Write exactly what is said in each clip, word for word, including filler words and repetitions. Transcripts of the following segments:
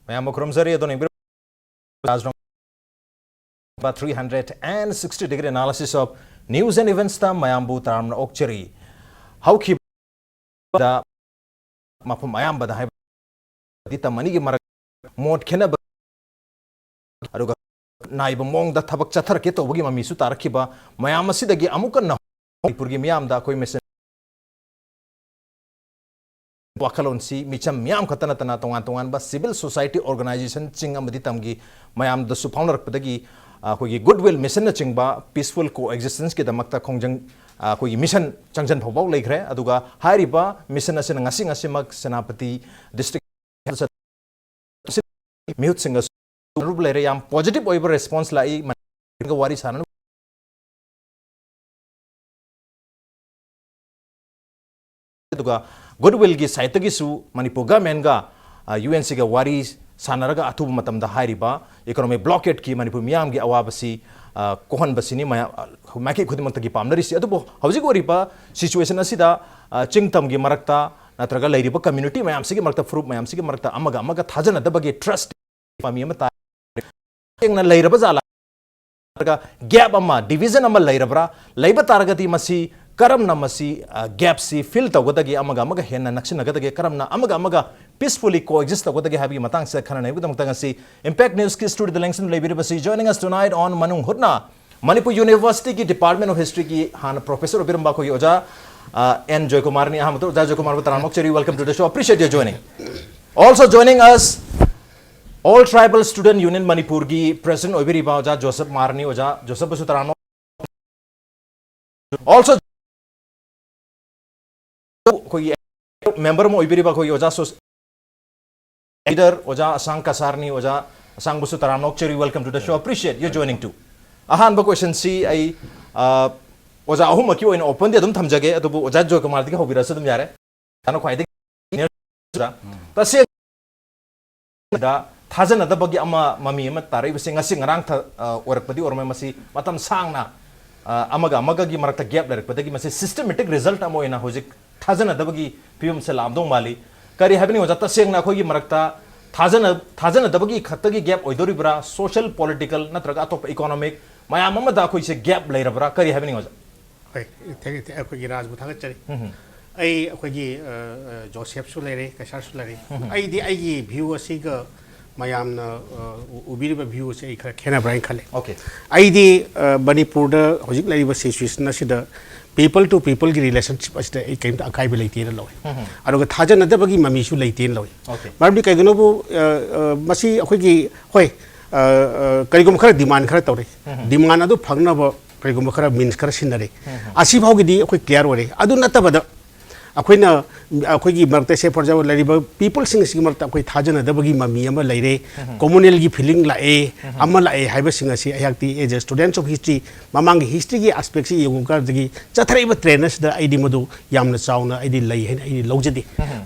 ꯃꯌꯥꯝꯕꯨ ꯈꯨꯔꯨꯝꯖꯔꯤ꯫ ꯑꯗꯣ ꯌꯦꯡꯕꯤꯔꯤꯕ three hundred and sixty degree analysis of news and eventsꯇ ꯃꯌꯥꯝꯕꯨ ꯇꯔꯥꯝꯅ ꯑꯣꯛꯆꯔꯤ꯫ ꯍꯧꯈꯤꯕꯗ ꯃꯐꯝ ꯑꯌꯥꯝꯕꯗ ꯍꯥꯏꯕꯗꯤ ꯇꯝ ꯑꯅꯤꯒꯤ ꯃꯔꯛ ꯃꯣꯠ ꯈꯦꯠꯅꯕ ꯑꯗꯨꯒ ꯅꯥꯏꯕ ꯃꯑꯣꯡꯗ ꯊꯕꯛ ꯆꯠꯊꯔꯛꯀꯦ ꯇꯧꯕꯒꯤ ꯃꯃꯤꯁꯨ ꯇꯥꯔꯛꯈꯤꯕ ꯃꯌꯥꯝ ꯑꯁꯤꯗꯒꯤ ꯑꯃꯨꯛꯀ ꯅꯧ-, ꯃꯅꯤꯄꯨꯔꯒꯤ ꯃꯤꯌꯥꯝꯗ ꯑꯩꯈꯣꯏ ꯃꯁꯦꯟ ꯋꯥꯈꯜꯂꯣꯟꯁꯤ ꯃꯤꯆꯝ ꯃꯤꯌꯥꯝ ꯈꯛꯇ ꯅꯠꯇꯅ ꯇꯣꯉꯥꯟ ꯇꯣꯉꯥꯟꯕ civil society organizationꯁꯤꯡ ꯑꯃꯗꯤ ꯇꯝꯒꯤ ꯃꯌꯥꯝꯗꯁꯨ ꯐꯥꯎꯅꯔꯛꯄꯗꯒꯤ, ꯑ, ꯑꯩꯈꯣꯏꯒꯤ Good Will Missionꯅꯆꯤꯡꯕ peaceful coexistenceꯀꯤꯗꯃꯛꯇ ꯈꯣꯡꯖꯪ, ꯑ, ꯑꯩꯈꯣꯏꯒꯤ mission ꯆꯪꯖꯟ ꯐꯥꯎꯕ ꯂꯩꯈ꯭ꯔꯦ꯫ ꯑꯗꯨꯒ ꯍꯥꯏꯔꯤꯕ mission ꯑꯁꯤꯅ ꯉꯁꯤ ꯉꯁꯤꯃꯛ ꯁꯦꯅꯥꯄꯇꯤ district ꯃꯤꯍꯨꯠꯁꯤꯡꯒꯁꯨ ꯂꯩꯔꯦ꯫ ꯌꯥꯝ positive ꯑꯣꯏꯕ response ꯂꯥꯛꯏ꯫ ꯋꯥꯔꯤ ꯁꯥꯟꯅꯅꯕ ꯑꯗꯨꯒ Good Willꯒꯤ sideꯇꯒꯤꯁꯨ ꯃꯅꯤꯄꯨꯔ governmentꯒ, ꯑ, UNCꯒ ꯋꯥꯔꯤ ꯁꯥꯟꯅꯔꯒ ꯑꯊꯨꯕ ꯃꯇꯝꯗ ꯍꯥꯏꯔꯤꯕ economic blockadeꯀꯤ ꯃꯅꯤꯄꯨꯔ ꯃꯤꯌꯥꯝꯒꯤ ꯑꯋꯥꯕꯁꯤ, ꯑ, ꯀꯣꯛꯍꯟꯕꯁꯤꯅꯤ ꯃꯌꯥꯝ, ꯑ, ꯃꯥꯏꯀꯩ ꯈꯨꯗꯤꯡꯃꯛꯇꯒꯤ ꯄꯥꯝꯅꯔꯤꯁꯤ꯫ ꯑꯗꯨꯕꯨ ꯍꯧꯖꯤꯛ ꯑꯣꯏꯔꯤꯕ situation ꯑꯁꯤꯗ, ꯑ, ꯆꯤꯡ ꯇꯝꯒꯤ ꯃꯔꯛꯇ ꯅꯠꯇ꯭ꯔꯒ ꯂꯩꯔꯤꯕ community ꯃꯌꯥꯝꯁꯤꯒꯤ ꯃꯔꯛꯇ, ꯐꯨꯔꯨꯞ ꯃꯌꯥꯝꯁꯤꯒꯤ ꯃꯔꯛꯇ ꯑꯃꯒ ꯑꯃꯒ ꯊꯥꯖꯅꯗꯕꯒꯤ trust ꯃꯃꯤ ꯑꯃ ꯇꯥꯏ꯫ ꯁꯦꯡꯅ ꯂꯩꯔꯕ ꯖꯥꯠꯂꯥ? ꯅꯠꯇ꯭ꯔꯒ gap ꯑꯃ, division ꯑꯃ ꯂꯩꯔꯕ꯭ꯔꯥ? ꯂꯩꯕ ꯇꯥꯔꯒꯗꯤ ꯃꯁꯤ ꯀꯔꯝꯅ ꯃꯁꯤ, ꯑ, gapꯁꯤ fill ꯇꯧꯒꯗꯒꯦ, ꯑꯃꯒ ꯑꯃꯒ ꯍꯦꯟꯅ ꯅꯛꯁꯤꯟꯅꯒꯗꯒꯦ, ꯀꯔꯝꯅ ꯑꯃꯒ ꯑꯃꯒ peacefully coexist ꯇꯧꯒꯗꯒꯦ ꯍꯥꯏꯕꯒꯤ ꯃꯇꯥꯡꯁꯤꯗ ꯈꯟꯅ ꯅꯩꯅꯕꯒꯤꯗꯃꯛꯇ ꯉꯁꯤ Impact Newsꯀꯤ studioꯗ ꯂꯦꯡꯁꯤꯟ ꯂꯩꯕꯤꯔꯤꯕꯁꯤ, joining us tonight on ꯃꯅꯨꯡ ꯍꯨꯠꯅ ꯃꯅꯤꯄꯨꯔ Universityꯒꯤ Department of Historyꯒꯤ ꯍꯥꯟꯅ professor ꯑꯣꯏꯕꯤꯔꯝꯕ ꯑꯩꯈꯣꯏꯒꯤ ꯑꯣꯖꯥ, ꯑ, ꯑꯦꯟ ꯖꯣꯏꯀꯨꯃꯥꯔꯅꯤ꯫ ꯑꯍꯥꯟꯕꯗ ꯑꯣꯖꯥ ꯖꯣꯏꯀꯨꯃꯥꯔꯕꯨ ꯇꯔꯥꯝꯅ ꯑꯣꯛꯆꯔꯤ, welcome to the show, appreciate your joining. Also joining us, All Tribal Student Union ꯃꯅꯤꯄꯨꯔꯒꯤ president ꯑꯣꯏꯕꯤꯔꯤꯕ ꯑꯣꯖꯥ ꯖꯣꯁꯦꯐ ꯃꯥꯔꯅꯤ꯫ ꯑꯣꯖꯥ ꯖꯣꯁꯦꯐꯄꯨꯁꯨ ꯇꯔꯥꯝꯅ ꯑꯣꯛ-, also ꯑꯩꯈꯣꯏꯒꯤ member ꯑꯃ ꯑꯣꯏꯕꯤꯔꯤꯕ ꯑꯩꯈꯣꯏꯒꯤ ꯑꯣꯖꯥ ꯁꯣꯁ-, leader ꯑꯣꯖꯥ ꯑꯁꯥꯡ ꯀꯁꯥꯔꯅꯤ꯫ ꯑꯣꯖꯥ ꯑꯁꯥꯡꯕꯨꯁꯨ ꯇꯔꯥꯝꯅ ꯑꯣꯛꯆꯔꯤ, welcome to the show, appreciate your joining too. ꯑꯍꯥꯟꯕ questionꯁꯤ ꯑꯩ, ꯑ, ꯑꯣꯖꯥ ꯑꯍꯨꯝꯃꯛꯀꯤ ꯑꯣꯏꯅ openꯗꯤ ꯑꯗꯨꯝ ꯊꯝꯖꯒꯦ, ꯑꯗꯨꯕꯨ ꯑꯣꯖꯥ ꯖꯣꯏꯀꯨꯃꯥꯔꯗꯒꯤ ꯍꯧꯕꯤꯔꯁꯨ ꯑꯗꯨꯝ ꯌꯥꯔꯦ꯫ ꯑꯣꯖꯥꯅ ꯈ꯭ꯋꯥꯏꯗꯒꯤ ꯇꯁꯦꯡꯅ ꯊꯥꯖꯅꯗꯕꯒꯤ ꯑꯃ ꯃꯃꯤ ꯑꯃ ꯇꯥꯔꯛꯏꯕꯁꯦ ꯉꯁꯤ ꯉꯔꯥꯡ ꯊ-, ꯑ, ꯑꯣꯏꯔꯛꯄꯗꯤ ꯑꯣꯏꯔꯝꯃꯣꯏ꯫ ꯃꯁꯤ ꯃꯇꯝ ꯁꯥꯡꯅ, ꯑ, ꯑꯃꯒ ꯑꯃꯒꯒꯤ ꯃꯔꯛꯇ gap ꯂꯩꯔꯛꯄꯗꯒꯤ ꯃꯁꯤ systematic result ꯑꯃ ꯑꯣꯏꯅ ꯍꯧꯖꯤꯛ ꯊꯥꯖꯅꯗꯕꯒꯤ ꯐꯤꯕꯝꯁꯦ ꯂꯥꯛꯑꯝꯗꯧ ꯃꯥꯜꯂꯤ꯫ ꯀꯔꯤ ꯍꯥꯏꯕꯅꯤ ꯑꯣꯖꯥ, ꯇꯁꯦꯡꯅ ꯑꯩꯈꯣꯏꯒꯤ ꯃꯔꯛꯇ ꯊꯥꯖꯅ-, ꯊꯥꯖꯅꯗꯕꯒꯤ ꯈꯛꯇꯒꯤ gap ꯑꯣꯏꯗꯣꯔꯤꯕ꯭ꯔꯥ, social, political ꯅꯠꯇ꯭ꯔꯒ ꯑꯇꯣꯞꯄ economic ꯃꯌꯥꯝ ꯑꯃꯗ ꯑꯩꯈꯣꯏꯁꯦ gap ꯂꯩꯔꯕ꯭ꯔꯥ, ꯀꯔꯤ ꯍꯥꯏꯕꯅꯤ ꯑꯣꯖꯥ? ꯍꯣꯏ, thank you, thank you꯫ ꯑꯩꯈꯣꯏꯒꯤ ꯔꯥꯖꯕꯨ ꯊꯥꯒꯠꯆꯔꯤ꯫ ꯑꯩ ꯑꯩꯈꯣꯏꯒꯤ, ꯑ, ꯑ, ꯖꯣꯁꯦꯐꯁꯨ ꯂꯩꯔꯦ, ꯀꯩꯁꯥꯔꯁꯨ ꯂꯩꯔꯦ꯫ ꯑꯩꯗꯤ ꯑꯩꯒꯤ view ꯑꯁꯤꯒ ꯃꯌꯥꯝꯅ, ꯑ, ꯎ-, ꯎꯕꯤꯔꯤꯕ view ꯑꯁꯤ ꯑꯩ ꯈꯔ ꯈꯦꯠꯅꯕ꯭ꯔꯥ ꯍꯥꯏꯅ ꯈꯜꯂꯦ꯫ Okay꯫ ꯑꯩꯗꯤ, ꯑ, ꯃꯅꯤꯄꯨꯔꯗ ꯍꯧꯖꯤꯛ ꯂꯩꯔꯤꯕ situation ꯑꯁꯤꯗ people to people ꯒꯤ relationship ꯑꯁꯤꯗ ꯑꯩ ꯀꯔꯤꯝꯇ ꯑꯀꯥꯏꯕ ꯂꯩꯇꯦꯅ ꯂꯧꯏ꯫ ꯑꯗꯨꯒ ꯊꯥꯖꯅꯗꯕꯒꯤ ꯃꯃꯤꯁꯨ ꯂꯩꯇꯦꯅ ꯂꯧꯏ꯫ Okay꯫ ꯃꯔꯝꯗꯤ ꯀꯩꯒꯤꯅꯣꯕꯨ, ꯑ, ꯑ, ꯃꯁꯤ ꯑꯩꯈꯣꯏꯒꯤ, ꯍꯣꯏ, ꯑ, ꯑ, ꯀꯔꯤꯒꯨꯝꯕ ꯈꯔ demand ꯈꯔ ꯇꯧꯔꯦ꯫ Demand ꯑꯗꯨ ꯐꯪꯅꯕ ꯀꯔꯤꯒꯨꯝꯕ ꯈꯔ means ꯈꯔ ꯁꯤꯖꯤꯟꯅꯔꯦ꯫ ꯑꯁꯤꯐꯥꯎꯒꯤꯗꯤ ꯑꯩꯈꯣꯏ clear ꯑꯣꯏꯔꯦ꯫ ꯑꯗꯨ ꯅꯠꯇꯕꯗ ꯑꯩꯈꯣꯏꯅ, ꯑꯩꯈꯣꯏꯒꯤ ꯃꯔꯛꯇ, say for example, ꯂꯩꯔꯤꯕ people ꯁꯤꯡ ꯑꯁꯤꯒꯤ ꯃꯔꯛꯇ ꯑꯩꯈꯣꯏ ꯊꯥꯖꯅꯗꯕꯒꯤ ꯃꯃꯤ ꯑꯃ ꯂꯩꯔꯦ, communal ꯒꯤ feeling ꯂꯥꯛꯑꯦ, ꯑꯃ ꯂꯥꯛꯑꯦ ꯍꯥꯏꯕꯁꯤꯡ ꯑꯁꯤ ꯑꯩꯍꯥꯛꯇꯤ as a students of history, ꯃꯃꯥꯡꯒꯤ history ꯒꯤ aspect ꯁꯤ ꯌꯦꯡꯉꯨ ꯀꯥꯟꯗꯒꯤ ꯆꯠꯊꯔꯛꯏꯕ trend ꯑꯁꯤꯗ ꯑꯩꯗꯤ ꯃꯗꯨ ꯌꯥꯝꯅ ꯆꯥꯎꯅ ꯑꯩꯗꯤ ꯂꯩ ꯍꯥꯏꯅ ꯑꯩꯗꯤ ꯂꯧꯖꯗꯦ꯫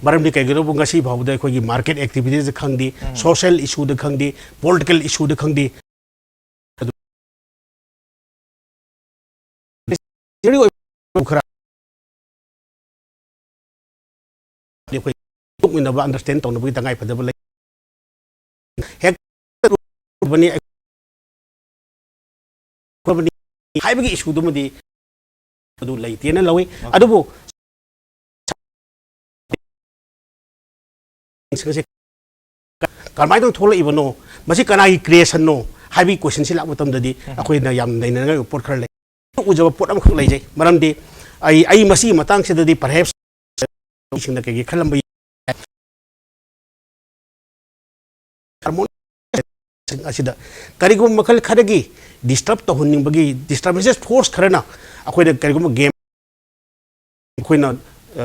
ꯃꯔꯝꯗꯤ ꯀꯩꯒꯤꯅꯣꯕꯨ ꯉꯁꯤ ꯐꯥꯎꯕꯗ ꯑꯩꯈꯣꯏꯒꯤ market activities ꯗ ꯈꯪꯗꯦ, social issue ꯗ ꯈꯪꯗꯦ, political issue ꯗ ꯈꯪꯗꯦ, ꯈꯔ ꯑꯩꯈꯣꯏ ꯇꯣꯛꯃꯤꯟꯅꯕ, understand ꯇꯧꯅꯕꯒꯤ ꯇꯉꯥꯏ ꯐꯗꯕ ꯂꯩ꯫ ꯍꯦꯛ ꯍꯥꯏꯕꯒꯤ issue ꯗꯨꯃꯗꯤ ꯑꯗꯨ ꯂꯩꯇꯦꯅ ꯂꯧꯏ꯫ ꯑꯗꯨꯕꯨ ꯀꯔꯝꯍꯥꯏꯅ ꯊꯣꯛꯂꯛꯏꯕꯅꯣ, ꯃꯁꯤ ꯀꯅꯥꯒꯤ creation ꯅꯣ ꯍꯥꯏꯕꯒꯤ question ꯁꯤ ꯂꯥꯛꯄ ꯃꯇꯝꯗꯗꯤ ꯑꯩꯈꯣꯏꯅ ꯌꯥꯝ ꯅꯩꯅꯅꯤꯡꯉꯥꯏ ꯑꯣꯏꯕ ꯄꯣꯠ ꯈꯔ ꯂꯩ꯫ ꯎꯖꯕ ꯄꯣꯠ ꯑꯃꯈꯛ ꯂꯩꯖꯩ꯫ ꯃꯔꯝꯗꯤ ꯑꯩ, ꯑꯩ ꯃꯁꯤꯒꯤ ꯃꯇꯥꯡꯁꯤꯗꯗꯤ perhaps ꯃꯤꯁꯤꯡꯅ ꯀꯩꯀꯩ ꯈꯜꯂꯝꯕ ꯌꯥꯏ꯫ Harmonious ꯑꯁꯤꯗ ꯀꯔꯤꯒꯨꯝꯕ ꯃꯈꯜ ꯈꯔꯒꯤ disturb ꯇꯧꯍꯟꯅꯤꯡꯕꯒꯤ disturbances force ꯈꯔꯅ ꯑꯩꯈꯣꯏꯗ ꯀꯔꯤꯒꯨꯝꯕ game ꯑꯩꯈꯣꯏꯅ, ꯑ,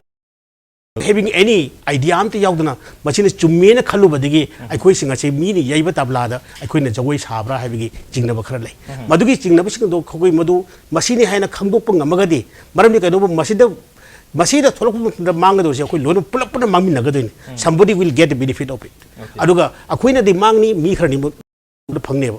having any idea ꯑꯝꯇ ꯌꯥꯎꯗꯅ ꯃꯁꯤꯅ ꯆꯨꯝꯃꯦꯅ ꯈꯜꯂꯨꯕꯗꯒꯤ ꯑꯩꯈꯣꯏꯁꯤꯡ ꯑꯁꯤ ꯃꯤꯅ ꯌꯩꯕ ꯇꯕ꯭ꯂꯥꯗ ꯑꯩꯈꯣꯏꯅ ꯖꯒꯣꯏ ꯁꯥꯕ꯭ꯔꯥ ꯍꯥꯏꯕꯒꯤ ꯆꯤꯡꯅꯕ ꯈꯔ ꯂꯩ꯫ ꯃꯗꯨꯒꯤ ꯆꯤꯡꯅꯕꯁꯤꯡ ꯑꯗꯨ ꯑꯩꯈꯣꯏ ꯃꯗꯨ ꯃꯁꯤꯅꯤ ꯍꯥꯏꯅ ꯈꯪꯗꯣꯛꯄ ꯉꯝꯃꯒꯗꯤ, ꯃꯔꯝꯗꯤ ꯀꯩꯗꯧꯕ, ꯃꯁꯤꯗ, ꯃꯁꯤꯗ ꯊꯣꯛꯂꯛꯄ ꯃꯇꯝꯗ ꯃꯥꯡꯒꯗꯧꯔꯤꯁꯦ ꯑꯩꯈꯣꯏ ꯂꯣꯏꯅ ꯄꯨꯂꯞ ꯄꯨꯟꯅ ꯃꯥꯡꯃꯤꯟꯅꯒꯗꯣꯏꯅꯤ꯫ Somebody will get the benefit of it꯫ ꯑꯗꯨꯒ ꯑꯩꯈꯣꯏꯅꯗꯤ ꯃꯥꯡꯅꯤ, ꯃꯤ ꯈꯔꯅꯤ ꯐꯪꯅꯦꯕ꯫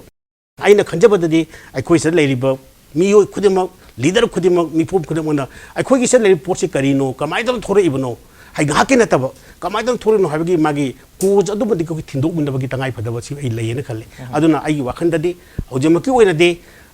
ꯑꯩꯅ ꯈꯟꯖꯕꯗꯗꯤ ꯑꯩꯈꯣꯏ ꯁꯤꯗ ꯂꯩꯔꯤꯕ ꯃꯤꯑꯣꯏ ꯈꯨꯗꯤꯡꯃꯛ ꯂꯤꯗꯔ ꯈꯨꯗꯤꯡꯃꯛ, ꯃꯤꯄꯨꯝ ꯈꯨꯗꯤꯡꯃꯛꯅ ꯑꯩꯈꯣꯏꯒꯤ ꯆꯠꯅꯔꯤꯕ ꯄꯣꯠꯁꯤ ꯀꯔꯤꯅꯣ, ꯀꯃꯥꯏꯅ ꯇꯧꯅ ꯊꯣꯔꯛꯏꯕꯅꯣ, ꯍꯥꯏ ꯉꯥꯏꯍꯥꯛꯀꯤ ꯅꯠꯇꯕ, ꯀꯃꯥꯏꯅ ꯇꯧꯅ ꯊꯣꯔꯛꯏꯅꯣ ꯍꯥꯏꯕꯒꯤ ꯃꯥꯒꯤ ꯀꯣꯖ ꯑꯗꯨꯃꯗꯤ ꯑꯩꯈꯣꯏ ꯊꯤꯟꯗꯣꯛꯃꯤꯟꯅꯕꯒꯤ ꯇꯉꯥꯏ ꯐꯗꯕ ꯁꯤ ꯑꯩ ꯂꯩꯌꯦꯅ ꯈꯜꯂꯤ꯫ ꯑꯗꯨꯅ ꯑꯩꯒꯤ ꯋꯥꯈꯜꯗꯗꯤ ꯍꯧꯖꯤꯛꯃꯛꯀꯤ ꯑꯣꯏꯅꯗꯤ,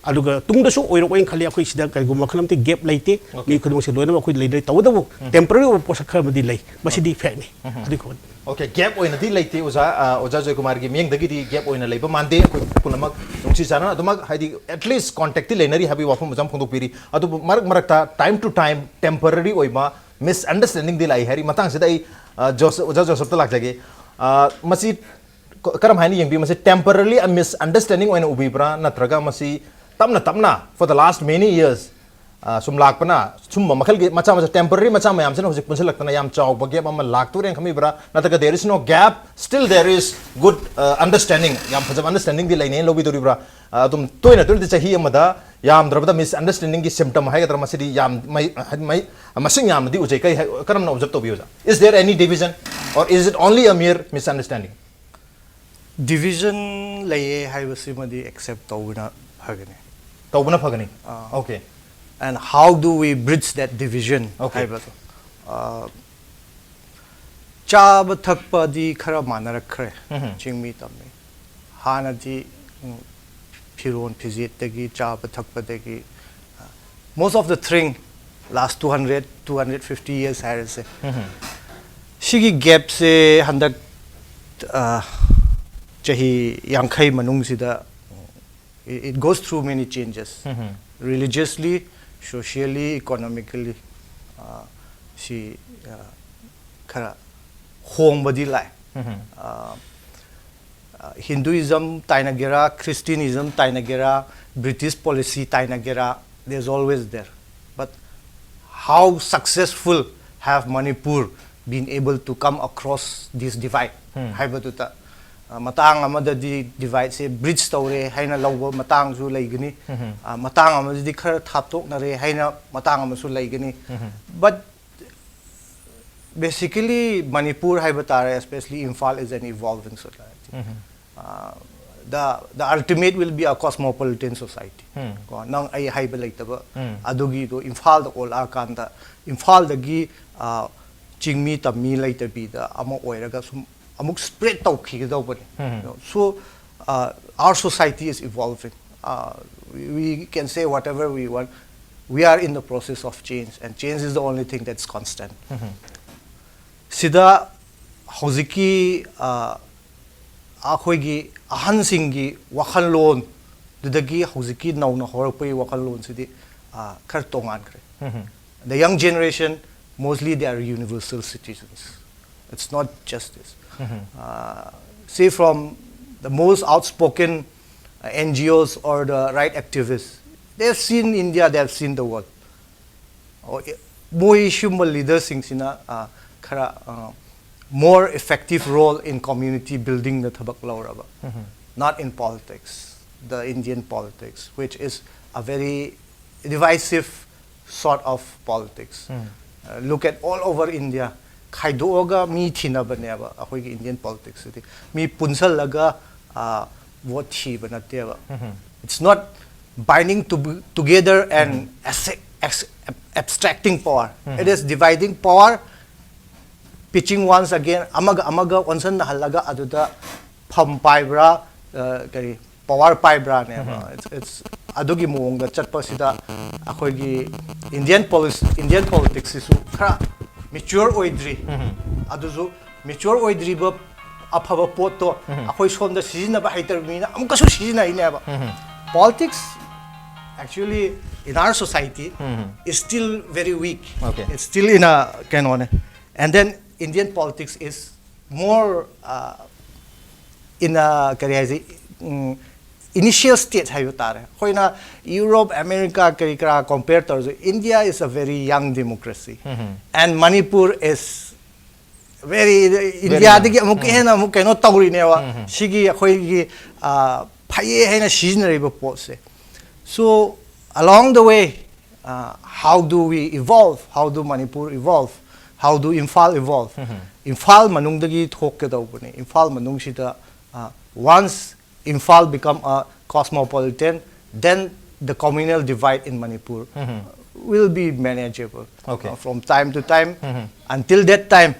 ꯑꯗꯨꯒ ꯇꯨꯡꯗꯁꯨ ꯑꯣꯏꯔꯛꯑꯣꯏꯅ ꯈꯜꯂꯤ, ꯑꯩꯈꯣꯏ ꯁꯤꯗ ꯀꯔꯤꯒꯨꯝꯕ ꯃꯈꯜ ꯑꯃꯠꯇ ꯒꯦꯞ ꯂꯩꯇꯦ꯫ ꯃꯤ ꯈꯨꯗꯤꯡꯃꯛꯁꯦ ꯂꯣꯏꯅꯃꯛ ꯑꯩꯈꯣꯏ ꯂꯩꯅꯩ꯫ ꯇꯧꯕꯇꯕꯨ ꯇꯦꯝꯄꯔꯔꯤ ꯑꯣꯏꯕ ꯄꯣꯠꯁꯛ ꯈꯔ ꯑꯃꯗꯤ ꯂꯩ, ꯃꯁꯤꯗꯤ ꯐꯦꯛꯅꯤ꯫ ꯑꯗꯨꯒꯤ ꯈꯣꯠ- ꯑꯣꯀꯦ, ꯒꯦꯞ ꯑꯣꯏꯅꯗꯤ ꯂꯩꯇꯦ ꯑꯣꯖꯥ꯫ ꯑ, ꯑꯣꯖꯥ ꯖꯣꯏꯀꯨꯃꯥꯔꯒꯤ ꯃꯤꯠꯌꯦꯡꯗꯒꯤꯗꯤ ꯒꯦꯞ ꯑꯣꯏꯅ ꯂꯩꯕ ꯃꯥꯟꯗꯦ꯫ ꯑꯩꯈꯣꯏ ꯄꯨꯝꯅꯃꯛ ꯅꯨꯡꯁꯤ ꯆꯥꯟꯅꯅ ꯑꯗꯨꯃꯛ, ꯍꯥꯏꯗꯤ, ꯑꯦꯠꯂꯤꯁ ꯀꯣꯟꯇꯦꯛꯇꯤ ꯂꯩꯅꯔꯤ ꯍꯥꯏꯕꯒꯤ ꯋꯥꯐꯝ ꯑꯣꯖꯥ ꯑꯃ ꯐꯣꯡꯗꯣꯛꯄꯤꯔꯤ꯫ ꯑꯗꯨꯕꯨ ꯃꯔꯛ ꯃꯔꯛꯇ, ꯇꯥꯏꯝ ꯇꯨ ꯇꯥꯏꯝ, ꯇꯦꯝꯄꯔꯔꯤ ꯑꯣꯏꯕ ꯃꯤꯁꯑꯟꯗꯔꯁ꯭ꯇꯦꯟꯗꯤꯡꯗꯤ ꯂꯥꯛꯏ ꯍꯥꯏꯔꯤ꯫ ꯃꯇꯥꯡꯁꯤꯗ ꯑꯩ, ꯑ, ꯖꯣꯁ-, ꯑꯣꯖꯥ ꯖꯣꯁꯦꯐꯇ ꯂꯥꯛꯆꯒꯦ꯫ ꯑ, ꯃꯁꯤ ꯀ-, ꯀꯔꯝ ꯍꯥꯏꯅ ꯌꯦꯡꯕꯤ? ꯃꯁꯤ ꯇꯦꯝꯄꯔꯔꯤ ꯃꯤꯁꯑꯟꯗꯔꯁ꯭ꯇꯦꯟꯗꯤꯡ ꯑꯣꯏꯅ ꯎꯕꯤꯕ꯭ꯔꯥ, ꯅꯠꯇ꯭ꯔꯒ ꯃꯁꯤ ꯇꯞꯅ ꯇꯞꯅ, for the last many years, ꯑ, ꯁꯨꯝ ꯂꯥꯛꯄꯅ, ꯁꯨꯝꯕ ꯃꯈꯜꯒꯤ ꯃꯆꯥ ꯃꯆꯥ, ꯇꯦꯝꯄꯔꯔꯤ ꯃꯆꯥ ꯃꯌꯥꯝꯁꯤꯅ ꯍꯧꯖꯤꯛ ꯄꯨꯟꯁꯤꯜꯂꯛꯇꯅ ꯌꯥꯝ ꯆꯥꯎꯕ ꯒꯦꯞ ꯑꯃ ꯂꯥꯛꯇꯣꯔꯦꯅ ꯈꯟꯕꯤꯕ꯭ꯔꯥ? ꯅꯠꯇ꯭ꯔꯒ there is no gap, still there is good, ꯑ, understanding, ꯌꯥꯝ ꯐꯖꯕ ꯑꯟꯗꯔꯁ꯭ꯇꯦꯟꯗꯤꯡꯗꯤ ꯂꯩꯅꯦꯅ ꯂꯧꯕꯤꯗꯣꯔꯤꯕ꯭ꯔꯥ? ꯑ, ꯑꯗꯨꯝ ꯇꯣꯏꯅ ꯇꯣꯏꯅꯗꯤ ꯆꯍꯤ ꯑꯃꯗ ꯌꯥꯝꯗ꯭ꯔꯕꯗ ꯃꯤꯁꯑꯟꯗꯔꯁ꯭ꯇꯦꯟꯗꯤꯡꯒꯤ ꯁꯤꯝꯇꯝ ꯍꯥꯏꯒꯗ꯭ꯔꯥ, ꯃꯁꯤꯗꯤ ꯌꯥꯝ ꯃꯩ-, ꯃꯩ-, ꯃꯁꯤꯡ ꯌꯥꯝꯅꯗꯤ ꯎꯖꯩ꯫ ꯀꯔꯤ ꯍꯥꯏ-, ꯀꯔꯝꯅ ꯑꯣꯕꯖꯔꯕ ꯇꯧꯕꯤ, ꯑꯣꯖꯥ? Is there any division or is it only a mere misunderstanding? Division ꯂꯩꯌꯦ ꯍꯥꯏꯕꯁꯤꯃꯗꯤ ꯑꯦꯛꯁꯦꯞ ꯇꯧꯕꯅ ꯐꯒꯅꯤ꯫ ꯇꯧꯕꯅ ꯐꯒꯅꯤ꯫ ꯑꯥ꯫ Okay. And how do we bridge that division Okay. ꯍꯥꯏꯕꯗꯣ꯫ ꯑ, ꯆꯥꯕ ꯊꯛꯄꯗꯤ ꯈꯔ ꯃꯥꯟꯅꯔꯛꯈ꯭ꯔꯦ꯫ ꯎꯝꯍꯨꯝ꯫ ꯆꯤꯡꯃꯤ ꯇꯝꯃꯤ꯫ ꯍꯥꯟꯅꯗꯤ, ꯎꯝ, ꯐꯤꯔꯣꯟ ꯐꯤꯖꯦꯠꯇꯒꯤ, ꯆꯥꯕ ꯊꯛꯄꯗꯒꯤ, most of the thing, last two hundred, two hundred fifty years ꯍꯥꯏꯔꯁꯦ꯫ ꯁꯤꯒꯤ ꯒꯦꯞꯁꯦ ꯍꯟꯗꯛ, ꯑ, ꯆꯍꯤ ꯌꯥꯡꯈꯩ ꯃꯅꯨꯡꯁꯤꯗ, it, it goes through many changes. Religiously, socially, economically, ꯑ, ꯁꯤ, ꯑ, ꯈꯔ ꯍꯣꯡꯕꯗꯤ ꯂꯥꯛꯑꯦ꯫ ꯑ, ꯑ, Hinduism ꯇꯥꯏꯅꯒꯦꯔꯥ, Christianism ꯇꯥꯏꯅꯒꯦꯔꯥ, British policy ꯇꯥꯏꯅꯒꯦꯔꯥ, there's always there. But how successful have Manipur been able to come across this divide? ꯍꯥꯏꯕꯗꯨꯗ, ꯑ, ꯃꯇꯥꯡ ꯑꯃꯗꯗꯤ ꯗꯤꯚꯥꯏꯠꯁꯦ ꯕ꯭ꯔꯤꯖ ꯇꯧꯔꯦ ꯍꯥꯏꯅ ꯂꯧꯕ ꯃꯇꯥꯡꯁꯨ ꯂꯩꯒꯅꯤ꯫ ꯑ, ꯃꯇꯥꯡ ꯑꯃꯗꯗꯤ ꯈꯔ ꯊꯥꯞꯇꯣꯛꯅꯔꯦ ꯍꯥꯏꯅ ꯃꯇꯥꯡ ꯑꯃꯁꯨ ꯂꯩꯒꯅꯤ꯫ But basically, Manipur ꯍꯥꯏꯕ ꯇꯥꯔꯦ, especially Imphal, is an evolving society. ꯑ, the the ultimate will be a cosmopolitan society. ꯀꯣ, ꯅꯪ ꯑꯩ ꯍꯥꯏꯕ ꯂꯩꯇꯕ ꯑꯗꯨꯒꯤꯗꯣ ꯏꯝꯐꯥꯜꯗ ꯑꯣꯜꯂꯛꯑꯀꯥꯟꯗ ꯏꯝꯐꯥꯜꯗꯒꯤ, ꯑ, ꯆꯤꯡꯃꯤ ꯇꯝꯃꯤ ꯂꯩꯇꯕꯤꯗ ꯑꯃ ꯑꯣꯏꯔꯒ ꯁꯨꯝ ꯑꯃꯨꯛ spread ꯇꯧꯈꯤꯒꯗꯧꯕꯅꯤ꯫ So, uh, our society is evolving. Uh, we, we can say whatever we want. We are in the process of change, and change is the only thing that's constant. ꯁꯤꯗ ꯍꯧꯖꯤꯛꯀꯤ, ꯑ, ꯑꯩꯈꯣꯏꯒꯤ ꯑꯍꯟꯁꯤꯡꯒꯤ ꯋꯥꯈꯜꯂꯣꯟꯗꯨꯗꯒꯤ ꯍꯧꯖꯤꯛꯀꯤ ꯅꯧꯅ ꯍꯧꯔꯛꯄꯒꯤ ꯋꯥꯈꯜꯂꯣꯟꯁꯤꯗꯤ, ꯑ, ꯈꯔ ꯇꯣꯉꯥꯟꯈ꯭ꯔꯦ꯫ The young generation, mostly they are universal citizens. It's not just this. Uh, see, from the most outspoken, uh, N G Os or the right activists, they've seen India, they've seen the world. ꯑꯣ, ꯑꯦ, ꯃꯣꯏ ꯁꯤꯒꯨꯝꯕ leaderꯁꯤꯡꯁꯤꯅ, ꯑ, ꯈꯔ, ꯑ, more effective role in community buildingꯗ ꯊꯕꯛ ꯂꯧꯔꯕ, not in politics, the Indian politics, which is a very divisive sort of politics. Uh, look at all over India. ꯈꯥꯏꯗꯣꯛꯑꯒ ꯃꯤ ꯊꯤꯅꯕꯅꯦꯕ ꯑꯩꯈꯣꯏꯒꯤ Indian politicsꯁꯤꯗꯤ꯫ ꯃꯤ ꯄꯨꯟꯁꯜꯂꯒ, ꯑ, vote ꯊꯤꯕ ꯅꯠꯇꯦꯕ꯫ It's not binding to, together and as-, as-, abstracting power. It is dividing power, pitching once again, ꯑꯃꯒ ꯑꯃꯒ ꯑꯣꯟꯁꯟꯅꯍꯜꯂꯒ ꯑꯗꯨꯗ ꯐꯝ ꯄꯥꯏꯕ꯭ꯔꯥ, ꯑ, ꯀꯔꯤ, power ꯄꯥꯏꯕ꯭ꯔꯥꯅꯦꯕ꯫ It's, it's, ꯑꯗꯨꯒꯤ ꯃꯑꯣꯡꯗ ꯆꯠꯄꯁꯤꯗ ꯑꯩꯈꯣꯏꯒꯤ Indian policy, Indian politicsꯁꯤꯁꯨ ꯈꯔ mature ꯑꯣꯏꯗ꯭ꯔꯤ꯫ ꯑꯗꯨꯁꯨ mature ꯑꯣꯏꯗ꯭ꯔꯤꯕ ꯑꯐꯕ ꯄꯣꯠꯇꯣ ꯑꯩꯈꯣꯏ ꯁꯣꯝꯗ ꯁꯤꯖꯤꯟꯅꯕ ꯍꯩꯇꯕ ꯃꯤꯅ ꯑꯃꯨꯛꯀꯁꯨ ꯁꯤꯖꯤꯟꯅꯩꯅꯦꯕ꯫ Politics, actually, in our society, is still very weak. Okay. It's still in a, ꯀꯩꯅꯣꯅꯦ꯫ And then Indian politics is more, uh, in a, ꯀꯔꯤ ꯍꯥꯏꯁꯤ, ꯎꯝ, initial stage ꯍꯥꯏꯕ ꯇꯥꯔꯦ꯫ ꯑꯩꯈꯣꯏꯅ Europe, America ꯀꯔꯤ ꯀꯔꯥ compare ꯇꯧꯔꯁꯨ, India is a very young democracy. And Manipur is very, India ꯗꯒꯤ ꯑꯃꯨꯛꯀ ꯍꯦꯟꯅ ꯑꯃꯨꯛ ꯀꯩꯅꯣ ꯇꯧꯔꯤꯅꯦꯕ꯫ ꯁꯤꯒꯤ ꯑꯩꯈꯣꯏꯒꯤ, ꯑ, ꯐꯩꯌꯦ ꯍꯥꯏꯅ ꯁꯤꯖꯤꯟꯅꯔꯤꯕ ꯄꯣꯠꯁꯦ꯫ So, along the way, uh, how do we evolve? How do Manipur evolve? How do Imphal evolve? Imphal ꯃꯅꯨꯡꯗꯒꯤ ꯊꯣꯛꯀꯗꯧꯕꯅꯦ꯫ ꯏꯝꯐꯥꯜ ꯃꯅꯨꯡꯁꯤꯗ, uh, once Imphal become a cosmopolitan, then the communal divide in Manipur will be manageable. Okay. Uh, from time to time, until that time,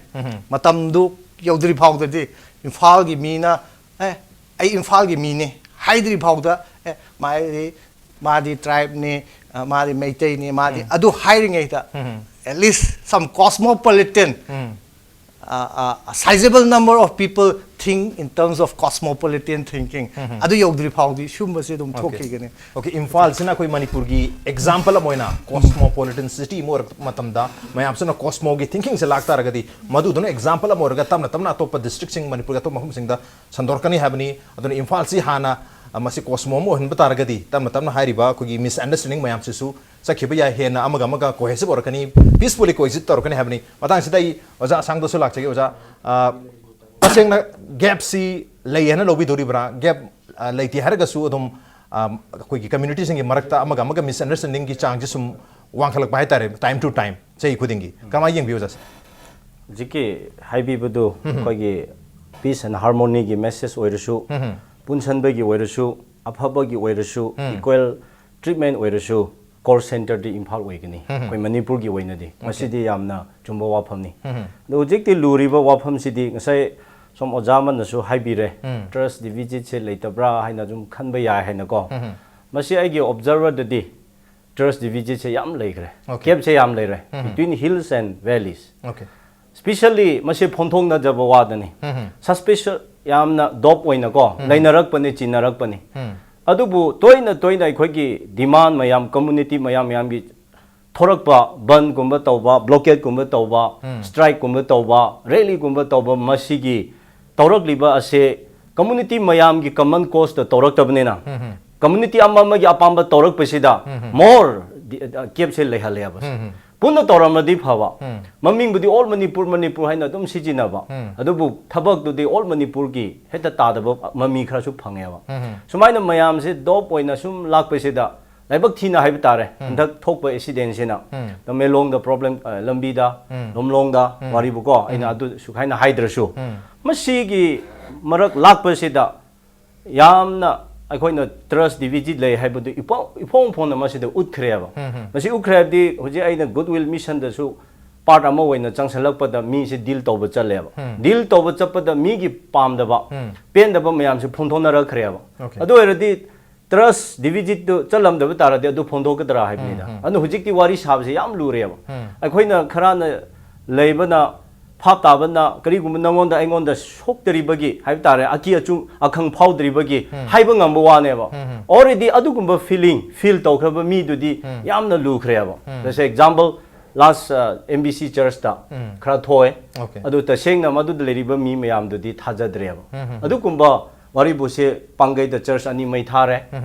ꯃꯇꯝꯗꯨ ꯌꯧꯗ꯭ꯔꯤ ꯐꯥꯎꯗꯗꯤ ꯏꯝꯐꯥꯜꯒꯤ ꯃꯤꯅ ꯑꯦ ꯑꯩ ꯏꯝꯐꯥꯜꯒꯤ ꯃꯤꯅꯤ ꯍꯥꯏꯗ꯭ꯔꯤ ꯐꯥꯎꯗ ꯑꯦ ꯃꯥꯗꯤ ꯃꯥꯗꯤ tribeꯅꯤ, ꯑ, ꯃꯥꯗꯤ ꯃꯩꯇꯩꯅꯤ, ꯃꯥꯗꯤ ꯑꯗꯨ ꯍꯥꯏꯔꯤꯉꯩꯗ at least some cosmopolitan, uh, uh, a sizable number of people think in terms of cosmopolitan thinking. ꯑꯗꯨ ꯌꯧꯗ꯭ꯔꯤ ꯐꯥꯎꯗꯤ ꯁꯨꯝꯕꯁꯦ ꯑꯗꯨꯝ ꯊꯣꯛꯈꯤꯒꯅꯤ. Okay, ꯏꯝꯐꯥꯜꯁꯤꯅ ꯑꯩꯈꯣꯏ ꯃꯅꯤꯄꯨꯔꯒꯤ example ꯑꯃ ꯑꯣꯏꯅ cosmopolitan city ꯑꯃ ꯑꯣꯏꯔꯛꯄ ꯃꯇꯝꯗ ꯃꯌꯥꯝꯁꯤꯅ cosmoꯒꯤ thinkingꯁꯦ ꯂꯥꯛꯇꯥꯔꯒꯗꯤ ꯃꯗꯨꯗꯨꯅ example ꯑꯃ ꯑꯣꯏꯔꯒ ꯇꯞꯅ ꯇꯞꯅ ꯑꯇꯣꯞꯄ districtꯁꯤꯡ ꯃꯅꯤꯄꯨꯔꯒꯤ ꯑꯇꯣꯞꯄ ꯃꯐꯝꯁꯤꯡꯗ ꯁꯟꯗꯣꯔꯛꯀꯅꯤ ꯍꯥꯏꯕꯅꯤ꯫ ꯑꯗꯨꯅ ꯏꯝꯐꯥꯜꯁꯤ ꯍꯥꯟꯅ, ꯑ, ꯃꯁꯤ cosmo ꯑꯃ ꯑꯣꯏꯍꯟꯕ ꯇꯥꯔꯒꯗꯤ ꯇꯞꯅ ꯇꯞꯅ ꯍꯥꯏꯔꯤꯕ ꯑꯩꯈꯣꯏꯒꯤ misunderstanding ꯃꯌꯥꯝꯁꯤꯁꯨ ꯆꯠꯈꯤꯕ ꯌꯥꯏ, ꯍꯦꯟꯅ ꯑꯃꯒ ꯑꯃꯒ cohesive ꯑꯣꯏꯔꯛꯀꯅꯤ, peacefully coexist ꯇꯧꯔꯛꯀꯅꯤ ꯍꯥꯏꯕꯅꯤ꯫ ꯃꯇꯥꯡꯁꯤꯗ ꯑꯩ ꯑꯣꯖꯥ ꯑꯁꯥꯡꯗꯁꯨ ꯂꯥꯛꯆꯒꯦ꯫ ꯑꯣꯖꯥ, ꯑ, ꯇꯁꯦꯡꯅ gapꯁꯤ ꯂꯩ ꯍꯥꯏꯅ ꯂꯧꯕꯤꯗꯣꯔꯤꯕ꯭ꯔꯥ? Gap, ꯑ, ꯂꯩꯇꯦ ꯍꯥꯏꯔꯒꯁꯨ ꯑꯗꯨꯝ, ꯑ, ꯑꯩꯈꯣꯏꯒꯤ communityꯁꯤꯡꯒꯤ ꯃꯔꯛꯇ ꯑꯃꯒ ꯑꯃꯒ misunderstandingꯒꯤ ꯆꯥꯡꯁꯤ ꯁꯨꯝ ꯋꯥꯡꯈꯠꯂꯛꯄ ꯍꯥꯏꯇꯥꯔꯦ, time to time, ꯆꯍꯤ ꯈꯨꯗꯤꯡꯒꯤ꯫ ꯀꯃꯥꯏꯅ ꯌꯦꯡꯕꯤ, ꯑꯣꯖꯥꯁꯦ? ꯍꯧꯖꯤꯛꯀꯤ ꯍꯥꯏꯕꯤꯕꯗꯨ ꯑꯩꯈꯣꯏꯒꯤ peace and harmonyꯒꯤ message ꯑꯣꯏꯔꯁꯨ, ꯄꯨꯟꯁꯟꯕꯒꯤ ꯑꯣꯏꯔꯁꯨ, ꯑꯐꯕꯒꯤ ꯑꯣꯏꯔꯁꯨ, equal treatment ꯑꯣꯏꯔꯁꯨ, core centreꯗꯤ ꯏꯝꯐꯥꯜ ꯑꯣꯏꯒꯅꯤ, ꯑꯩꯈꯣꯏ ꯃꯅꯤꯄꯨꯔꯒꯤ ꯑꯣꯏꯅꯗꯤ꯫ ꯃꯁꯤꯗꯤ ꯌꯥꯝꯅ ꯆꯨꯝꯕ ꯋꯥꯐꯝꯅꯤ꯫ ꯑꯗꯣ ꯍꯧꯖꯤꯛꯇꯤ ꯂꯨꯔꯤꯕ ꯋꯥꯐꯝꯁꯤꯗꯤ ꯉꯁꯥꯏ ꯁꯣꯝ ꯑꯣꯖꯥ ꯑꯃꯅꯁꯨ ꯍꯥꯏꯕꯤꯔꯦ, trust deficitꯁꯦ ꯂꯩꯇꯕ꯭ꯔꯥ ꯍꯥꯏꯅ ꯑꯗꯨꯝ ꯈꯟꯕ ꯌꯥꯏ ꯍꯥꯏꯅꯀꯣ꯫ ꯃꯁꯤ ꯑꯩꯒꯤ observerꯗꯗꯤ trust deficitꯁꯦ ꯌꯥꯝ ꯂꯩꯈ꯭ꯔꯦ, Okay. gapꯁꯦ ꯌꯥꯝ ꯂꯩꯔꯦ between hills and valleys꯫ Okay. Specially ꯃꯁꯤ ꯐꯣꯡꯗꯣꯛꯅꯖꯕ ꯋꯥꯗꯅꯤ꯫ Suspicious ꯌꯥꯝꯅ dope ꯑꯣꯏꯅꯀꯣ ꯂꯩꯅꯔꯛꯄꯅꯤ, ꯆꯤꯟꯅꯔꯛꯄꯅꯤ꯫ ꯑꯗꯨꯕꯨ ꯇꯣꯏꯅ ꯇꯣꯏꯅ ꯑꯩꯈꯣꯏꯒꯤ demand ꯃꯌꯥꯝ, community ꯃꯌꯥꯝ ꯃꯌꯥꯝꯒꯤ ꯊꯣꯔꯛꯄ, bandꯀꯨꯝꯕ ꯇꯧꯕ, blockadeꯀꯨꯝꯕ ꯇꯧꯕ, strikeꯀꯨꯝꯕ ꯇꯧꯕ, rallyꯒꯨꯝꯕ ꯇꯧꯕ, ꯃꯁꯤꯒꯤ ꯇꯧꯔꯛꯂꯤꯕ ꯑꯁꯦ community ꯃꯌꯥꯝꯒꯤ common causeꯇ ꯇꯧꯔꯛꯇꯕꯅꯤꯅ, community ꯑꯃ ꯑꯃꯒꯤ ꯑꯄꯥꯝꯕ ꯇꯧꯔꯛꯄꯁꯤꯗ more gapꯁꯦ ꯂꯩꯍꯜꯂꯦꯕ꯫ ꯄꯨꯟꯅ ꯇꯧꯔꯝꯃꯗꯤ ꯐꯕ꯫ ꯃꯃꯤꯡꯕꯨꯗꯤ All Manipur, Manipur ꯍꯥꯏꯅ ꯑꯗꯨꯝ ꯁꯤꯖꯤꯟꯅꯕ, ꯑꯗꯨꯕꯨ ꯊꯕꯛꯇꯨꯗꯤ All Manipurꯒꯤ ꯍꯦꯛꯇ ꯇꯥꯗꯕ ꯃꯃꯤ ꯈꯔꯁꯨ ꯐꯪꯉꯦꯕ꯫ ꯁꯨꯃꯥꯏꯅ ꯃꯌꯥꯝꯁꯦ dope ꯑꯣꯏꯅ ꯁꯨꯝ ꯂꯥꯛꯄꯁꯤꯗ ꯂꯥꯏꯕꯛ ꯊꯤꯅ ꯍꯥꯏꯕ ꯇꯥꯔꯦ, ꯍꯟꯗꯛ ꯊꯣꯛꯄ accidentꯁꯤꯅ꯫ ꯇꯃꯦꯡꯂꯣꯡꯗ problem, ꯑ, ꯂꯝꯕꯤꯗ, ꯂꯝꯂꯣꯡꯗ ꯋꯥꯔꯤꯕꯨꯀꯣ, ꯑꯩꯅ ꯑꯗꯨ ꯁꯨꯈꯥꯏꯅ ꯍꯥꯏꯗ꯭ꯔꯁꯨ, ꯃꯁꯤꯒꯤ ꯃꯔꯛ ꯂꯥꯛꯄꯁꯤꯗ ꯌꯥꯝꯅ ꯑꯩꯈꯣꯏꯅ trust deficit ꯂꯩ ꯍꯥꯏꯕꯗꯨ ꯏꯐꯣꯡ ꯏꯐꯣꯡ ꯐꯣꯡꯅ ꯃꯁꯤꯗ ꯎꯠꯈ꯭ꯔꯦꯕ꯫ ꯃꯁꯤ ꯎꯠꯈ꯭ꯔꯦ ꯍꯥꯏꯕꯗꯤ ꯍꯧꯖꯤꯛ ꯑꯩꯅ Goodwill Missionꯗꯁꯨ part ꯑꯃ ꯑꯣꯏꯅ ꯆꯪꯁꯤꯜꯂꯛꯄꯗ ꯃꯤꯁꯦ deal ꯇꯧꯕ ꯆꯠꯂꯦꯕ꯫ Deal ꯇꯧꯕ ꯆꯠꯄꯗ ꯃꯤꯒꯤ ꯄꯥꯝꯗꯕ, ꯄꯦꯟꯗꯕ ꯃꯌꯥꯝꯁꯦ ꯐꯣꯡꯗꯣꯛꯅꯔꯛꯈ꯭ꯔꯦꯕ꯫ Okay. ꯑꯗꯨ ꯑꯣꯏꯔꯗꯤ trust deficitꯇꯨ ꯆꯠꯂꯝꯗꯕ ꯇꯥꯔꯗꯤ ꯑꯗꯨ ꯐꯣꯡꯗꯣꯛꯀꯗ꯭ꯔꯥ ꯍꯥꯏꯕꯅꯤꯗ꯫ ꯑꯗꯨ ꯍꯧꯖꯤꯛꯇꯤ ꯋꯥꯔꯤ ꯁꯥꯕꯁꯦ ꯌꯥꯝ ꯂꯨꯔꯦꯕ꯫ ꯑꯩꯈꯣꯏꯅ ꯈꯔꯅ ꯂꯩꯕꯅ ꯐꯥꯞ ꯇꯥꯕꯅ ꯀꯔꯤꯒꯨꯝꯕ ꯅꯉꯣꯟꯗ ꯑꯩꯉꯣꯟꯗ ꯁꯣꯛꯇ꯭ꯔꯤꯕꯒꯤ ꯍꯥꯏꯕ ꯇꯥꯔꯦ, ꯑꯀꯤ ꯑꯆꯨ ꯑꯈꯪ ꯐꯥꯎꯗ꯭ꯔꯤꯕꯒꯤ ꯍꯥꯏꯕ ꯉꯝꯕ ꯋꯥꯅꯦꯕ꯫ Already ꯑꯗꯨꯒꯨꯝꯕ feeling feel ꯇꯧꯈ꯭ꯔꯕ ꯃꯤꯗꯨꯗꯤ ꯌꯥꯝꯅ ꯂꯨꯈ꯭ꯔꯦꯕ꯫ Just example, last, uh, M B C churchꯇ ꯈꯔ ꯊꯣꯛꯑꯦ꯫ Okay. ꯑꯗꯨ ꯇꯁꯦꯡꯅ ꯃꯗꯨꯗ ꯂꯩꯔꯤꯕ ꯃꯤ ꯃꯌꯥꯝꯗꯨꯗꯤ ꯊꯥꯖꯗ꯭ꯔꯦꯕ꯫ ꯑꯗꯨꯒꯨꯝꯕ ꯋꯥꯔꯤꯕꯨꯁꯦ ꯄꯥꯡꯒꯩꯗ church ꯑꯅꯤ ꯃꯩ ꯊꯥꯔꯦ꯫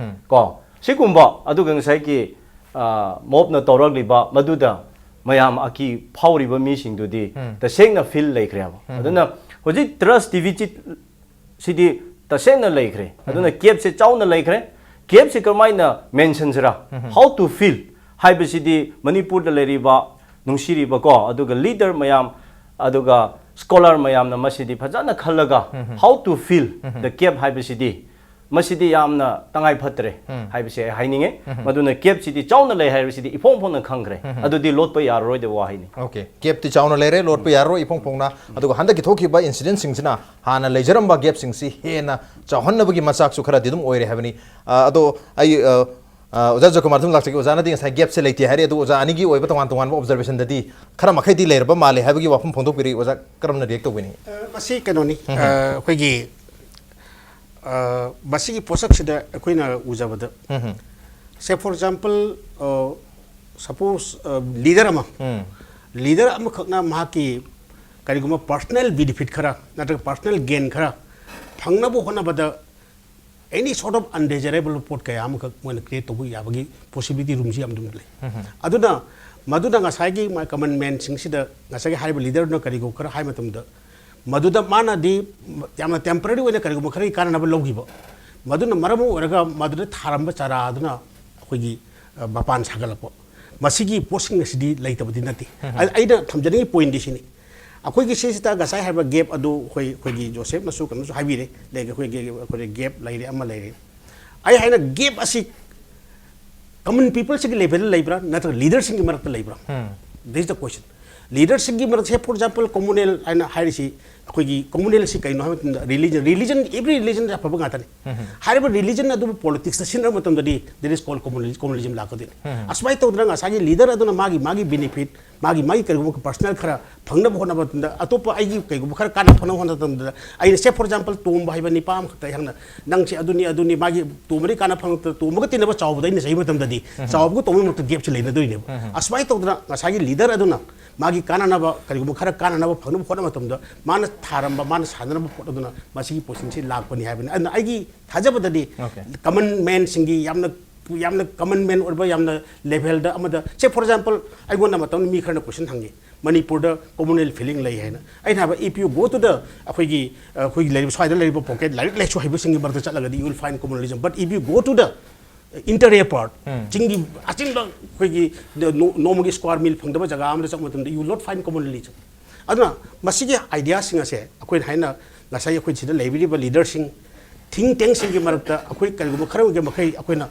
ꯀꯣ, ꯁꯤꯒꯨꯝꯕ ꯑꯗꯨꯒ ꯉꯁꯥꯏꯒꯤ, ꯑ, mobꯅ ꯇꯧꯔꯛꯂꯤꯕ ꯃꯗꯨꯗ ꯃꯌꯥꯝ ꯑꯀꯤ ꯐꯥꯎꯔꯤꯕ ꯃꯤꯁꯤꯡꯗꯨꯗꯤ ꯇꯁꯦꯡꯅ feel ꯂꯩꯈ꯭ꯔꯦꯕ꯫ ꯑꯗꯨꯅ ꯍꯧꯖꯤꯛ trust deficit ꯁꯤꯗꯤ ꯇꯁꯦꯡꯅ ꯂꯩꯈ꯭ꯔꯦ꯫ ꯑꯗꯨꯅ gapꯁꯦ ꯆꯥꯎꯅ ꯂꯩꯈ꯭ꯔꯦ꯫ Gapꯁꯦ ꯀꯔꯝꯍꯥꯏꯅ ꯃꯦꯟꯁꯤꯟꯁꯤꯔꯥ? How to fill ꯍꯥꯏꯕꯁꯤꯗꯤ ꯃꯅꯤꯄꯨꯔꯗ ꯂꯩꯔꯤꯕ ꯅꯨꯡꯁꯤꯔꯤꯕꯀꯣ, ꯑꯗꯨꯒ leader ꯃꯌꯥꯝ, ꯑꯗꯨꯒ scholar ꯃꯌꯥꯝꯅ ꯃꯁꯤꯗꯤ ꯐꯖꯅ ꯈꯜꯂꯒ how to fill the gap ꯍꯥꯏꯕꯁꯤꯗꯤ ꯃꯁꯤꯗꯤ ꯌꯥꯝꯅ ꯇꯉꯥꯏ ꯐꯠꯇ꯭ꯔꯦ ꯍꯥꯏꯕꯁꯦ ꯑꯩ ꯍꯥꯏꯅꯤꯡꯉꯦ꯫ ꯃꯗꯨꯅ gapꯁꯤꯗꯤ ꯆꯥꯎꯅ ꯂꯩ ꯍꯥꯏꯕꯁꯤꯗꯤ ꯏꯐꯣꯡ ꯐꯣꯡꯅ ꯈꯪꯈ꯭ꯔꯦ꯫ ꯑꯗꯨꯗꯤ ꯂꯣꯠꯄ ꯌꯥꯔꯔꯣꯏꯗꯕ ꯋꯥꯍꯩꯅꯤ꯫ Okay, gapꯇꯤ ꯆꯥꯎꯅ ꯂꯩꯔꯦ, ꯂꯣꯠꯄ ꯌꯥꯔꯔꯣꯏ ꯏꯐꯣꯡ ꯐꯣꯡꯅ꯫ ꯑꯗꯨꯒ ꯍꯟꯗꯛꯀꯤ ꯊꯣꯛꯈꯤꯕ incidentꯁꯤꯡꯁꯤꯅ ꯍꯥꯟꯅ ꯂꯩꯖꯔꯝꯕ gapꯁꯤꯡꯁꯤ ꯍꯦꯟꯅ ꯆꯥꯎꯍꯟꯅꯕꯒꯤ ꯃꯆꯥꯛꯁꯨ ꯈꯔꯗꯤ ꯑꯗꯨꯝ ꯑꯣꯏꯔꯦ ꯍꯥꯏꯕꯅꯤ꯫ ꯑ, ꯑꯗꯣ ꯑꯩ, ꯑ, ꯑ, ꯑꯣꯖꯥ ꯖꯣꯏꯀꯨꯃꯥꯔ ꯑꯗꯨꯝ ꯂꯥꯛꯆꯒꯦ꯫ ꯑꯣꯖꯥꯅꯗꯤ ꯉꯁꯥꯏ gapꯁꯦ ꯂꯩꯇꯦ ꯍꯥꯏꯔꯦ, ꯑꯗꯨ ꯑꯣꯖꯥ ꯑꯅꯤꯒꯤ ꯑꯣꯏꯕ ꯇꯣꯉꯥꯟ ꯇꯣꯉꯥꯟꯕ observationꯗꯗꯤ ꯈꯔ ꯃꯈꯩꯗꯤ ꯂꯩꯔꯕ ꯃꯥꯜꯂꯦ ꯍꯥꯏꯕꯒꯤ ꯋꯥꯐꯝ ꯐꯣꯡꯗꯣꯛꯄꯤꯔꯤ꯫ ꯑꯣꯖꯥ ꯀꯔꯝꯅ react ꯇꯧꯕꯤꯅꯤꯡꯉꯤ? ꯑ, ꯃꯁꯤ ꯀꯩꯅꯣꯅꯤ, ꯑ, ꯑꯩꯈꯣꯏꯒꯤ, ꯑ, ꯃꯁꯤꯒꯤ ꯄꯣꯠꯁꯛꯁꯤꯗ ꯑꯩꯈꯣꯏꯅ ꯎꯖꯕꯗ, say for example, ꯑ, suppose, ꯑ, leader ꯑꯃ, leader ꯑꯃꯈꯛꯅ ꯃꯍꯥꯛꯀꯤ ꯀꯔꯤꯒꯨꯝꯕ personal benefit ꯈꯔ ꯅꯠꯇ꯭ꯔꯒ personal gain ꯈꯔ ꯐꯪꯅꯕ ꯍꯣꯠꯅꯕꯗ any sort of undesirable ꯄꯣꯠ ꯀꯌꯥ ꯑꯃꯈꯛ ꯃꯣꯏꯅ create ꯇꯧꯕ ꯌꯥꯕꯒꯤ possibility roomꯁꯤ ꯌꯥꯝ ꯑꯗꯨꯝ ꯂꯩ꯫ ꯑꯗꯨꯅ ꯃꯗꯨꯅ ꯉꯁꯥꯏꯒꯤ ꯃꯥ common manꯁꯤꯡꯁꯤꯗ ꯉꯁꯥꯏꯒꯤ ꯍꯥꯏꯔꯤꯕ leaderꯗꯨꯅ ꯀꯔꯤꯒꯨꯝꯕ ꯈꯔ ꯍꯥꯏ ꯃꯇꯝꯗ ꯃꯗꯨꯗ ꯃꯥꯅꯗꯤ ꯌꯥꯝꯅ temporary ꯑꯣꯏꯅ ꯀꯔꯤꯒꯨꯝꯕ ꯈꯔꯒꯤ ꯀꯥꯟꯅꯅꯕ ꯂꯧꯈꯤꯕ, ꯃꯗꯨꯅ ꯃꯔꯝ ꯑꯣꯏꯔꯒ ꯃꯗꯨꯗ ꯊꯥꯔꯝꯕ ꯆꯥꯔꯥꯗꯨꯅ ꯑꯩꯈꯣꯏꯒꯤ, ꯑ, ꯃꯄꯥꯟ ꯁꯥꯒꯠꯂꯛꯄ, ꯃꯁꯤꯒꯤ ꯄꯣꯠꯁꯤꯡ ꯑꯁꯤꯗꯤ ꯂꯩꯇꯕꯗꯤ ꯅꯠꯇꯦ꯫ ꯑ-, ꯑꯩꯅ ꯊꯝꯖꯅꯤꯡꯉꯤ pointꯗꯤ ꯁꯤꯅꯤ, ꯑꯩꯈꯣꯏꯒꯤ ꯁꯤꯁꯤꯗ ꯉꯁꯥꯏ ꯍꯥꯏꯕ ꯒꯦꯞ ꯑꯗꯨ ꯑꯩꯈꯣꯏ ꯑꯩꯈꯣꯏꯒꯤ ꯖꯣꯁꯦꯐꯅꯁꯨ ꯀꯩꯅꯣꯁꯨ ꯍꯥꯏꯕꯤꯔꯦ, ꯂꯩ ꯑꯩꯈꯣꯏꯒꯤ ꯑꯩꯈꯣꯏꯒꯤ ꯒꯦꯞ ꯂꯩꯔꯦ ꯑꯃ ꯂꯩꯔꯦ꯫ ꯑꯩ ꯍꯥꯏꯅ ꯒꯦꯞ ꯑꯁꯤ ꯀꯃꯟ ꯄꯤꯄꯜꯁꯤꯒꯤ ꯂꯦꯚꯦꯜꯗ ꯂꯩꯕ꯭ꯔꯥ ꯅꯠꯇ꯭ꯔꯒ ꯂꯤꯗꯔꯁꯤꯡꯒꯤ ꯃꯔꯛꯇ ꯂꯩꯕ꯭ꯔꯥ? This is the question. ꯂꯤꯗꯔꯁꯤꯡꯒꯤ ꯃꯔꯛꯇ, say for example, communal ꯍꯥꯏꯅ ꯍꯥꯏꯔꯤꯁꯤ ꯑꯩꯈꯣꯏꯒꯤ communalꯁꯤ ꯀꯩꯅꯣ ꯍꯥꯏꯕ ꯃꯇꯝꯗ religion, religion, every religion ꯑꯐꯕ ꯉꯥꯛꯇꯅꯤ꯫ ꯍꯥꯏꯔꯤꯕ religion ꯑꯗꯨꯕꯨ politicsꯇ ꯁꯤꯖꯤꯟꯅꯕ ꯃꯇꯝꯗꯗꯤ there is called communalism, communalism ꯂꯥꯛꯀꯗꯣꯏꯅꯤ꯫ ꯑꯁꯨꯃꯥꯏꯅ ꯇꯧꯗꯅ ꯉꯁꯥꯏꯒꯤ ꯂꯤꯗꯔ ꯑꯗꯨꯅ ꯃꯥꯒꯤ ꯃꯥꯒꯤ benefit, ꯃꯥꯒꯤ ꯃꯥꯒꯤ ꯀꯔꯤꯒꯨꯝꯕ personal ꯈꯔ ꯐꯪꯅꯕ ꯍꯣꯠꯅꯕ ꯃꯇꯝꯗ, ꯑꯇꯣꯞꯄ ꯑꯩꯒꯤ ꯀꯩꯒꯨꯝꯕ ꯈꯔ ꯀꯥꯟꯅꯕ ꯐꯪꯅꯕ ꯍꯣꯠꯅꯕ ꯃꯇꯝꯗ, ꯑꯩꯅ say for example ꯇꯣꯝꯕ ꯍꯥꯏꯕ ꯅꯤꯄꯥ ꯑꯃꯈꯛꯇ ꯑꯩꯍꯥꯛꯅ ꯅꯪꯁꯦ ꯑꯗꯨꯅꯤ ꯑꯗꯨꯅꯤ ꯃꯥꯒꯤ ꯇꯣꯝꯕꯗꯤ ꯀꯥꯟꯅꯕ ꯐꯪꯉꯛꯇ ꯇꯣꯝꯕꯒ ꯇꯤꯟꯅꯕ ꯆꯥꯎꯕꯗ ꯑꯩꯅ ꯆꯩꯕ ꯃꯇꯝꯗꯗꯤ ꯆꯥꯎꯕꯒ ꯇꯣꯝꯕꯒꯤ ꯃꯔꯛꯇ ꯒꯦꯞꯁꯦ ꯂꯩꯅꯗꯣꯏꯅꯦꯕ꯫ ꯑꯁꯨꯃꯥꯏꯅ ꯇꯧꯗꯅ ꯉꯁꯥꯏꯒꯤ ꯂꯤꯗꯔ ꯑꯗꯨꯅ ꯃꯥꯒꯤ ꯀꯥꯟꯅꯅꯕ ꯀꯔꯤꯒꯨꯝꯕ ꯈꯔ ꯀꯥꯟꯅꯅꯕ ꯐꯪꯅꯕ ꯍꯣꯠꯅꯕ ꯃꯇꯝꯗ ꯃꯥꯅ ꯊꯥꯔꯝꯕ, ꯃꯥꯅ ꯁꯥꯟꯅꯔꯝꯕ ꯄꯣꯠ ꯑꯗꯨꯅ ꯃꯁꯤꯒꯤ ꯄꯣꯠꯁꯤꯡꯁꯤ ꯂꯥꯛꯄꯅꯤ ꯍꯥꯏꯕꯅꯤ꯫ ꯑꯗꯨꯅ ꯑꯩꯒꯤ ꯊꯥꯖꯕꯗꯗꯤ Okay. ꯀꯃꯟ ꯃꯦꯟꯁꯤꯡꯒꯤ ꯌꯥꯝꯅ ꯌꯥꯝꯅ ꯀꯃꯟ ꯃꯦꯟ ꯑꯣꯏꯕ ꯌꯥꯝꯅ ꯂꯦꯚꯦꯜꯗ ꯑꯃꯗ, say for example ꯑꯩꯉꯣꯟꯗ ꯃꯇꯝ ꯃꯤ ꯈꯔꯅ ꯀꯣꯏꯁꯟ ꯍꯪꯉꯤ, ꯃꯅꯤꯄꯨꯔꯗ communal feeling ꯂꯩ ꯍꯥꯏꯅ꯫ ꯑꯩꯅ ꯍꯥꯏꯕ, if you go to the ꯑꯩꯈꯣꯏꯒꯤ ꯑꯩꯈꯣꯏꯒꯤ ꯂꯩꯔꯤꯕ ꯁ꯭ꯋꯥꯏꯗ ꯂꯩꯔꯤꯕ ꯄꯣꯀꯦꯠ ꯂꯥꯏꯔꯤꯛ ꯂꯥꯏꯁꯨ ꯍꯩꯕꯁꯤꯡꯒꯤ ꯃꯔꯛꯇ ꯆꯠꯂꯒꯗꯤ you will find communalism, but if you go to the interior part, ꯆꯤꯡꯒꯤ ꯑꯆꯤꯟꯕ ꯑꯩꯈꯣꯏꯒꯤ ꯅꯣ- ꯅꯣꯡꯃꯒꯤ square meal ꯐꯪꯗꯕ ꯖꯒꯥ ꯑꯃꯗ ꯆꯠꯄ ꯃꯇꯝꯗ you will not find communalism. ꯑꯗꯨꯅ ꯃꯁꯤꯒꯤ ꯑꯥꯏꯗꯤꯌꯥꯁꯤꯡ ꯑꯁꯦ ꯑꯩꯈꯣꯏꯅ ꯍꯥꯏꯅ ꯉꯁꯥꯏ ꯑꯩꯈꯣꯏ ꯁꯤꯗ ꯂꯩꯕꯤꯔꯤꯕ ꯂꯤꯗꯔꯁꯤꯡ, ꯊꯤꯡ ꯇꯦꯡꯁꯤꯡꯒꯤ ꯃꯔꯛꯇ ꯑꯩꯈꯣꯏ ꯀꯔꯤꯒꯨꯝꯕ ꯈꯔ ꯑꯣꯏꯒꯦ ꯃꯈꯩ ꯑꯩꯈꯣꯏꯅ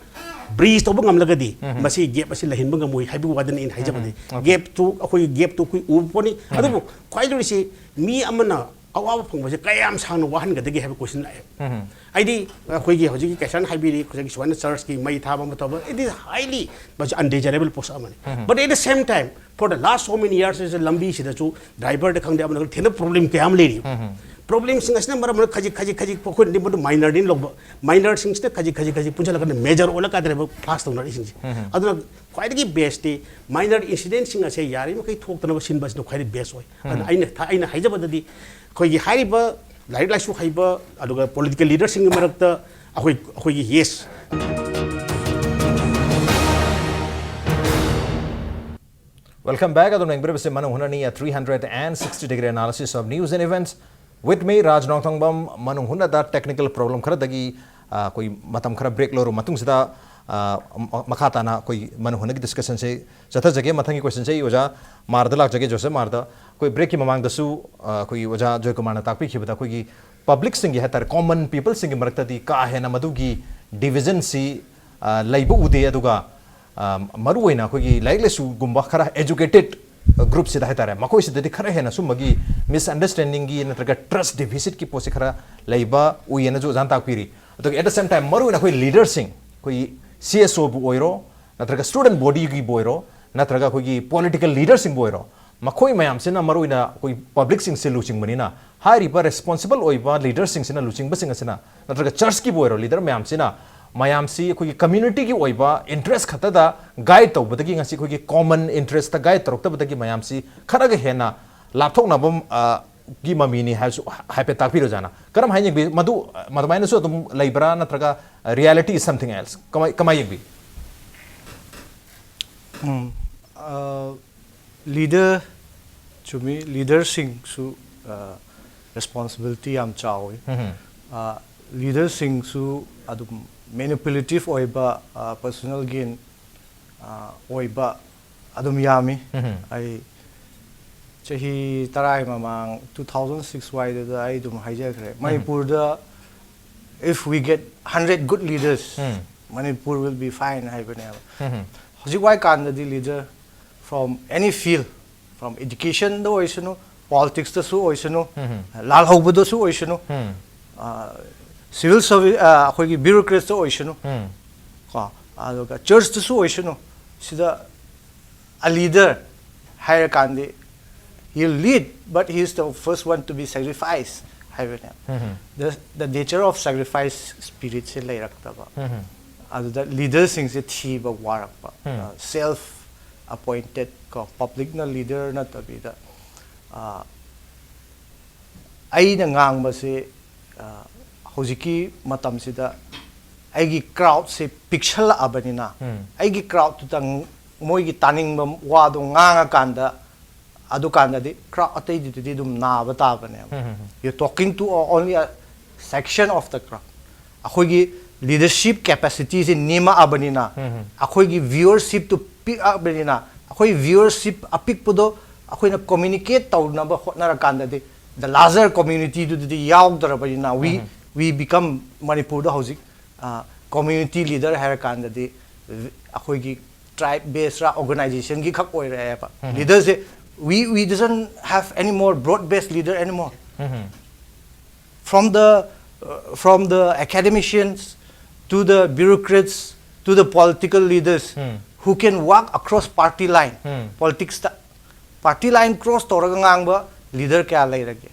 ꯕ꯭ꯔꯤꯖ ꯇꯧꯕ ꯉꯝꯂꯒꯗꯤ ꯃꯁꯤ ꯒꯦꯞ ꯑꯁꯤ ꯂꯩꯍꯟꯕ ꯉꯝꯃꯣꯏ ꯍꯥꯏꯕꯒꯤ ꯋꯥꯗꯅꯤ ꯑꯩꯅ ꯍꯥꯏꯖꯕꯗꯤ꯫ ꯒꯦꯞꯇꯨ ꯑꯩꯈꯣꯏꯒꯤ ꯒꯦꯞꯇꯨ ꯑꯩꯈꯣꯏ ꯎꯕ ꯄꯣꯠꯅꯤ꯫ ꯑꯗꯨꯕꯨ ꯈ꯭ꯋꯥꯏꯗꯒꯤ ꯃꯤ ꯑꯃꯅ ꯑꯋꯥꯕ ꯐꯪꯕꯁꯦ ꯀꯌꯥꯝ ꯁꯥꯡꯅ ꯋꯥꯍꯟꯒꯗꯒꯦ ꯍꯥꯏꯕ ꯀꯣꯏꯁꯟ ꯂꯥꯛꯑꯦ꯫ ꯑꯩꯗꯤ ꯑꯩꯈꯣꯏꯒꯤ ꯍꯧꯖꯤꯛꯀꯤ ꯀꯦꯁꯟ ꯍꯥꯏꯕꯤꯔꯤ, ꯍꯧꯖꯤꯛꯀꯤ ꯁꯨꯃꯥꯏꯅ ꯆꯔꯆꯀꯤ ꯃꯩ ꯊꯥꯕ ꯑꯃ ꯇꯧꯕ, it is highly undesirable post ꯑꯃꯅꯤ꯫ But at the same time, for the last so many years ꯁꯤꯗ ꯂꯝꯕꯤꯁꯤꯗꯁꯨ ꯗ꯭ꯔꯥꯏꯚꯔꯗ ꯈꯪꯗꯦ ꯑꯃꯅ ꯈꯪꯗꯦ ꯊꯦꯡꯅꯕ ꯄ꯭ꯔꯣꯕ꯭ꯂꯦꯝ ꯀꯌꯥ ꯑꯃ ꯂꯩꯔꯤ꯫ ꯄ꯭ꯔꯣꯕ꯭ꯂꯦꯝꯁꯤꯡ ꯑꯁꯤꯅ ꯃꯔꯝ ꯑꯣꯏꯔꯒ ꯈꯖꯤꯛ ꯈꯖꯤꯛ ꯈꯖꯤꯛ ꯑꯩꯈꯣꯏꯅꯗꯤ ꯃꯗꯨ ꯃꯥꯏꯅꯔꯅꯤ ꯂꯧꯕ, ꯃꯥꯏꯅꯔꯁꯤꯡꯁꯤꯅ ꯈꯖꯤꯛ ꯈꯖꯤꯛ ꯈꯖꯤꯛ ꯄꯨꯟꯁꯤꯜꯂꯀꯥꯟꯗ ꯃꯦꯖꯔ ꯑꯣꯜꯂꯀꯥꯟꯗꯅꯦꯕ ꯐ꯭ꯂꯥꯁ ꯇꯧꯅꯔꯛꯏꯁꯤꯡꯁꯦ꯫ ꯑꯗꯨꯅ ꯈ꯭ꯋꯥꯏꯗꯒꯤ ꯕꯦꯁꯇꯤ ꯃꯥꯏꯅꯔ ꯏꯟꯁꯤꯗꯦꯟꯁꯤꯡ ꯑꯁꯦ ꯌꯥꯔꯤꯃꯈꯩ ꯊꯣꯛꯇꯅꯕ ꯁꯤꯟꯕ ꯑꯁꯤꯅ ꯈ꯭ꯋꯥꯏꯗꯒꯤ ꯕꯦꯁ ꯑꯣꯏ꯫ ꯑꯗꯨꯅ ꯑꯩꯅ ꯊ- ꯑꯩꯅ ꯍꯥꯏꯖꯕꯗꯗꯤ ꯑꯩꯈꯣꯏꯒꯤ ꯍꯥꯏꯔꯤꯕ ꯂꯥꯏꯔꯤꯛ ꯂꯥꯏꯁꯨ ꯍꯩꯕ ꯑꯗꯨꯒ ꯄꯣꯂꯤꯇꯤꯀꯦꯜ ꯂꯤꯗꯔꯁꯤꯡꯒꯤ ꯃꯔꯛꯇ ꯑꯩꯈꯣꯏ ꯑꯩꯈꯣꯏꯒꯤ ꯌꯦꯁ Welcome back. ꯑꯗꯨꯝ ꯌꯦꯡꯕꯤꯔꯤꯕꯁꯤ ꯃꯅꯨꯡ ꯍꯨꯠꯅꯅꯤ, a three hundred and sixty degree analysis of news and events with me, ꯔꯥꯖ ꯅꯣꯡꯊꯣꯡꯕꯝ꯫ ꯃꯅꯨꯡ ꯍꯨꯠꯅꯗ technical problem ꯈꯔꯗꯒꯤ, ꯑ, ꯑꯩꯈꯣꯏ ꯃꯇꯝ ꯈꯔ break ꯂꯧꯔꯕ ꯃꯇꯨꯡꯁꯤꯗ ꯑ, ꯃ-, ꯃꯈꯥ ꯇꯥꯅ ꯑꯩꯈꯣꯏ ꯃꯅꯨ ꯍꯣꯟꯅꯒꯤ ꯗꯤꯁꯀꯁꯟꯁꯦ ꯆꯠꯊꯖꯒꯦ꯫ ꯃꯊꯪꯒꯤ ꯀ꯭ꯋꯦꯁꯟꯁꯦ ꯑꯩ ꯑꯣꯖꯥ ꯃꯥꯔꯗ ꯂꯥꯛꯆꯒꯦ꯫ ꯖꯣꯁꯦꯐ ꯃꯥꯔꯗ, ꯑꯩꯈꯣꯏ ꯕ꯭ꯔꯦꯛꯀꯤ ꯃꯃꯥꯡꯗꯁꯨ, ꯑ, ꯑꯩꯈꯣꯏꯒꯤ ꯑꯣꯖꯥ ꯖꯣꯏꯀꯨꯃꯥꯔꯅ ꯇꯥꯛꯄꯤꯈꯤꯕꯗ ꯑꯩꯈꯣꯏꯒꯤ ꯄꯕ꯭ꯂꯤꯛꯁꯤꯡꯒꯤ ꯍꯥꯏ ꯇꯥꯔꯦ, ꯀꯣꯃꯟ ꯄꯤꯄꯜꯁꯤꯡꯒꯤ ꯃꯔꯛꯇꯗꯤ ꯀꯥ ꯍꯦꯟꯅ ꯃꯗꯨꯒꯤ ꯗꯤꯕꯤꯖꯟꯁꯤ, ꯑ, ꯂꯩꯕ ꯎꯗꯦ꯫ ꯑꯗꯨꯒ, ꯑ, ꯃꯔꯨꯑꯣꯏꯅ ꯑꯩꯈꯣꯏꯒꯤ ꯂꯥꯏꯔꯤꯛ ꯂꯥꯏꯁꯨꯒꯨꯝꯕ ꯈꯔ ꯑꯦꯖꯨꯀꯦꯇꯦꯠ ꯒ꯭ꯔꯨꯞꯁꯤꯗ ꯍꯥꯏ ꯇꯥꯔꯦ, ꯃꯈꯣꯏꯁꯤꯗꯗꯤ ꯈꯔ ꯍꯦꯟꯅ ꯁꯨꯝꯕꯒꯤ ꯃꯤꯁꯑꯟꯗꯔꯁ꯭ꯇꯦꯟꯗꯤꯡꯒꯤ ꯅꯠꯇ꯭ꯔꯒ ꯇ꯭ꯔꯁ ꯗꯤꯐꯤꯁꯤꯠꯀꯤ ꯄꯣꯠꯁꯤ ꯈꯔ ꯂꯩꯕ ꯎꯏꯌꯦꯅꯁꯨ ꯑꯣꯖꯥꯅ ꯇꯥꯛꯄꯤꯔꯤ꯫ ꯑꯗꯨꯒ at the same time ꯃꯔꯨꯑꯣꯏꯅ ꯑꯩꯈꯣꯏ ꯂꯤꯗꯔꯁꯤꯡ, ꯑꯩꯈꯣꯏꯒꯤ ꯁꯤ ꯑꯦꯁ ꯑꯣꯕꯨ ꯑꯣꯏꯔꯣ, ꯅꯠꯇ꯭ꯔꯒ ꯁ꯭ꯇꯨꯗꯦꯟꯠ ꯕꯣꯗꯤꯒꯤꯕꯨ ꯑꯣꯏꯔꯣ, ꯅꯠꯇ꯭ꯔꯒ ꯑꯩꯈꯣꯏꯒꯤ ꯄꯣꯂꯤꯇꯤꯀꯦꯜ ꯂꯤꯗꯔꯁꯤꯡꯕꯨ ꯑꯣꯏꯔꯣ, ꯃꯈꯣꯏ ꯃꯌꯥꯝꯁꯤꯅ ꯃꯔꯨꯑꯣꯏꯅ ꯑꯩꯈꯣꯏ ꯄꯕ꯭ꯂꯤꯛꯁꯤꯡꯁꯦ ꯂꯨꯆꯤꯡꯕꯅꯤꯅ, ꯍꯥꯏꯔꯤꯕ ꯔꯦꯁꯄꯣꯟꯁꯤꯕꯜ ꯑꯣꯏꯕ ꯂꯤꯗꯔꯁꯤꯡꯁꯤꯅ ꯂꯨꯆꯤꯡꯕꯁꯤꯡ ꯑꯁꯤꯅ, ꯅꯠꯇ꯭ꯔꯒ ꯆꯔꯆꯀꯤꯕꯨ ꯑꯣꯏꯔꯣ, ꯂꯤꯗꯔ ꯃꯌꯥꯝꯁꯤꯅ ꯃꯌꯥꯝꯁꯤ ꯑꯩꯈꯣꯏꯒꯤ ꯀꯝꯃ꯭ꯌꯨꯅꯤꯇꯤꯒꯤ ꯑꯣꯏꯕ ꯏꯟꯇꯔꯦꯁ ꯈꯛꯇꯗ ꯒꯥꯏꯗ ꯇꯧꯕꯗꯒꯤ, ꯉꯁꯤ ꯑꯩꯈꯣꯏꯒꯤ ꯀꯣꯃꯟ ꯏꯟꯇꯔꯦꯁꯇ ꯒꯥꯏꯗ ꯇꯧꯔꯛꯇꯕꯗꯒꯤ ꯃꯌꯥꯝꯁꯤ ꯈꯔꯒ ꯍꯦꯟꯅ ꯂꯥꯞꯊꯣꯛꯅꯕ, ꯑ, ꯒꯤ ꯃꯃꯤꯅꯤ ꯍꯥꯏꯕꯁꯨ ꯍꯥꯏꯐꯦꯠ ꯇꯥꯛꯄꯤꯔꯣ, ꯑꯣꯖꯥꯅ꯫ ꯀꯔꯝ ꯍꯥꯏꯅ ꯌꯦꯡꯕꯤ? ꯃꯗꯨ, ꯑ, ꯃꯗꯨꯃꯥꯏꯅꯁꯨ ꯑꯗꯨꯝ ꯂꯩꯕ꯭ꯔꯥ, ꯅꯠꯇ꯭ꯔꯒ reality is something else? ꯀꯃꯥꯏ, ꯀꯃꯥꯏ ꯌꯦꯡꯕꯤ? ꯎꯝ, ꯑ, ꯂꯤꯗꯔ, ꯆꯨꯝꯃꯤ, ꯂꯤꯗꯔꯁꯤꯡꯁꯨ, ꯑ, ꯔꯦꯁꯄꯣꯟꯁꯤꯕꯤꯂꯤꯇꯤ ꯌꯥꯝ ꯆꯥꯎꯋꯤ꯫ ꯎꯝ꯫ ꯑ, ꯂꯤꯗꯔꯁꯤꯡꯁꯨ ꯑꯗꯨꯝ ꯃꯦꯅꯤꯄꯨꯂꯦꯇꯤꯚ ꯑꯣꯏꯕ, ꯑ, ꯄꯔꯁꯣꯅꯦꯜ ꯒꯦꯟ, ꯑ, ꯑꯣꯏꯕ ꯑꯗꯨꯝ ꯌꯥꯝꯃꯤ꯫ ꯎꯝ꯫ ꯑꯩ ꯆꯍꯤ ꯇꯔꯥꯒꯤ ꯃꯃꯥꯡ, two thousand six ꯋꯥꯏꯗꯨꯗ ꯑꯩ ꯑꯗꯨꯝ ꯍꯥꯏꯖꯈ꯭ꯔꯦ, ꯃꯅꯤꯄꯨꯔꯗ if we get hundred good leaders, um. Manipur will be fine ꯍꯥꯏꯕꯅꯦꯕ꯫ ꯎꯝ꯫ ꯍꯧꯖꯤꯛ ꯋꯥꯏ ꯀꯥꯟꯗꯗꯤ leader from any field, from educationꯗ ꯑꯣꯏꯁꯅꯨ, ꯄꯣꯂꯤꯇꯤꯛꯁꯇꯁꯨ ꯑꯣꯏꯁꯅꯨ, ꯎꯝ꯫ ꯂꯥꯜꯍꯧꯕꯗꯁꯨ ꯑꯣꯏꯁꯅꯨ, ꯎꯝ꯫ ꯁꯤꯚꯤꯜ ꯁꯔꯚꯤꯁ, ꯑꯩꯈꯣꯏꯒꯤ ꯕ꯭ꯌꯨꯔꯣꯀ꯭ꯔꯦꯠꯁꯇ ꯑꯣꯏꯁꯅꯨ, ꯎꯝ꯫ ꯀꯣ, ꯑꯗꯨꯒ ꯆꯔꯆꯇꯁꯨ ꯑꯣꯏꯁꯅꯨ, ꯁꯤꯗ a leader ꯍꯥꯏꯔꯀꯥꯟꯗꯤ, he lead, but he is the first one to be sacrificed ꯍꯥꯏꯕꯅꯦ꯫ ꯎꯝ꯫ The, the nature of sacrifice spiritꯁꯦ ꯂꯩꯔꯛꯇꯕ꯫ ꯎꯝ꯫ ꯑꯗꯨꯗ ꯂꯤꯗꯔꯁꯤꯡꯁꯦ ꯊꯤꯕ ꯋꯥꯔꯛꯄ꯫ ꯎꯝ꯫ ꯁꯦꯜꯐ ꯑꯦꯄꯣꯏꯟꯇꯦꯠ ꯀꯣ, ꯄꯕ꯭ꯂꯤꯛꯅ ꯂꯤꯗꯔ ꯅꯠꯇꯕꯤꯗ, ꯑ, ꯑꯩꯅ ꯉꯥꯡꯕꯁꯦ, ꯑ, ꯍꯧꯖꯤꯛꯀꯤ ꯃꯇꯝꯁꯤꯗ ꯑꯩꯒꯤ ꯀ꯭ꯔꯥꯎꯗꯁꯦ ꯄꯤꯛꯁꯜꯂꯛꯑꯕꯅꯤꯅ, ꯎꯝ꯫ ꯑꯩꯒꯤ ꯀ꯭ꯔꯥꯎꯗꯇꯨꯗ ꯃꯣꯏꯒꯤ ꯇꯥꯅꯤꯡꯕ ꯋꯥꯗꯣ ꯉꯥꯡꯉꯀꯥꯟꯗ, ꯑꯗꯨꯀꯥꯟꯗꯗꯤ ꯀ꯭ꯔꯥꯎꯗ ꯑꯇꯩꯗꯨꯗꯤ ꯑꯗꯨꯝ ꯅꯥꯕ ꯇꯥꯕꯅꯦꯕ꯫ ꯎꯝ, ꯎꯝ, ꯎꯝ꯫ You're talking to only a section of the crowd. ꯑꯩꯈꯣꯏꯒꯤ ꯂꯤꯗꯔꯁꯤꯞ ꯀꯦꯄꯦꯁꯤꯇꯤꯁꯦ ꯅꯦꯝꯃꯛꯑꯕꯅꯤꯅ, ꯑꯩꯈꯣꯏꯒꯤ ꯚ꯭ꯌꯨꯋꯔꯁꯤꯞꯇꯨ ꯄꯤꯛꯑꯕꯅꯤꯅ, ꯑꯩꯈꯣꯏ ꯚ꯭ꯌꯨꯋꯔꯁꯤꯞ ꯑꯄꯤꯛꯄꯗꯣ ꯑꯩꯈꯣꯏꯅ ꯀꯝꯃ꯭ꯌꯨꯅꯤꯀꯦꯠ ꯇꯧꯅꯕ ꯍꯣꯠꯅꯔꯀꯥꯟꯗꯗꯤ, the larger communityꯗꯨꯗꯗꯤ ꯌꯥꯎꯗ꯭ꯔꯕꯅꯤꯅ, we we become, ꯃꯅꯤꯄꯨꯔꯗ ꯍꯧꯖꯤꯛ ꯀꯝꯃ꯭ꯌꯨꯅꯤꯇꯤ ꯂꯤꯗꯔ ꯍꯥꯏꯔꯀꯥꯟꯗꯗꯤ ꯑꯩꯈꯣꯏꯒꯤ ꯇ꯭ꯔꯥꯏꯕ ꯕꯦꯁꯔ ꯑꯣꯔꯒꯅꯥꯏꯖꯦꯁꯟꯒꯤ ꯈꯛ ꯑꯣꯏꯔꯛꯑꯦꯕ ꯂꯤꯗꯔꯁꯦ. We we doesn't have any more broad based leader anymore. From the uh, from the academicians to the bureaucrats to the political leaders who can walk across party line, politicsꯇ party line cross ꯇꯧꯔꯒ ꯉꯥꯡꯕ leader ꯀꯌꯥ ꯂꯩꯔꯒꯦ?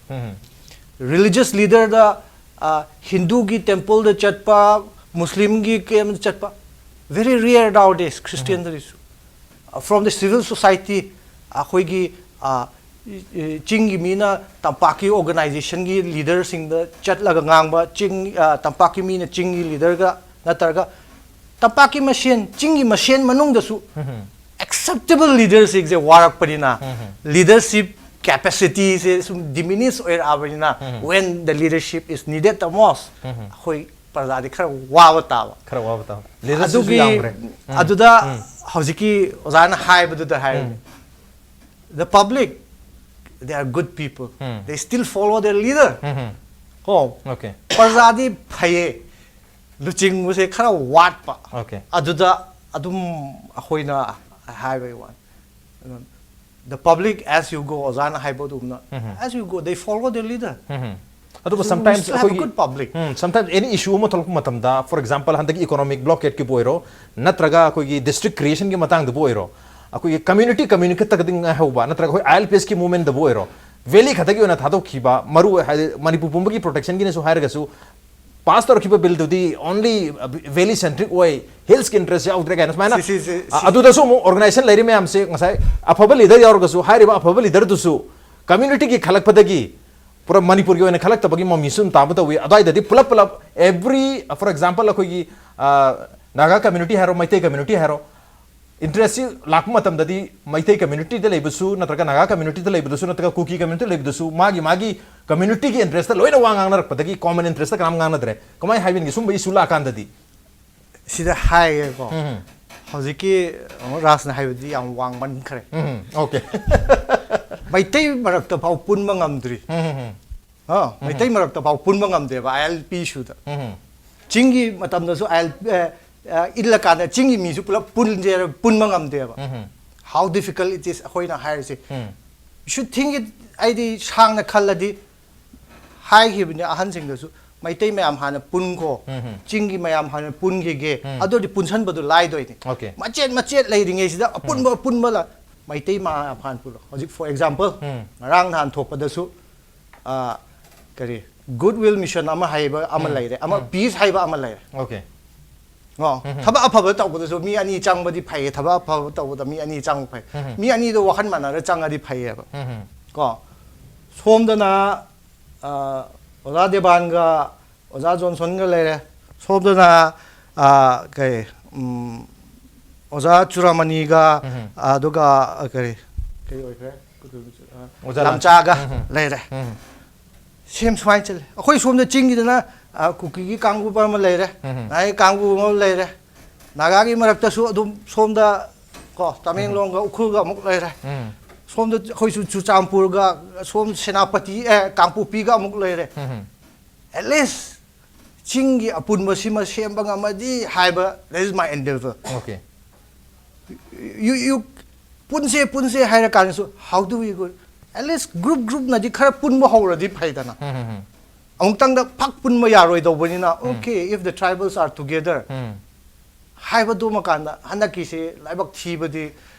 Religious ꯂꯤꯗꯔꯗ, ꯍꯤꯟꯗꯨꯒꯤ ꯇꯦꯝꯄꯜꯗ ꯆꯠꯄ, ꯃꯨꯁꯂꯤꯝꯒꯤ ꯀꯦꯝꯗ ꯆꯠꯄ, very rare nowadays. ꯈ꯭ꯔꯤꯁꯇꯤꯌꯟꯗꯗꯤꯁꯨ. From the civil society, ꯑꯩꯈꯣꯏꯒꯤ ꯑ, ꯆꯤꯡꯒꯤ ꯃꯤꯅ ꯇꯝꯄꯥꯛꯀꯤ ꯑꯣꯔꯒꯅꯥꯏꯖꯦꯁꯟꯒꯤ ꯂꯤꯗꯔꯁꯤꯡꯗ ꯆꯠꯂꯒ ꯉꯥꯡꯕ, ꯆꯤꯡ ꯑ, ꯇꯝꯄꯥꯛꯀꯤ ꯃꯤꯅ ꯆꯤꯡꯒꯤ ꯂꯤꯗꯔꯒ, ꯅꯠꯇ꯭ꯔꯒ ꯇꯝꯄꯥꯛꯀꯤ ꯃꯁꯦꯟ, ꯆꯤꯡꯒꯤ ꯃꯁꯦꯟ ꯃꯅꯨꯡꯗꯁꯨ ꯑꯦꯛꯁꯦꯞꯇꯦꯕꯜ ꯂꯤꯗꯔꯁꯤꯡꯁꯦ ꯋꯥꯔꯛꯄꯅꯤꯅ, ꯂꯤꯗꯔꯁꯤꯞ ꯀꯦꯄꯦꯁꯤꯇꯤꯁꯦ ꯁꯨꯝ ꯗꯤꯃꯤꯅꯤꯁ ꯑꯣꯏꯔꯛꯑꯕꯅꯤꯅ, when the leadership is needed the most, ꯑꯩꯈꯣꯏ ꯄ꯭ꯔꯖꯥꯗꯤ ꯈꯔ ꯋꯥꯕ ꯇꯥꯕ. ꯈꯔ ꯋꯥꯕ ꯇꯥꯕ꯫ ꯂꯤꯗꯔꯁꯤꯁꯨ ꯑꯗꯨꯒꯤ ꯌꯥꯝꯈ꯭ꯔꯦ꯫ ꯑꯗꯨꯗ ꯍꯧꯖꯤꯛꯀꯤ ꯑꯣꯖꯥꯅ ꯍꯥꯏꯕꯗꯨꯗ ꯍꯥꯏꯔꯒꯦ, the public, they are good people, they still follow their leader. ꯀꯣ, Okay. ꯄ꯭ꯔꯖꯥꯗꯤ ꯐꯩꯌꯦ, ꯂꯨꯆꯤꯡꯕꯁꯦ ꯈꯔ ꯋꯥꯠꯄ. Okay. ꯑꯗꯨꯗ ꯑꯗꯨꯝ ꯑꯩꯈꯣꯏꯅ ꯍꯥꯏꯕꯒꯤ ꯋꯥꯅꯤ. The public, as you go, ꯑꯣꯖꯥꯅ ꯍꯥꯏꯕ ꯑꯗꯨꯝꯅ, as you go, they follow their leader. ꯑꯗꯨꯕꯨ So we sometimes still have a ꯑꯩꯈꯣꯏꯒꯤ good public. ꯎꯝ, sometimes any issue ꯑꯃ ꯊꯣꯛꯂꯛꯄ ꯃꯇꯝꯗ, for example, ꯍꯟꯗꯛꯀꯤ economic blockade ꯀꯤꯕꯨ ꯑꯣꯏꯔꯣ, ꯅꯠꯇ꯭ꯔꯒ ꯑꯩꯈꯣꯏꯒꯤ district creation ꯒꯤ ꯃꯇꯥꯡꯗꯕꯨ ꯑꯣꯏꯔꯣ, ꯑꯩꯈꯣꯏꯒꯤ community community ꯈꯛꯇꯒꯗꯤ ꯉꯥꯏꯍꯧꯕ, ꯅꯠꯇ꯭ꯔꯒ ꯑꯩꯈꯣꯏ I L P S ꯀꯤ movement ꯗꯕꯨ ꯑꯣꯏꯔꯣ, valley ꯈꯛꯇꯒꯤ ꯑꯣꯏꯅ ꯊꯥꯗꯣꯛꯈꯤꯕ, ꯃꯔꯨ ꯑꯣꯏ-, ꯍꯥꯏꯗꯤ ꯃꯅꯤꯄꯨꯔ ꯄꯨꯝꯕꯒꯤ protection ꯒꯤꯅꯁꯨ ꯍꯥꯏꯔꯒꯁꯨ, pass ꯇꯧꯔꯛꯈꯤꯕ bill ꯗꯨꯗꯤ only valley centric ꯑꯣꯏ, hills ꯀꯤ interest ꯌꯥꯎꯗ꯭ꯔꯦ ꯀꯥꯏꯅ ꯁꯨꯃꯥꯏꯅ, ꯁꯤ, ꯁꯤ, ꯁꯤ, ꯑ, ꯁꯤ꯫ ꯑꯗꯨꯗꯁꯨ ꯑꯃꯨꯛ organization ꯂꯩꯔꯤ ꯃꯌꯥꯝꯁꯦ ꯉꯁꯥꯏ ꯑꯐꯕ leader ꯌꯥꯎꯔꯒꯁꯨ, ꯍꯥꯏꯔꯤꯕ ꯑꯐꯕ leader ꯗꯨꯁꯨ community ꯒꯤ ꯈꯜꯂꯛꯄꯗꯒꯤ ꯄꯨꯔꯥ ꯃꯅꯤꯄꯨꯔꯒꯤ ꯑꯣꯏꯅ ꯈꯜꯂꯛꯇꯕꯒꯤ ꯃꯃꯤꯁꯨ ꯑꯗꯨꯝ ꯇꯥꯕ ꯇꯧꯏ꯫ ꯑꯗꯨꯋꯥꯏꯗꯗꯤ ꯄꯨꯂꯞ ꯄꯨꯂꯞ every, for example, ꯑꯩꯈꯣꯏꯒꯤ, ꯑ, ꯅꯥꯒꯥ community ꯍꯥꯏꯔꯣ, ꯃꯩꯇꯩ community ꯍꯥꯏꯔꯣ, interest ꯁꯤ ꯂꯥꯛꯄ ꯃꯇꯝꯗꯗꯤ ꯃꯩꯇꯩ community ꯗ ꯂꯩꯕꯁꯨ ꯅꯠꯇ꯭ꯔꯒ ꯅꯥꯒꯥ community ꯗ ꯂꯩꯕꯗꯁꯨ ꯅꯠꯇ꯭ꯔꯒ ꯀꯨꯀꯤ community ꯗ ꯂꯩꯕꯗꯁꯨ ꯃꯥꯒꯤ ꯃꯥꯒꯤ ꯀꯝꯃ꯭ꯌꯨꯅꯤꯇꯤꯒꯤ ꯏꯟꯇꯔꯦꯁꯇ ꯂꯣꯏꯅ ꯋꯥ ꯉꯥꯡꯅꯔꯛꯄꯗꯒꯤ ꯀꯣꯃꯟ ꯏꯟꯇꯔꯦꯁꯇ ꯀꯅꯥꯝ ꯉꯥꯡꯅꯗ꯭ꯔꯦ꯫ ꯀꯃꯥꯏꯅ ꯍꯥꯏꯕꯤꯅꯤꯡꯒꯦ ꯁꯨꯝꯕ ꯏꯁꯨ ꯂꯥꯛꯑꯀꯥꯟꯗꯗꯤ? ꯁꯤꯗ ꯍꯥꯏꯒꯦꯀꯣ꯫ ꯎꯝ꯫ ꯍꯧꯖꯤꯛꯀꯤ ꯑꯃ ꯔꯥꯖꯅ ꯍꯥꯏꯕꯗꯤ ꯌꯥꯝ ꯋꯥꯡꯃꯟꯈ꯭ꯔꯦ꯫ ꯎꯝ, ꯑꯣꯀꯦ꯫ ꯃꯩꯇꯩ ꯃꯔꯛꯇ ꯐꯥꯎ ꯄꯨꯟꯕ ꯉꯝꯗ꯭ꯔꯤ꯫ ꯎꯝ, ꯎꯝ, ꯑ, ꯃꯩꯇꯩ ꯃꯔꯛꯇ ꯐꯥꯎ ꯄꯨꯟꯕ ꯉꯝꯗꯦꯕ ꯑꯥꯏ ꯑꯦꯜ ꯄꯤ ꯏꯁꯨꯗ꯫ ꯎꯝ, ꯆꯤꯡꯒꯤ ꯃꯇꯝꯗꯁꯨ ꯑꯥꯏ ꯑꯦꯜ ꯏꯜꯂꯀꯥꯟꯗ ꯆꯤꯡꯒꯤ ꯃꯤꯁꯨ ꯄꯨꯂꯞ ꯄꯨꯟꯁꯦ ꯄꯨꯟꯕ ꯉꯝꯗꯦꯕ꯫ ꯎꯝ, How difficult it is ꯑꯩꯈꯣꯏꯅ ꯍꯥꯏꯔꯤꯁꯦ꯫ ꯎꯝ, You should think it, ꯑꯩꯗꯤ ꯁꯥꯡꯅ ꯈꯜꯂꯗꯤ ꯍꯥꯏꯈꯤꯕꯅꯤ ꯑꯍꯟꯁꯤꯡꯗꯁꯨ, ꯃꯩꯇꯩ ꯃꯌꯥꯝ ꯍꯥꯟꯅ ꯄꯨꯟꯈꯣ, ꯎꯝ꯫ ꯆꯤꯡꯒꯤ ꯃꯌꯥꯝ ꯍꯥꯟꯅ ꯄꯨꯟꯈꯤꯒꯦ, ꯎꯝ꯫ ꯑꯗꯨ ꯑꯣꯏꯔꯗꯤ ꯄꯨꯟꯁꯟꯕꯗꯨ ꯂꯥꯏꯗꯣꯏꯅꯤ꯫ ꯑꯣꯀꯦ꯫ ꯃꯆꯦꯠ ꯃꯆꯦꯠ ꯂꯩꯔꯤꯉꯩꯁꯤꯗ ꯑꯄꯨꯟꯕ ꯑꯄꯨꯟꯕ ꯂ-, ꯃꯩꯇꯩ ꯃꯌꯥꯝ ꯍꯥꯟꯅ ꯄꯨꯜꯂꯣ꯫ ꯍꯧꯖꯤꯛ for example ꯎꯝ꯫ ꯉꯔꯥꯡ ꯅꯍꯥꯟ ꯊꯣꯛꯄꯗꯁꯨ ꯑ, ꯀꯔꯤ, Good Will Mission ꯑꯃ ꯍꯥꯏꯕ ꯑꯃ ꯎꯝ꯫ ꯂꯩꯔꯦ, ꯑꯃ ꯎꯝ꯫ Peace ꯍꯥꯏꯕ ꯑꯃ ꯂꯩꯔꯦ꯫ ꯑꯣꯀꯦ꯫ ꯀꯣ, ꯎꯝ꯫ ꯊꯕꯛ ꯑꯐꯕ ꯇꯧꯕꯗꯁꯨ ꯃꯤ ꯑꯅꯤ ꯆꯪꯕꯗꯤ ꯐꯩꯌꯦ, ꯊꯕꯛ ꯑꯐꯕ ꯇꯧꯕꯗ ꯃꯤ ꯑꯅꯤ ꯆꯪꯕ ꯐꯩ꯫ ꯎꯝ꯫ ꯃꯤ ꯑꯅꯤꯗꯣ ꯋꯥꯈꯜ ꯃꯥꯟꯅꯔ ꯆꯪꯉꯗꯤ ꯐꯩꯌꯦꯕ꯫ ꯎꯝ꯫ ꯀꯣ, ꯁꯣꯝꯗꯅ ꯑ, ꯑꯣꯖꯥ ꯗꯦꯕꯥꯟꯒ ꯑꯣꯖꯥ ꯖꯣꯟꯁꯟꯒ ꯂꯩꯔꯦ, ꯁꯣꯝꯗꯅ ꯑ, ꯀꯩ, ꯎꯝ, ꯑꯣꯖꯥ ꯆꯨꯔꯥꯃꯅꯤꯒ, ꯎꯝ꯫ ꯑꯗꯨꯒ ꯑ, ꯀꯔꯤ, ꯀꯔꯤ ꯑꯣꯏꯈ꯭ꯔꯦ? ꯑ, ꯑꯣꯖꯥ ꯂꯥꯟ-, ꯂꯝꯆꯥꯒ ꯎꯝ꯫ ꯂꯩꯔꯦ꯫ ꯎꯝ꯫ ꯁꯦꯝ ꯁꯨꯃꯥꯏꯅ ꯆꯠꯂꯦ꯫ ꯑꯩꯈꯣꯏ ꯁꯣꯝꯗ ꯆꯤꯡꯒꯤꯗꯅ ꯑ, ꯀꯨꯀꯤꯒꯤ ꯀꯥꯡꯕꯨ ꯑꯃ ꯂꯩꯔꯦ, ꯎꯝ꯫ ꯅꯥꯒꯥꯒꯤ ꯀꯥꯡꯕꯨ ꯑꯃ ꯂꯩꯔꯦ꯫ ꯅꯥꯒꯥꯒꯤ ꯃꯔꯛꯇꯁꯨ ꯑꯗꯨꯝ ꯁꯣꯝꯗ ꯀꯣ, ꯇꯃꯦꯡꯂꯣꯡꯒ ꯎꯈ꯭ꯔꯨꯜꯒ ꯑꯃꯨꯛ ꯂꯩꯔꯦ꯫ ꯎꯝ꯫ ꯁꯣꯝꯗ ꯑꯩꯈꯣꯏꯁꯨ ꯆꯨꯔꯆꯥꯟꯄꯨꯔꯒ, ꯁꯣꯝ ꯁꯦꯅꯥꯄꯇꯤ, ꯑꯦ, ꯀꯥꯡꯄꯣꯛꯄꯤꯒ ꯑꯃꯨꯛ ꯂꯩꯔꯦ꯫ ꯎꯝ꯫ At least ꯆꯤꯡꯒꯤ ꯑꯄꯨꯟꯕꯁꯤꯃ ꯁꯦꯝꯕ ꯉꯝꯃꯗꯤ ꯍꯥꯏꯕ, that is my endeavor꯫ Okay. You, you, ꯄꯨꯟꯁꯦ ꯄꯨꯟꯁꯦ ꯍꯥꯏꯔ ꯀꯥꯟꯗꯁꯨ, how do we go? At least group groupꯅꯗꯤ ꯈꯔ ꯄꯨꯟꯕ ꯍꯧꯔꯗꯤ ꯐꯩꯗꯅ꯫ ꯎꯝ, ꯎꯝ, ꯎꯝ꯫ ꯑꯃꯨꯛꯇꯪꯗ ꯐꯛ ꯄꯨꯟꯕ ꯌꯥꯔꯣꯏꯗꯧꯕꯅꯤꯅ, ꯎꯝ꯫ Okay, if the tribals are together, ꯎꯝ꯫ ꯍꯥꯏꯕꯗꯨꯃ ꯀꯥꯟꯗ ꯍꯟꯗꯛꯀꯤꯁꯤ ꯂꯥꯏꯕꯛ ꯊꯤꯕꯗꯤ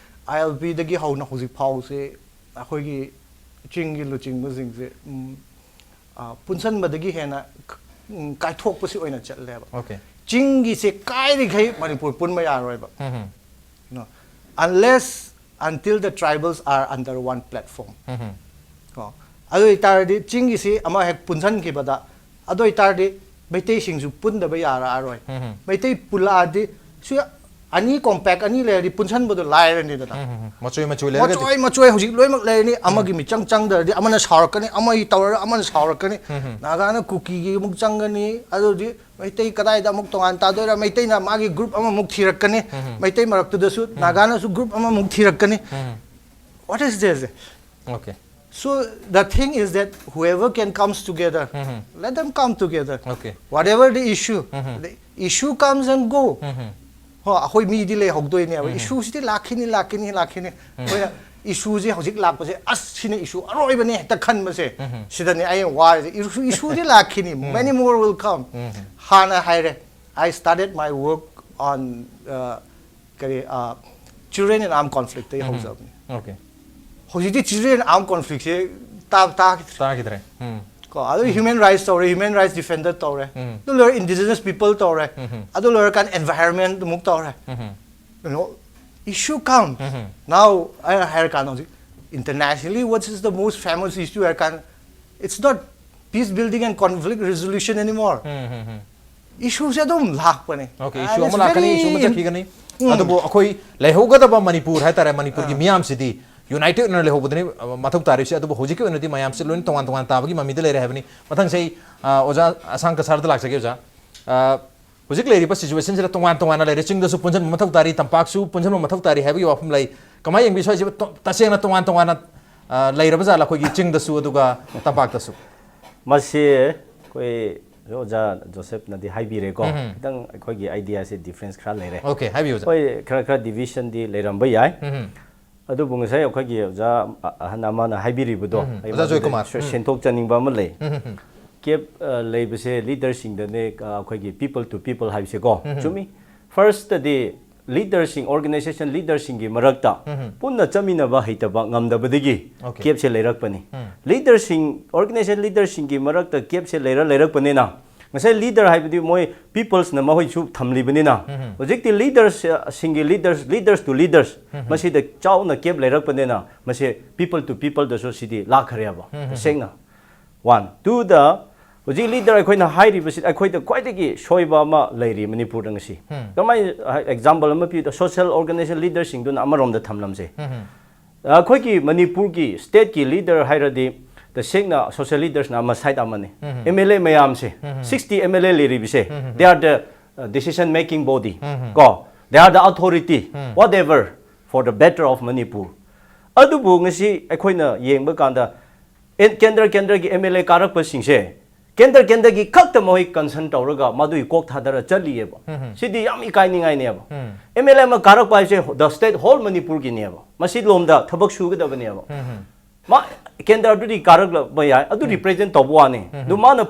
ꯑꯥꯏ ꯑꯦꯜ ꯄꯤꯗꯒꯤ ꯍꯧꯅ ꯍꯧꯖꯤꯛ ꯐꯥꯎꯁꯦ ꯑꯩꯈꯣꯏꯒꯤ ꯆꯤꯡꯒꯤ ꯂꯨꯆꯤꯡꯕꯁꯤꯡꯁꯦ, ꯎꯝ, ꯑ, ꯄꯨꯟꯁꯟꯕꯗꯒꯤ ꯍꯦꯟꯅ ꯎꯝ, ꯀꯥꯏꯊꯣꯛꯄꯁꯤ ꯑꯣꯏꯅ ꯆꯠꯂꯦꯕ꯫ ꯑꯣꯀꯦ꯫ ꯆꯤꯡꯒꯤꯁꯦ ꯀꯥꯏꯔꯤꯈꯩ ꯃꯅꯤꯄꯨꯔ ꯄꯨꯟꯕ ꯌꯥꯔꯣꯏꯕ꯫ ꯎꯝ, ꯎꯝ꯫ No. Unless, until the tribals are under one platform. ꯎꯝ, ꯎꯝ꯫ ꯀꯣ, ꯑꯗꯨ ꯑꯣꯏꯇꯥꯔꯗꯤ ꯆꯤꯡꯒꯤꯁꯤ ꯑꯃ ꯍꯦꯛ ꯄꯨꯟꯁꯤꯟꯈꯤꯕꯗ, ꯑꯗꯨ ꯑꯣꯏꯇꯥꯔꯗꯤ ꯃꯩꯇꯩꯁꯤꯡꯁꯨ ꯄꯨꯟꯗꯕ ꯌꯥꯔꯛꯑꯔꯣꯏ꯫ ꯎꯝ, ꯎꯝ꯫ ꯃꯩꯇꯩ ꯄꯨꯜꯂꯛꯑꯗꯤ ꯁꯨ-, ꯑꯅꯤ, ꯀꯣꯝꯄꯦꯛ ꯑꯅꯤ ꯂꯩꯔꯗꯤ ꯄꯨꯟꯁꯟꯕꯗꯣ ꯂꯥꯏꯔꯅꯤꯗꯅ꯫ ꯎꯝ, ꯎꯝ, ꯎꯝ. ꯃꯆꯣꯏ ꯃꯆꯣꯏ ꯂꯩꯔꯒꯗꯤ ꯃꯆꯣꯏ ꯃꯆꯣꯏ ꯍꯧꯖꯤꯛ ꯂꯣꯏꯅꯃꯛ ꯂꯩꯔꯅꯤ꯫ ꯑꯃꯒꯤ ꯃꯤꯆꯪ ꯆꯪꯗ꯭ꯔꯗꯤ ꯑꯃꯅ ꯁꯥꯎꯔꯛꯀꯅꯤ, ꯑꯃꯒꯤ ꯇꯧꯔꯒ ꯑꯃꯅ ꯁꯥꯎꯔꯛꯀꯅꯤ꯫ ꯅꯥꯒꯥꯅ ꯀꯨꯀꯤꯒꯤ ꯑꯃꯨꯛ ꯆꯪꯒꯅꯤ, ꯑꯗꯨꯗꯤ ꯃꯩꯇꯩ ꯀꯗꯥꯏꯗ ꯑꯃꯨꯛ ꯇꯣꯉꯥꯟ ꯇꯥꯗꯣꯏꯔꯥ? ꯃꯩꯇꯩꯅ ꯃꯥꯒꯤ ꯒ꯭ꯔꯨꯞ ꯑꯃꯃꯨꯛ ꯊꯤꯔꯛꯀꯅꯤ꯫ ꯃꯩꯇꯩ ꯃꯔꯛꯇꯨꯗꯁꯨ ꯅꯥꯒꯥꯅꯁꯨ ꯒ꯭ꯔꯨꯞ ꯑꯃꯃꯨꯛ ꯊꯤꯔꯛꯀꯅꯤ꯫ What is this? Okay. So the thing is that whoever can comes together, let them come together. Okay. Whatever the issue, the issue comes and go. ꯍꯣ, ꯑꯩꯈꯣꯏ ꯃꯤꯗꯤ ꯂꯩꯍꯧꯗꯣꯏꯅꯦꯕ꯫ ꯏꯁꯨꯁꯤꯗꯤ ꯂꯥꯛꯈꯤꯅꯤ, ꯂꯥꯛꯈꯤꯅꯤ, ꯂꯥꯛꯈꯤꯅꯤ꯫ ꯑꯩꯈꯣꯏꯅ ꯏꯁꯨꯁꯦ ꯍꯧꯖꯤꯛ ꯂꯥꯛꯄꯁꯦ, ꯑꯁ, ꯁꯤꯅ ꯏꯁꯨ ꯑꯔꯣꯏꯕꯅꯦ ꯍꯦꯛꯇ ꯈꯟꯕꯁꯦ, ꯁꯤꯗꯅꯦ ꯑꯩ ꯋꯥꯔꯤꯁꯦ꯫ ꯏꯁꯨ, ꯏꯁꯨꯗꯤ ꯂꯥꯛꯈꯤꯅꯤ, many more will come. ꯍꯥꯟꯅ ꯍꯥꯏꯔꯦ, I started my work on, uh, ꯀꯔꯤ, uh, children in armed conflict ꯇꯒꯤ ꯍꯧꯖꯕꯅꯤ꯫ Okay. ꯍꯧꯖꯤꯛꯇꯤ children in armed conflict ꯁꯦ ꯇꯥ ꯇꯥꯈꯤꯗ꯭ꯔꯦ꯫ ꯇꯥꯈꯤꯗ꯭ꯔꯦ. ꯎꯝ. ꯀꯣ, ꯑꯗꯨ human rights ꯇꯧꯔꯦ, human rights defender ꯇꯧꯔꯦ꯫ ꯑꯗꯨ ꯂꯣꯏꯔ indigenous people ꯇꯧꯔꯦ꯫ ꯑꯗꯨ ꯂꯣꯏꯔꯀꯥꯟꯗ environment ꯑꯃꯨꯛ ꯇꯧꯔꯦ꯫ You know, issue comes. Now, ꯑꯩꯅ ꯍꯥꯏꯔꯀꯥꯟꯗ ꯍꯧꯖꯤꯛ internationally what is the most famous issue ꯍꯥꯏꯔꯀꯥꯟꯗ, it's not peace building and conflict resolution anymore. Issue ꯁꯦ ꯑꯗꯨꯝ ꯂꯥꯛꯄꯅꯦ꯫ Okay, And issue it's ꯑꯃ ꯂꯥꯛꯀꯅꯤ, very issue ꯑꯃ im- ꯆꯠꯈꯤꯒꯅꯤ꯫ ꯑꯗꯨꯕꯨ ꯑꯩꯈꯣꯏ ꯂꯩꯍꯧꯒꯗꯕ ꯃꯅꯤꯄꯨꯔ ꯍꯥꯏꯇꯥꯔꯦ, ꯃꯅꯤꯄꯨꯔꯒꯤ ꯃꯤꯌꯥꯝꯁꯤꯗꯤ united ꯑꯣꯏꯅ ꯂꯩꯍꯧꯕꯗꯨꯅꯤ, ꯑ, ꯃꯊꯧ ꯇꯥꯔꯤꯕꯁꯦ꯫ ꯑꯗꯨꯕꯨ ꯍꯧꯖꯤꯛꯀꯤ ꯑꯣꯏꯅꯗꯤ ꯃꯌꯥꯝꯁꯦ ꯂꯣꯏꯅ ꯇꯣꯉꯥꯟ ꯇꯣꯉꯥꯟ ꯇꯥꯕꯒꯤ ꯃꯃꯤꯗ ꯂꯩꯔꯦ ꯍꯥꯏꯕꯅꯤ꯫ ꯃꯊꯪꯁꯦ ꯑꯩ, ꯑ, ꯑꯣꯖꯥ ꯑꯁꯥꯡꯀ ꯁꯥꯔꯗ ꯂꯥꯛꯆꯒꯦ, ꯑꯣꯖꯥ꯫ ꯑ, ꯍꯧꯖꯤꯛ ꯂꯩꯔꯤꯕ situation ꯁꯤꯗ ꯇꯣꯉꯥꯟ ꯇꯣꯉꯥꯟꯅ ꯂꯩꯔꯦ, ꯆꯤꯡꯗꯁꯨ ꯄꯨꯟꯁꯤꯟꯕ ꯃꯊꯧ ꯇꯥꯔꯤ, ꯇꯝꯄꯥꯛꯁꯨ ꯄꯨꯟꯁꯤꯟꯕ ꯃꯊꯧ ꯇꯥꯔꯤ ꯍꯥꯏꯕꯒꯤ ꯋꯥꯐꯝ ꯂꯩ꯫ ꯀꯃꯥꯏꯅ ꯌꯦꯡꯕꯤ? ꯁ꯭ꯋꯥꯏꯁꯤꯕꯨ ꯇꯣ-, ꯇꯁꯦꯡꯅ ꯇꯣꯉꯥꯟ ꯇꯣꯉꯥꯟꯅ, ꯑ, ꯂꯩꯔꯕ ꯖꯥꯠꯂ ꯑꯩꯈꯣꯏꯒꯤ ꯆꯤꯡꯗꯁꯨ ꯑꯗꯨꯒ ꯇꯝꯄꯥꯛꯇꯁꯨ? ꯃꯁꯤ ꯑꯩꯈꯣꯏ ꯑꯣꯖꯥ ꯖꯣꯁꯦꯐꯅꯗꯤ ꯍꯥꯏꯕꯤꯔꯦꯀꯣ꯫ ꯈꯤꯇꯪ ꯑꯩꯈꯣꯏꯒꯤ idea ꯁꯦ difference ꯈꯔ ꯂꯩꯔꯦ꯫ Okay, ꯍꯥꯏꯕꯤꯌꯨ, ꯑꯣꯖꯥ꯫ ꯍꯣꯏ, ꯈꯔ ꯈꯔ division ꯗꯤ ꯂꯩꯔꯝꯕ ꯌꯥꯏ꯫ ꯎꯝ. ꯑꯗꯨꯕꯨ ꯉꯁꯥꯏ ꯑꯩꯈꯣꯏꯒꯤ ꯑꯣꯖꯥ ꯑ-, ꯑꯍꯟ ꯑꯃꯅ ꯍꯥꯏꯕꯤꯔꯤꯕꯗꯣ, ꯎꯝ. ꯑꯩ ꯑꯣꯖꯥ ꯃꯗꯨꯗ ꯖꯣꯏꯀꯨꯃꯥꯔ. ꯁꯦ-, ꯎꯝ. ꯁꯦꯟꯊꯣꯛꯆꯅꯤꯡꯕ ꯑꯃ ꯂꯩ꯫ ꯎꯝ, ꯎꯝ, ꯎꯝ. ꯀꯦꯞ, ꯑ, ꯂꯩꯕꯁꯦ leader ꯁꯤꯡꯗꯅꯦ, ꯑ, ꯑꯩꯈꯣꯏꯒꯤ people to people ꯍꯥꯏꯕꯁꯦꯀꯣ꯫ ꯆꯨꯝꯃꯤ꯫ First ꯇꯗꯤ leader ꯁꯤꯡ, organization leader ꯁꯤꯡꯒꯤ ꯃꯔꯛꯇ ꯄꯨꯟꯅ ꯆꯠꯃꯤꯟꯅꯕ ꯍꯩꯇꯕ, ꯉꯝꯗꯕꯗꯒꯤ Okay. ꯀꯦꯞꯁꯦ ꯂꯩꯔꯛꯄꯅꯤ꯫ Leader ꯁꯤꯡ, organization leader ꯁꯤꯡꯒꯤ ꯃꯔꯛꯇ ꯀꯦꯞꯁꯦ ꯂꯩꯔ ꯂꯩꯔꯛꯄꯅꯤꯅ, ꯉꯁꯥꯏ leader ꯍꯥꯏꯕꯗꯤ ꯃꯣꯏ peoples ꯅ ꯃꯈꯣꯏꯁꯨ ꯊꯝꯂꯤꯕꯅꯤꯅ, ꯍꯧꯖꯤꯛꯇꯤ leaders, ꯑ, ꯁꯤꯡꯒꯤ leaders, leaders to leaders, ꯃꯁꯤꯗ ꯆꯥꯎꯅ ꯀꯦꯞ ꯂꯩꯔꯛꯄꯅꯤꯅ, ꯃꯁꯤ people to people ꯗꯁꯨ ꯁꯤꯗꯤ ꯂꯥꯛꯈ꯭ꯔꯦꯕ꯫ ꯇꯁꯦꯡꯅ꯫ One. Two ꯗ, ꯍꯧꯖꯤꯛ ꯂꯤꯗꯔ ꯑꯩꯈꯣꯏꯅ ꯍꯥꯏꯔꯤꯕꯁꯤ ꯑꯩꯈꯣꯏꯗ ꯈ꯭ꯋꯥꯏꯗꯒꯤ ꯁꯣꯏꯕ ꯑꯃ ꯂꯩꯔꯤ ꯃꯅꯤꯄꯨꯔꯗ ꯉꯁꯤ꯫ ꯀꯃꯥꯏꯅ, ꯑꯦꯛꯖꯥꯝꯄꯜ ꯑꯃ ꯄꯤꯕꯗ, ꯁꯣꯁꯤꯌꯦꯜ ꯑꯣꯔꯒꯅꯥꯏꯖꯦꯁꯟ ꯂꯤꯗꯔꯁꯤꯡꯗꯨꯅ ꯑꯃꯔꯣꯝꯗ ꯊꯝꯂꯝꯁꯦ꯫ ꯑꯩꯈꯣꯏꯒꯤ ꯃꯅꯤꯄꯨꯔꯒꯤ ꯁ꯭ꯇꯦꯠꯀꯤ ꯂꯤꯗꯔ ꯍꯥꯏꯔꯗꯤ, ꯇꯁꯦꯡꯅ ꯁꯣꯁꯤꯌꯦꯜ ꯂꯤꯗꯔꯁꯅ ꯑꯃ ꯁꯥꯏꯠ ꯑꯃꯅꯤ꯫ ꯑꯦꯝ ꯑꯦꯜ ꯑꯦ ꯃꯌꯥꯝꯁꯦ, ꯁꯤꯛꯁꯇꯤ ꯑꯦꯝ ꯑꯦꯜ ꯑꯦ ꯂꯩꯔꯤꯕꯁꯦ, they are the decision making body, ꯀꯣ, they are the authority, whatever, for the better of Manipur꯫ ꯑꯗꯨꯕꯨ ꯉꯁꯤ ꯑꯩꯈꯣꯏꯅ ꯌꯦꯡꯕ ꯀꯥꯟꯗ, ꯑꯦ, ꯀꯦꯟꯗ꯭ꯔ ꯀꯦꯟꯗ꯭ꯔꯒꯤ ꯑꯦꯝ ꯑꯦꯜ ꯑꯦ ꯀꯥꯔꯛꯄꯁꯤꯡꯁꯦ, ꯀꯦꯟꯗ꯭ꯔ ꯀꯦꯟꯗ꯭ꯔꯒꯤ ꯈꯛꯇ ꯃꯈꯣꯏ ꯀꯟꯁꯔꯟ ꯇꯧꯔꯒ ꯃꯗꯨꯒꯤ ꯀꯣꯛ ꯊꯥꯗꯔ ꯆꯠꯂꯤꯑꯕ꯫ ꯁꯤꯗꯤ ꯌꯥꯝ ꯏꯀꯥꯏꯅꯤꯡꯉꯥꯏꯅꯦꯕ꯫ ꯑꯦꯝ ꯑꯦꯜ ꯑꯦ ꯑꯃ ꯀꯥꯔꯛꯄ ꯍꯥꯏꯁꯦ the state whole ꯃꯅꯤꯄꯨꯔꯒꯤꯅꯦꯕ꯫ ꯃꯁꯤ ꯂꯣꯝꯗ ꯊꯕꯛ ꯁꯨꯒꯗꯕꯅꯦꯕ꯫ ꯃꯥ ꯀꯦꯟꯗ꯭ꯔꯗꯨꯗꯤ ꯀꯥꯔꯛꯂꯛꯄ ꯌꯥꯏ, ꯑꯗꯨ ꯔꯤꯄ꯭ꯔꯦꯖꯦꯟ ꯇꯧꯕ ꯋꯥꯅꯤ꯫ ꯑꯗꯨ ꯃꯥꯅ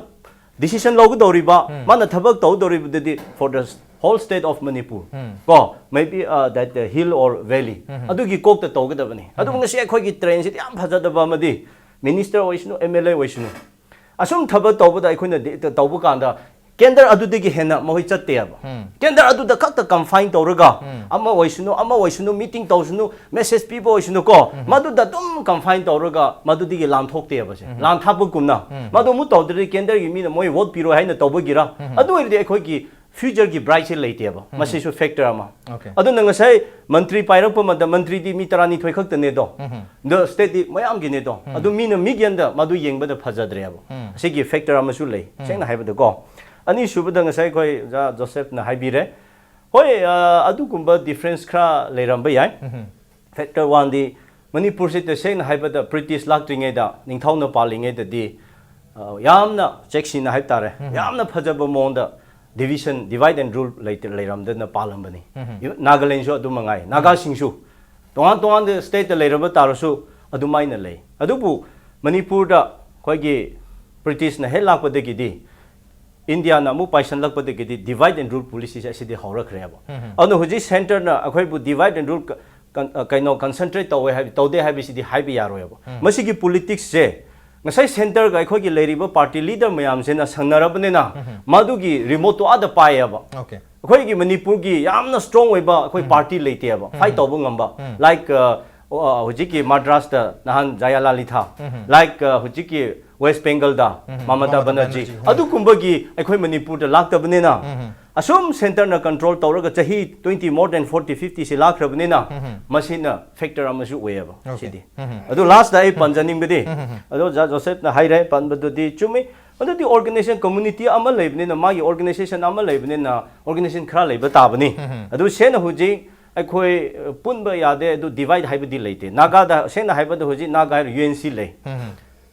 ꯗꯤꯁꯤꯖꯟ ꯂꯧꯒꯗꯧꯔꯤꯕ, ꯃꯥꯅ ꯊꯕꯛ ꯇꯧꯗꯧꯔꯤꯕꯗꯨꯗꯤ for the whole state of Manipur, ꯀꯣ, maybe, uh, that, uh, hill or valley, ꯑꯗꯨꯒꯤ ꯀꯣꯛꯇ ꯇꯧꯒꯗꯕꯅꯤ꯫ ꯑꯗꯨꯕꯨ ꯉꯁꯤ ꯑꯩꯈꯣꯏꯒꯤ ꯇ꯭ꯔꯦꯟꯁꯤꯗꯤ ꯌꯥꯝ ꯐꯖꯗꯕ ꯑꯃꯗꯤ, ꯃꯤꯅꯤꯁꯇꯔ ꯑꯣꯏꯁꯅꯨ, ꯑꯦꯝ ꯑꯦꯜ ꯑꯦ ꯑꯣꯏꯁꯅꯨ, ꯑꯁꯨꯝ ꯊꯕꯛ ꯇꯧꯕꯗ ꯑꯩꯈꯣꯏꯅ ꯗꯤ-, ꯇꯧꯕ ꯀꯥꯟꯗ ꯀꯦꯟꯗ꯭ꯔ ꯑꯗꯨꯗꯒꯤ ꯍꯦꯟꯅ ꯃꯈꯣꯏ ꯆꯠꯇꯦꯕ꯫ ꯀꯦꯟꯗ꯭ꯔ ꯑꯗꯨꯗ ꯈꯛꯇ ꯀꯟꯐꯥꯏꯟ ꯇꯧꯔꯒ, ꯑꯃ ꯑꯣꯏꯁꯅꯨ, ꯑꯃ ꯑꯣꯏꯁꯅꯨ, ꯃꯤꯇꯤꯡ ꯇꯧꯁꯅꯨ, ꯃꯦꯁꯦꯖ ꯄꯤꯕ ꯑꯣꯏꯁꯅꯨ ꯀꯣ, ꯃꯗꯨꯗ ꯑꯗꯨꯝ ꯀꯟꯐꯥꯏꯟ ꯇꯧꯔꯒ ꯃꯗꯨꯗꯒꯤ ꯂꯥꯟꯊꯣꯛꯇꯦꯕꯁꯦ꯫ ꯂꯥꯟꯊꯥꯛꯄꯒꯨꯝꯅ꯫ ꯃꯗꯨ ꯑꯃꯨꯛ ꯇꯧꯗ꯭ꯔꯗꯤ ꯀꯦꯟꯗ꯭ꯔꯒꯤ ꯃꯤꯅ ꯃꯣꯏ ꯚꯣꯠ ꯄꯤꯔꯣꯏ ꯍꯥꯏꯅ ꯇꯧꯕꯒꯤꯔ? ꯑꯗꯨ ꯑꯣꯏꯔꯗꯤ ꯑꯩꯈꯣꯏꯒꯤ ꯐ꯭ꯌꯨꯆꯔꯒꯤ ꯕ꯭ꯔꯥꯏꯠꯁꯦ ꯂꯩꯇꯦꯕ꯫ ꯃꯁꯤꯁꯨ ꯐꯦꯛꯇꯔ ꯑꯃ꯫ ꯑꯗꯨꯅ ꯉꯁꯥꯏ ꯃꯟꯇ꯭ꯔꯤ ꯄꯥꯏꯔꯛꯄ ꯃꯇꯝꯗ ꯃꯟꯇ꯭ꯔꯤꯗꯤ ꯃꯤ ꯇꯔꯥꯅꯤꯊꯣꯏ ꯈꯛꯇꯅꯦꯗꯣ꯫ ꯑꯗꯣ ꯁ꯭ꯇꯦꯠꯇꯤ ꯃꯌꯥꯝꯒꯤꯅꯦꯗꯣ꯫ ꯑꯗꯨ ꯃꯤꯅ ꯃꯤꯠꯌꯦꯡꯗ ꯃꯗꯨ ꯌꯦꯡꯕꯗ ꯐꯖꯗ꯭ꯔꯦꯕ꯫ ꯑꯁꯤꯒꯤ ꯐꯦꯛꯇꯔ ꯑꯃꯁꯨ ꯂꯩ, ꯁꯦꯡꯅ ꯍꯥꯏꯕꯗꯀꯣ꯫ ꯑꯅꯤꯁꯨꯕꯗ ꯉꯁꯥꯏ ꯑꯩꯈꯣꯏ ꯑꯣꯖꯥ ꯖꯣꯁꯦꯐꯅ ꯍꯥꯏꯕꯤꯔꯦ꯫ ꯍꯣꯏ, ꯑ, ꯑꯗꯨꯒꯨꯝꯕ ꯗꯤꯐ꯭ꯔꯦꯟꯁ ꯈꯔ ꯂꯩꯔꯝꯕ ꯌꯥꯏ꯫ ꯐꯦꯛꯇꯔ ꯋꯥꯟꯗꯤ, ꯃꯅꯤꯄꯨꯔꯁꯤ ꯇꯁꯦꯡꯅ ꯍꯥꯏꯕꯗ ꯕ꯭ꯔꯤꯇꯤꯁ ꯂꯥꯛꯇ꯭ꯔꯤꯉꯩꯗ, ꯅꯤꯡꯊꯧꯅ ꯄꯥꯜꯂꯤꯉꯩꯗꯗꯤ, ꯑ, ꯌꯥꯝꯅ ꯆꯦꯛꯁꯤꯟꯅ ꯍꯥꯏꯕ ꯇꯥꯔꯦ, ꯌꯥꯝꯅ ꯐꯖꯕ ꯃꯑꯣꯡꯗ ꯗꯤꯚꯤꯖꯟ, ꯗꯤꯚꯥꯏꯠ ꯑꯦꯟ ꯔꯨꯜ ꯂꯩꯇ-, ꯂꯩꯔꯝꯗꯅ ꯄꯥꯜꯂꯝꯕꯅꯤ꯫ ꯏꯚꯟ ꯅꯥꯒꯥꯂꯦꯟꯁꯨ ꯑꯗꯨ ꯃꯉꯥꯏ꯫ ꯅꯥꯒꯥꯁꯤꯡꯁꯨ ꯇꯣꯉꯥꯟ ꯇꯣꯉꯥꯟꯕ ꯁ꯭ꯇꯦꯠꯇ ꯂꯩꯔꯕ ꯇꯥꯔꯁꯨ ꯑꯗꯨꯃꯥꯏꯅ ꯂꯩ꯫ ꯑꯗꯨꯕꯨ ꯃꯅꯤꯄꯨꯔꯗ ꯑꯩꯈꯣꯏꯒꯤ ꯕ꯭ꯔꯤꯇꯤꯁꯅ ꯍꯦꯛ ꯂꯥꯛꯄꯗꯒꯤꯗꯤ, ꯏꯟꯗꯤꯌꯥꯅ ꯑꯃꯨꯛ ꯄꯥꯏꯁꯜꯂꯛꯄꯗꯒꯤꯗꯤ ꯗꯤꯚꯥꯏꯠ ꯑꯦꯟ ꯔꯨꯜ ꯄꯣꯂꯤꯁꯤꯁꯦ ꯑꯁꯤꯗꯤ ꯍꯧꯔꯛꯈ꯭ꯔꯦꯕ꯫ ꯑꯗꯨꯅ ꯍꯧꯖꯤꯛ ꯁꯦꯟꯇꯔꯅ ꯑꯩꯈꯣꯏꯕꯨ ꯗꯤꯚꯥꯏꯠ ꯑꯦꯟ ꯔꯨꯜ ꯀ-, ꯀꯟ-, ꯑ, ꯀꯩꯅꯣ, ꯀꯟꯁꯦꯟꯇ꯭ꯔꯦꯠ ꯇꯧꯋꯦ ꯍꯥꯏꯕ, ꯇꯧꯗꯦ ꯍꯥꯏꯕꯁꯤꯗꯤ ꯍꯥꯏꯕ ꯌꯥꯔꯣꯏꯕ꯫ ꯃꯁꯤꯒꯤ ꯄꯣꯂꯤꯇꯤꯛꯁꯁꯦ ꯉꯁꯥꯏ ꯁꯦꯟꯇꯔꯒ ꯑꯩꯈꯣꯏꯒꯤ ꯂꯩꯔꯤꯕ ꯄꯥꯔꯇꯤ ꯂꯤꯗꯔ ꯃꯌꯥꯝꯁꯤꯅ ꯁꯪꯅꯔꯕꯅꯤꯅ, ꯃꯗꯨꯒꯤ ꯔꯤꯃꯣꯠꯇꯣ ꯑꯥꯗ ꯄꯥꯏꯌꯦꯕ꯫ ꯑꯩꯈꯣꯏꯒꯤ ꯃꯅꯤꯄꯨꯔꯒꯤ ꯌꯥꯝꯅ ꯁ꯭ꯇꯔꯣꯡ ꯑꯣꯏꯕ ꯑꯩꯈꯣꯏ ꯄꯥꯔꯇꯤ ꯂꯩꯇꯦꯕ, ꯐꯥꯏꯠ ꯇꯧꯕ ꯉꯝꯕ꯫ ꯂꯥꯏꯛ, ꯑ, ꯑ, ꯍꯧꯖꯤꯛꯀꯤ ꯃꯗ꯭ꯔꯥꯁꯇ ꯅꯍꯥꯟ ꯖꯌꯥꯂꯥꯂꯤꯊꯥ, ꯂꯥꯏꯛ, ꯑ, ꯍꯧꯖꯤꯛꯀꯤ ꯋꯦꯁ ꯕꯦꯡꯒꯜꯗ ꯃꯃꯇꯥ ꯕꯅꯔꯖꯤ, ꯑꯗꯨꯒꯨꯝꯕꯒꯤ ꯑꯩꯈꯣꯏ ꯃꯅꯤꯄꯨꯔꯗ ꯂꯥꯛꯇꯕꯅꯤꯅ, ꯑꯁꯨꯝ ꯁꯦꯟꯇꯔꯅ ꯀꯟꯇ꯭ꯔꯣꯜ ꯇꯧꯔꯒ ꯆꯍꯤ twenty, more than forty, fifty ꯁꯤ ꯂꯥꯛꯈ꯭ꯔꯕꯅꯤꯅ, ꯃꯁꯤꯅ ꯐꯦꯛꯇꯔ ꯑꯃꯁꯨ ꯑꯣꯏꯌꯦꯕ ꯁꯤꯗꯤ꯫ ꯑꯗꯨ ꯂꯥꯁꯇ ꯑꯩ ꯄꯟꯖꯅꯤꯡꯕꯗꯤ, ꯑꯗꯣ ꯖꯥ ꯖꯣꯁꯦꯐꯅ ꯍꯥꯏꯔꯦ, ꯄꯟꯕꯗꯨꯗꯤ ꯆꯨꯝꯃꯤ꯫ ꯑꯗꯨꯗꯤ ꯑꯣꯔꯒꯅꯥꯏꯖꯦꯁꯟ ꯀꯝꯃꯨꯅꯤꯇꯤ ꯑꯃ ꯂꯩꯕꯅꯤꯅ, ꯃꯥꯒꯤ ꯑꯣꯔꯒꯅꯥꯏꯖꯦꯁꯟ ꯑꯃ ꯂꯩꯕꯅꯤꯅ, ꯑꯣꯔꯒꯅꯥꯏꯖꯦꯁꯟ ꯈꯔ ꯂꯩꯕ ꯇꯥꯕꯅꯤ꯫ ꯑꯗꯨ ꯁꯦꯡꯅ ꯍꯧꯖꯤꯛ ꯑꯩꯈꯣꯏ, ꯑ, ꯄꯨꯟꯕ ꯌꯥꯗꯦ, ꯑꯗꯨ ꯗꯤꯚꯥꯏꯠ ꯍꯥꯏꯕꯗꯤ ꯂꯩꯇꯦ꯫ ꯅꯥꯒꯥꯗ, ꯁꯦꯡꯅ ꯍꯥꯏꯕꯗ, ꯍꯧꯖꯤꯛ ꯅꯥꯒꯥ ꯍꯥꯏꯔ ꯌꯨ ꯑꯦꯟ ꯁꯤ ꯂꯩ꯫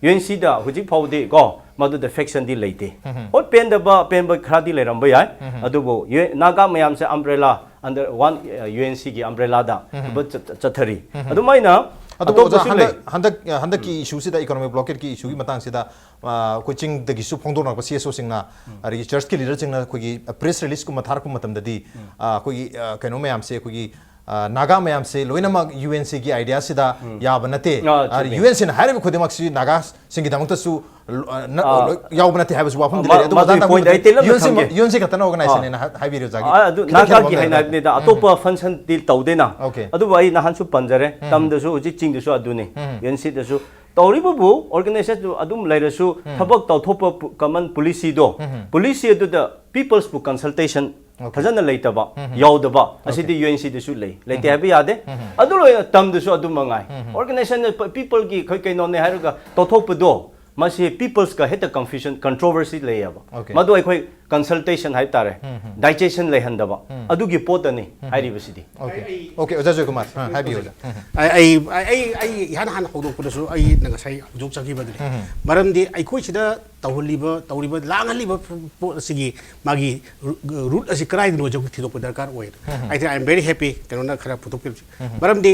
ꯌꯨ ꯑꯦꯟ ꯁꯤꯗ ꯍꯧꯖꯤꯛ ꯐꯥꯎꯗꯤ ꯀꯣ, ꯃꯗꯨꯗ ꯐꯦꯛꯁꯟꯗꯤ ꯂꯩꯇꯦ꯫ ꯍꯣꯏ, ꯄꯦꯟꯗꯕ, ꯑꯄꯦꯟꯕ ꯈꯔꯗꯤ ꯂꯩꯔꯝꯕ ꯌꯥꯏ꯫ ꯑꯗꯨꯕꯨ ꯌꯨ-, ꯅꯥꯒꯥ ꯃꯌꯥꯝꯁꯦ ꯑꯝꯕ꯭ꯔꯦꯂꯥ under one, ꯑ, ꯌꯨ ꯑꯦꯟ ꯁꯤꯒꯤ ꯑꯝꯕ꯭ꯔꯦꯂꯥꯗ ꯊꯕꯛ ꯆꯠ-, ꯆꯠꯊꯔꯤ꯫ ꯑꯗꯨꯃꯥꯏꯅ ꯑꯗꯨꯕꯨ ꯑꯣꯖꯥ, ꯑꯇꯣꯞꯄꯁꯨ ꯂꯩ꯫ ꯍꯟꯗꯛ, ꯍꯟꯗꯛ, ꯑ, ꯍꯟꯗꯛꯀꯤ ꯏꯁꯨꯁꯤꯗ, ꯏꯀꯣꯅꯣꯃꯤꯛ ꯕ꯭ꯂꯣꯀꯦꯠꯀꯤ ꯏꯁꯨꯒꯤ ꯃꯇꯥꯡꯁꯤꯗ, ꯑ, ꯑꯩꯈꯣꯏ ꯆꯤꯡꯗꯒꯤꯁꯨ ꯐꯣꯡꯗꯣꯔꯛꯄ ꯁꯤ ꯑꯦꯁ ꯑꯣꯁꯤꯡꯅ, ꯑꯗꯒꯤ ꯆꯔꯆꯀꯤ ꯂꯤꯗꯔꯁꯤꯡꯅ ꯑꯩꯈꯣꯏꯒꯤ ꯄ꯭ꯔꯦꯁ ꯔꯤꯂꯤꯁꯀꯨꯝꯕ ꯊꯥꯔꯛꯄ ꯃꯇꯝꯗꯗꯤ, ꯑ, ꯑꯩꯈꯣꯏꯒꯤ, ꯑ, ꯀꯩꯅꯣ ꯃꯌꯥꯝꯁꯦ, ꯑꯩꯈꯣꯏꯒꯤ, ꯑ, ꯅꯥꯒꯥ ꯃꯌꯥꯝꯁꯦ ꯂꯣꯏꯅꯃꯛ ꯌꯨ ꯑꯦꯟ ꯁꯤꯒꯤ ꯑꯥꯏꯗꯤꯌꯥꯁꯤꯗ ꯌꯥꯕ ꯅꯠꯇꯦ꯫ ꯑꯥ, ꯆꯨꯝꯃꯤ꯫ ꯌꯨ ꯑꯦꯟ ꯁꯤꯅ ꯍꯥꯏꯔꯤꯕ ꯈꯨꯗꯤꯡꯃꯛꯁꯤ ꯅꯥꯒꯥꯁꯤꯡꯒꯤꯗꯃꯛꯇꯁꯨ, ꯑ, ꯅ-, ꯑꯥ꯫ ꯂꯣꯏ ꯌꯥꯎꯕ ꯅꯠꯇꯦ ꯍꯥꯏꯕꯁꯨ ꯋꯥꯐꯝꯗꯤ ꯑꯥ, ꯂꯩꯔꯦ꯫ ꯑꯗꯨ ꯃꯗꯨꯒꯤ ꯃꯇꯥꯡꯗ ꯄꯣꯏꯟꯠ ꯑꯩ ꯇꯦꯜꯂꯞꯅ ꯌꯨ ꯑꯦꯟ ꯁꯤ, ꯊꯝꯒꯦ꯫ ꯌꯨ ꯑꯦꯟ ꯁꯤ ꯈꯛꯇꯅ ꯑꯣꯔꯒꯅꯥꯏꯖꯦꯁꯟꯅꯦꯅ ꯑꯥ꯫ ꯍꯥꯏ-, ꯍꯥꯏꯕꯤꯔꯣ, ꯑꯣꯖꯥꯒꯤ꯫ ꯑꯥ, ꯑꯗꯨ ꯈꯤꯇꯪ ꯅꯥꯒꯥꯒꯤ ꯈꯦꯠꯅꯕ ꯍꯥꯏꯅ ꯂꯩꯔꯦ꯫ ꯍꯥꯏꯕꯅꯤꯗ, ꯎꯝ꯫ ꯑꯇꯣꯞꯄ ꯐꯪꯁꯟꯗꯤ ꯇꯧꯗꯦꯅ꯫ ꯑꯣꯀꯦ꯫ ꯑꯗꯨꯕꯨ ꯑꯩ ꯅꯍꯥꯟꯁꯨ ꯄꯟꯖꯔꯦ, ꯎꯝ꯫ ꯇꯝꯗꯁꯨ ꯍꯧꯖꯤꯛ ꯆꯤꯡꯗꯁꯨ ꯑꯗꯨꯅꯤ, ꯎꯝ꯫ ꯌꯨ ꯑꯦꯟ ꯁꯤꯗꯁꯨ꯫ ꯇꯧꯔꯤꯕꯕꯨ ꯑꯣꯔꯒꯅꯥꯏꯖꯦꯁꯟꯗꯨ ꯑꯗꯨꯝ ꯂꯩꯔꯁꯨ, ꯎꯝ꯫ ꯊꯕꯛ ꯇꯧꯊꯣꯛꯄ ꯄꯨ-, ꯀꯃꯟ ꯄꯣꯂꯤꯁꯤꯗꯣ, ꯎꯝ꯫ ꯄꯣꯂꯤꯁꯤ ꯑꯗꯨꯗ ꯄꯤꯄꯜꯁꯄꯨ ꯀꯟꯁꯜꯇꯦꯁꯟ ꯑꯣꯀꯦ꯫ ꯐꯖꯅ ꯂꯩꯇꯕ, ꯎꯝ꯫ ꯌꯥꯎꯗꯕ, ꯑꯣꯀꯦ꯫ ꯑꯁꯤꯗꯤ ꯌꯨ ꯑꯦꯟ ꯁꯤꯗꯁꯨ ꯂꯩ꯫ ꯂꯩꯇꯦ ꯎꯝ꯫ ꯍꯥꯏꯕ ꯌꯥꯗꯦ꯫ ꯎꯝ꯫ ꯑꯗꯨ ꯂꯣꯏꯅ ꯇꯝꯗꯁꯨ ꯑꯗꯨ ꯃꯉꯥꯏ꯫ ꯎꯝ꯫ ꯑꯣꯔꯒꯅꯥꯏꯖꯦꯁꯟꯅ ꯄ-, ꯄꯤꯄꯜꯒꯤ ꯈ-, ꯀꯩꯅꯣꯅꯦ ꯍꯥꯏꯔꯒ ꯇꯧꯊꯣꯛꯄꯗꯣ, ꯃꯁꯤ ꯄꯤꯄꯜꯁꯀ ꯍꯦꯛꯇ ꯀꯟꯐ꯭ꯌꯨꯖꯟ, ꯀꯟꯇ꯭ꯔꯣꯚꯔꯁꯤ ꯂꯩꯌꯦꯕ꯫ ꯑꯣꯀꯦ꯫ ꯃꯗꯨ ꯑꯩꯈꯣꯏ ꯀꯟꯁꯜꯇꯦꯁꯟ ꯍꯥꯏꯕ ꯇꯥꯔꯦ, ꯎꯝ, ꯎꯝ꯫ ꯗꯥꯏꯖꯦꯁꯟ ꯂꯩꯍꯟꯗꯕ, ꯎꯝ꯫ ꯑꯗꯨꯒꯤ ꯄꯣꯠꯇꯅꯤ ꯎꯝ꯫ ꯍꯥꯏꯔꯤꯕꯁꯤꯗꯤ꯫ ꯑꯣꯀꯦ꯫ ꯑꯣꯀꯦ, ꯑꯣꯖꯥ ꯖꯣꯏꯀꯨꯃꯥꯔ, ꯑ, ꯍꯥꯏꯕꯤꯌꯨ, ꯑꯣꯖꯥ꯫ ꯎꯝ꯫ ꯑꯩ, ꯑꯩ, ꯑꯩ, ꯑꯩ ꯏꯍꯥꯟ ꯍꯥꯟꯅ ꯍꯧꯗꯣꯛꯄꯗꯁꯨ ꯑꯩꯅ ꯉꯁꯥꯏ ꯍꯧꯗꯣꯛꯆꯈꯤꯕꯗꯨꯅꯤ꯫ ꯎꯝ꯫ ꯃꯔꯝꯗꯤ ꯑꯩꯈꯣꯏ ꯁꯤꯗ ꯇꯧꯍꯜꯂꯤꯕ, ꯇꯧꯔꯤꯕ, ꯂꯥꯡꯍꯜꯂꯤꯕ ꯄꯣꯠ ꯑꯁꯤꯒꯤ ꯃꯥꯒꯤ ꯔꯨ-, ꯔꯨꯠ ꯑꯁꯤ ꯀꯗꯥꯏꯗꯅꯣ ꯍꯥꯏꯕꯁꯤ ꯊꯤꯗꯣꯛꯄ ꯗꯔꯀꯥꯔ ꯑꯣꯏ꯫ ꯎꯝ꯫ I think I am very happy ꯀꯩꯅꯣꯅ ꯈꯔ ꯄꯨꯊꯣꯛꯄꯤꯔꯤꯕꯁꯤ꯫ ꯎꯝ꯫ ꯃꯔꯝꯗꯤ